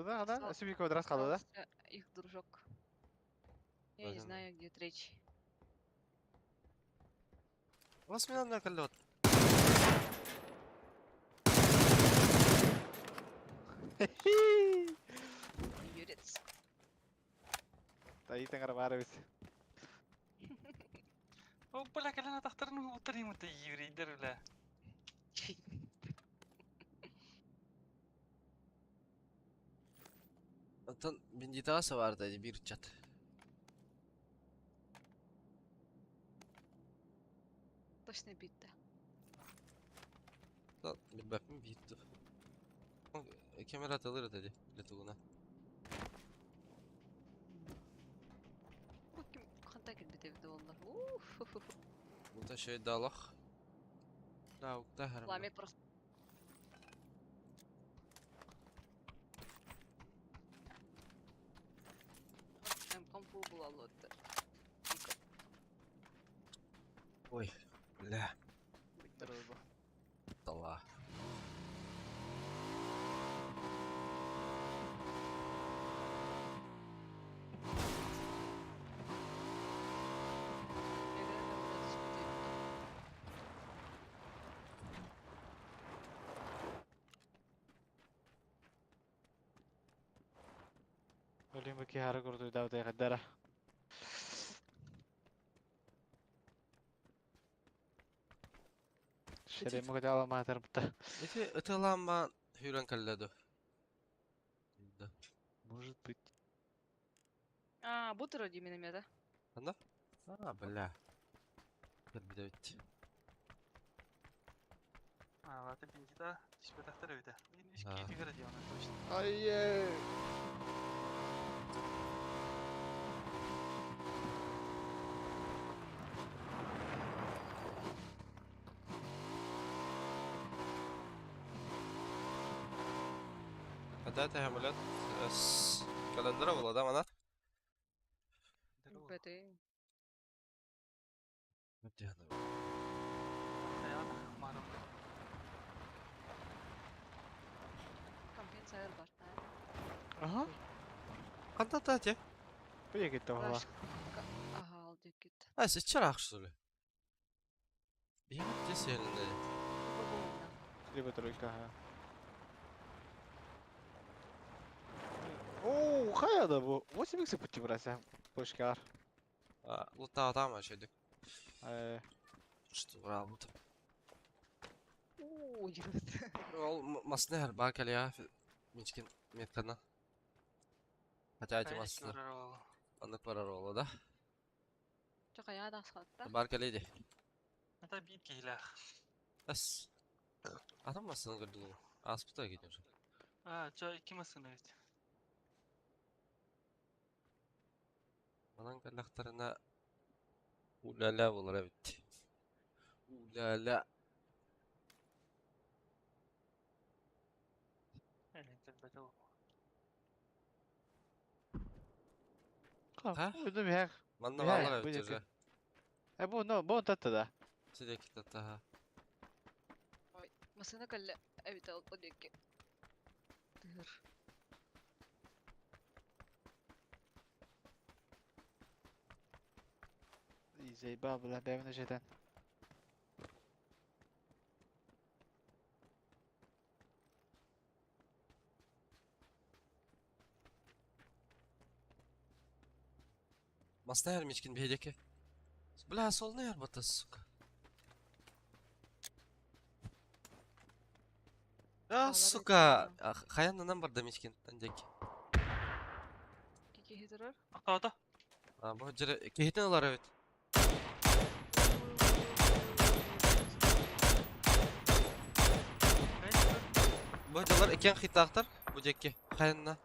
Да, да, өссө квадрат қалды да? Их дружок. Я не знаю, где третий. Вас меня на колет. Юрец. Таи таҥара баар эбит. О, бля, кэлэн атахтарын уутар имата еврейдер, бля. Оттон бендитаҕа сабаарда биир чат. Точно битта. Билбэппин биир Камера атылыр этэ дии, летугуна. Бу ким ханта кэлбит эбит буоллар. Бута шөйдалах. Да, укта харам. Пламя просто. Компу булаллыттар. Ой, бля. Тала. Өлүм бу киһи хара курдуйдаабыт хайдара. Шереми көтө аламаатар бутта. Ити ытылаама хүрэн кэллэ ду. Да. Может быть. А, бу тура дии миномета. Анда? А, бля. Кэлбит. А, ладно, бендита, түспэтахтар эбитэ. А. Ишки дии, она точно. Ай. Хата самолет календара була да манат? Бэтэй. Компенсация бар. Аха. Ханта тате? Бу якитте була. Ага, ал дикит. А, сечер ахшулы. Бихат теселинде. Либо тройка. Оо, хайа да бу. 8 x пути брася. Пушкар. Лута там ашедик. Э. Что работа. Оо, юрт. Ол маснер бакалия мичкин меткана. Хотя эти масны. Аннык барар да? Чакая да сатта. Бар кэлиди. Это бит киһилээх. Ас. Атам масны көрдүң. Аспыта кетер. А, чо, икки масына ведь. Манан кэллэхтэринэ уля-ля буолар эбит. Уля-ля. Ха? Уйдум ях. Манна баалар эбит уже. Э бу но бу татта да. Сидеки татта. Масына кэллэ эбит ал одекки. Тыр. Заебал, бля, бэйбин жетен. Маснер мичкин бедеки. Бля, сол не арбата, сука. А, сука. Хаяннан барда мичкин, тандеки. Кики хитрор. Ата. А, бу жере кехитен алар эбит. Бу жалар экен хитактар, бу жекке. Хайанна.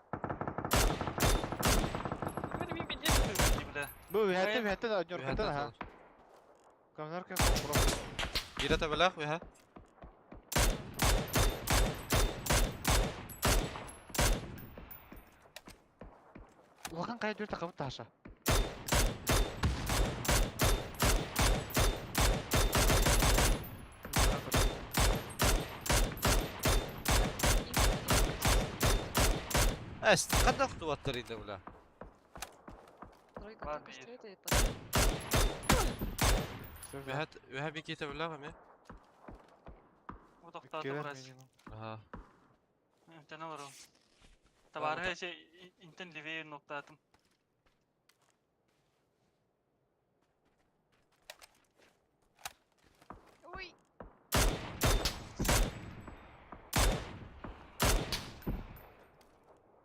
Бу үһәттен үһәттен однеркаттан аха. Комнарка Бире табалах үһә. Улахан кая дүрт такабыт таша. Эс, кадах туаттар иде бля. Тройка Бар только биир. стоит и потом. Үһә үһә бикете бля ме. Бу тохтоото бурас. Аха. Интен олору. Табаарыһа эче интен левее ноктаатым. Ой!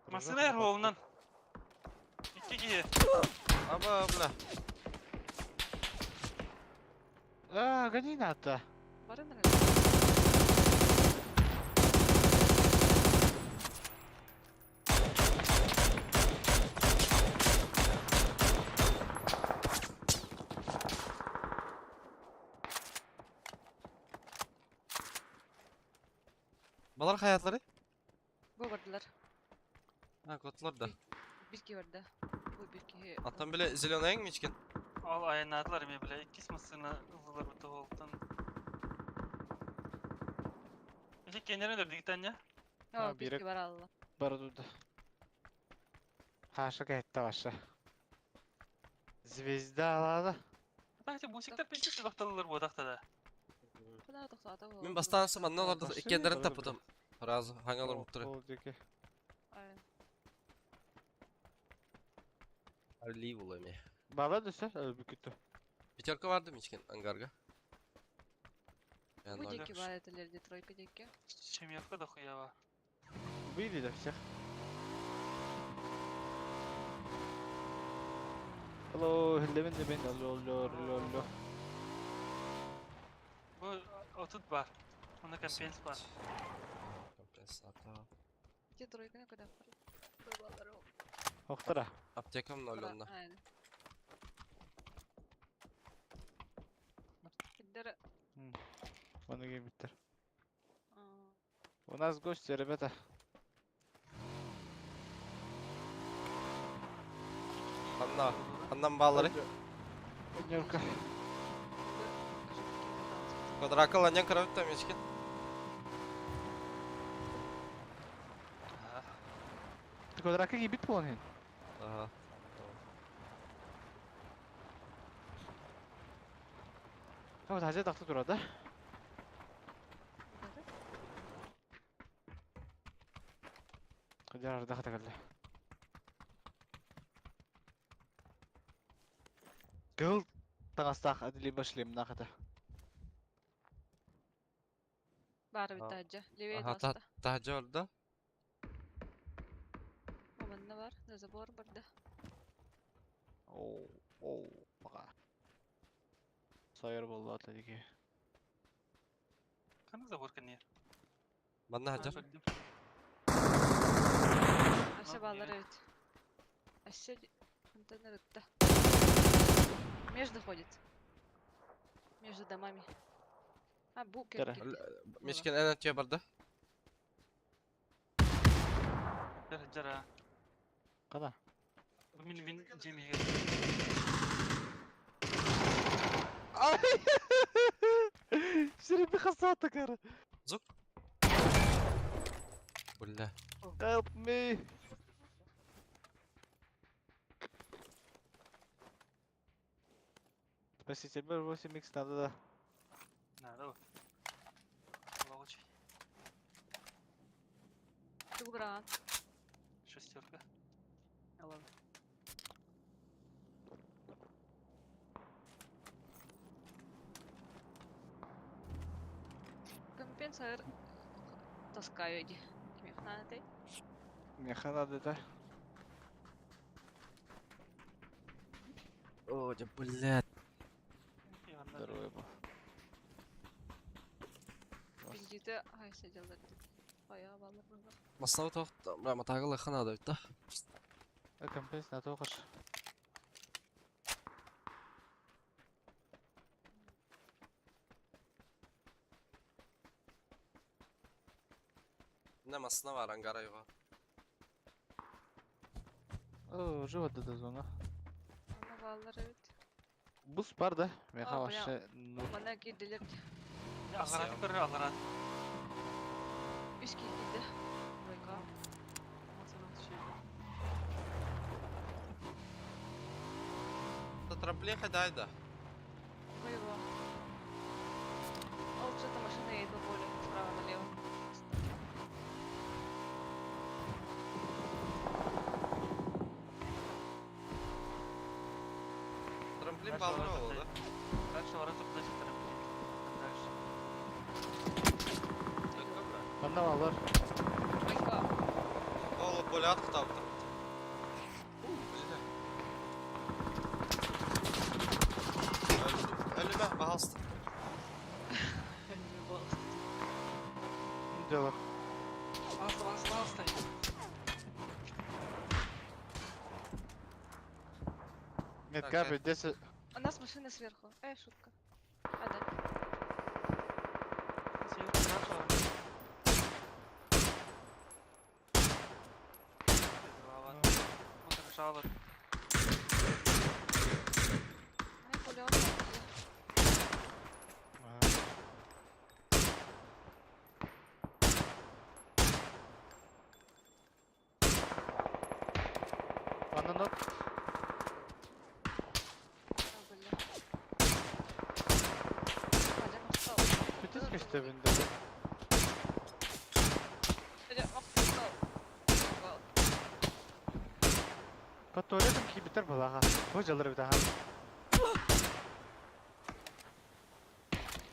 Массыына эрхоонан. Икки киһи. Аба бля. А, гони надо. Бары нравится. Балар хаятлары? Бу бардылар. Ha, котлар да. Бир киһи барда. Бу бир киһи. Аттан биле зеленый мичкен. Ол айаннаатылар эмиэ бля. Иккис массыына ыллылар бу тоһуолтан. Ити кенерин өрдүгүтэн я. О, бир бире- киһи бар алла. Бары durdu. Хаша кайтта баша. Звезда алады. Таһы бусиктар пенсия тохтоллар бу тахтада. Куда тохтоото бу? Мин бастан манна оларды Машина иккендерин бары таппытым. Разы, хаңалар буптыры. Ол деке. Ай. Арли була ме. Бала дөсө өлбүкүтү. Пятерка барды мичкен ангарга. Бу диэки бар этилер, тройка диэки. Семерка да хуява. Убили да всех. Hello, хиллебин де мен алло алло алло алло. Бу отут бар. Онно компенс бар. Компенсатор. Ити тройканы куда бар? Балар. Октара. Аптекам ноль онна. Ай. Киддер. Оны кемиттер. У нас гости, ребята. Анна, аннан баллары. Однерка. Квадракл аннан карабыт мичкен. Ты квадрака гибит полон. Ага. Вот хазя тахты турады. Кыдяр дахта келди. Кыл тагастах адили башлем нахата. Бары бит Левее Ага, таста. та да. Манна бар, на забор барда. О, о, бага. Сайыр болду атадики. Каны забор кенер. Манна хаджар. Аша баллар evet. Аша контейнер ытта. Между ходит. Между домами. А, бу Тара. кирди. Мичкен әнә түйе барды. Жара жара. Кана? Бу мин мин жемиге. Шириби хасата кара. Бля. Help me. Спаситель 8 х надо да. Надо вот. Ловочий. Тугран. Шестерка. Алан. Компенсатор таскаю иди. Кимехнаны ты? Меха надо да. О, да блядь. Здоровый был. Бендиті ай сидел. Хайа балар быһылаах. Массыына тоох бля матаагы ылыахха наада эбит да. Компресс на тоқыр. Инна массыына баар ангара юга. О, уже вот эта зона. Аны бааллар эбит. Бус бар да? Меха А, бля. вообще ну. Мана киирдилэр. Аллараты көрөр, алларат. Үс киһи киирдэ. Бойка. Да трамплин хайдай да. Моего. А вот что-то машина едет по полю, справа налево. Трамплин баллар ол да. Дальше ворота подожди трамплин. Дальше. Манна баллар. Бойка. Ол поле атықтап Бля. Өлүмэ, пожалуйста. Дело. Пожалуйста, пожалуйста, пожалуйста. Нет, Так, Габи, 10. У нас машина сверху. Шутка. А, да. Жалоб. Ай, поле атта. Манна нот. А, бля. Бля, махтал. Бүтүс көстөбүндө. Бля, махтал. По туалетам кибитер балаға. Бу жалыр бит аха.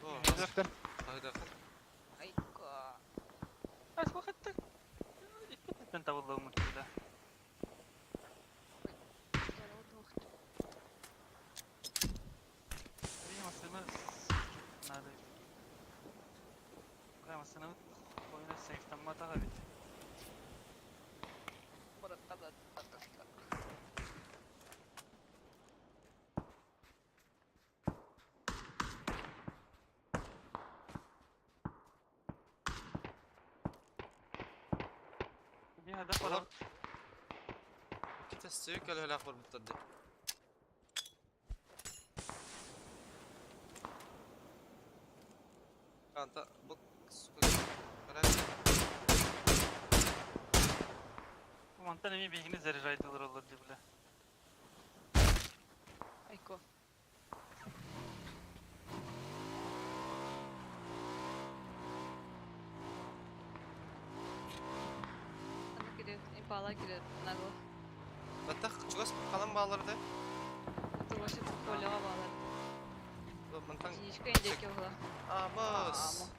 О, Түстер. хайда. Айка. А, сколько это? Иккитен табылды мутуда. Видимо, надо. Прямо сыны ойна сексtan матага бит. Bir هدف Олар var. Китес сүйік әлі бар бұттарды. Анта, бұл сука. Мантан эми бигини заряжайтылар олар деп бля. Айко. Аны кирет, импала кирет, нагло. Баттақ, чугас қалам баларды. Это вообще полеға балар. Мантан. Единичка индейки угла. А, бас.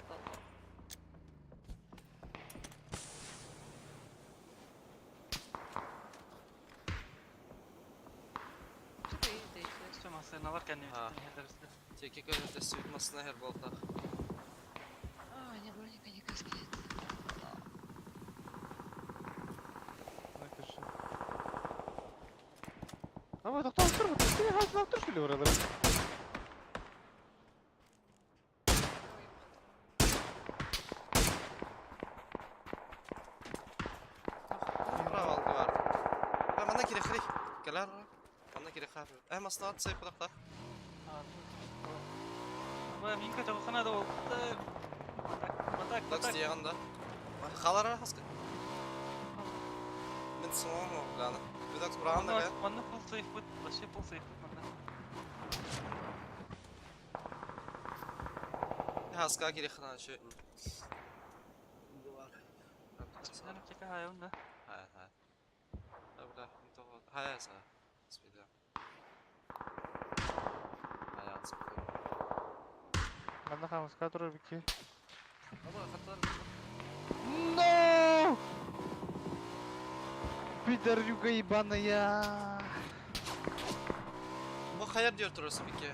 Что индейки? Все масыналар кәнне А. бит. Теке көрді сүйік масына хер болтақ. А, не броника, не каски нет. Ама токтоп тур. Сен хазып тур шүле оралар. Браво алды бар. Ә, мана керек хрей. Келер. Мана керек хар. Ә, масына ат сайып бұдақта. Ба минка чагыхана да болду. Батак, Дакс батак. дияганда. Халар хаска. Мен соң огланы. Бидакс бураган да. Манна фул сейф бут, вообще фул сейф бут манна. Хаска керек хана шö. Мен кека хайым да. Хай хай. Бля, хай са. Спида. Хай ас. Манна хамска тур бики. Аба хаттар. Но! Пидорюга ебаная. Бу хайар диyor турасы бики.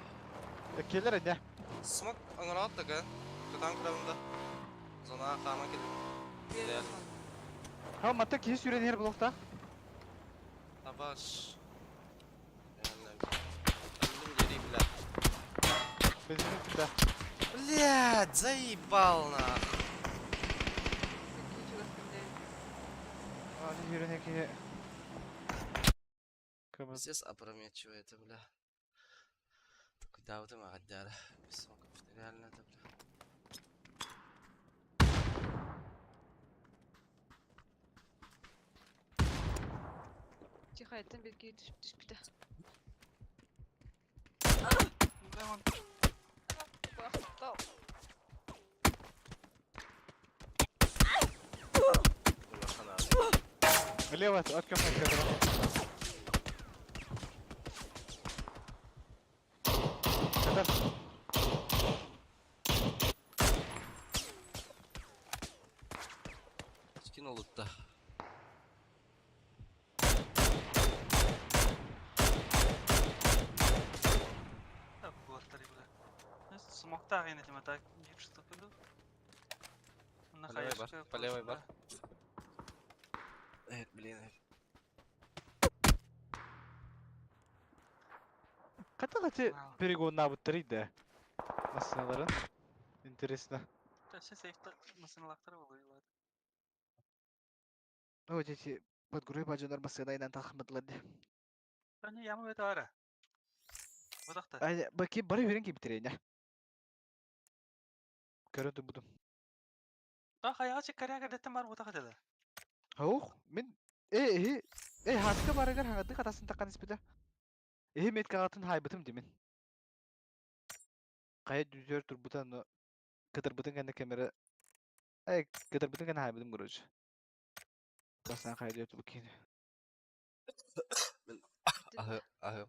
Келер не? Смок аңырат да га. Кытан кыравында. Зона хама келди. Реально. Ha матта киһи сүүрэн иһэр блоктаах. Табаш. Реально. Öldüm geri бля. Бензин кутта. Блядь, заебал нах. Икки чугас кимдей. Аны сүүрэн иһэр киһи. Кымыз. Пиздец опрометчиво это, бля. Такой да, вот и мадяра. Реально это, бля. Тихо, это бир киһи түспүтэ. Да, он Бахтал. Улахан аҕай. Лево от көмө көтөрө. Көтөр. Скинул лутта. Так, буолтар бля. Смоктаах ини тима так биир штука По левой бар, по левой бар. Блин. Хата хати перегоннаабыттар да. Массыналарын. Интересно. Tässä сейфта масыналактар болуйлар. О, дети, подгруй бажонор массына тахмыдлар ди. Аны яма бет ара. Бодакта. Ай, баки бары берен ки битерейне. Көрөдү будум. Та хаяга чеккаря кадеттен бар бодак деді. Хаух, мен э э э хаска барыгар хагады катасын таккан испиде. Э мет кагатын хайбытым димин. Кая дүзөр турбутан кытырбытын кэннэ камера э кытырбытын кэннэ хайбытым короче. Бастан хайдыр турбу кини. Ахы, ахы.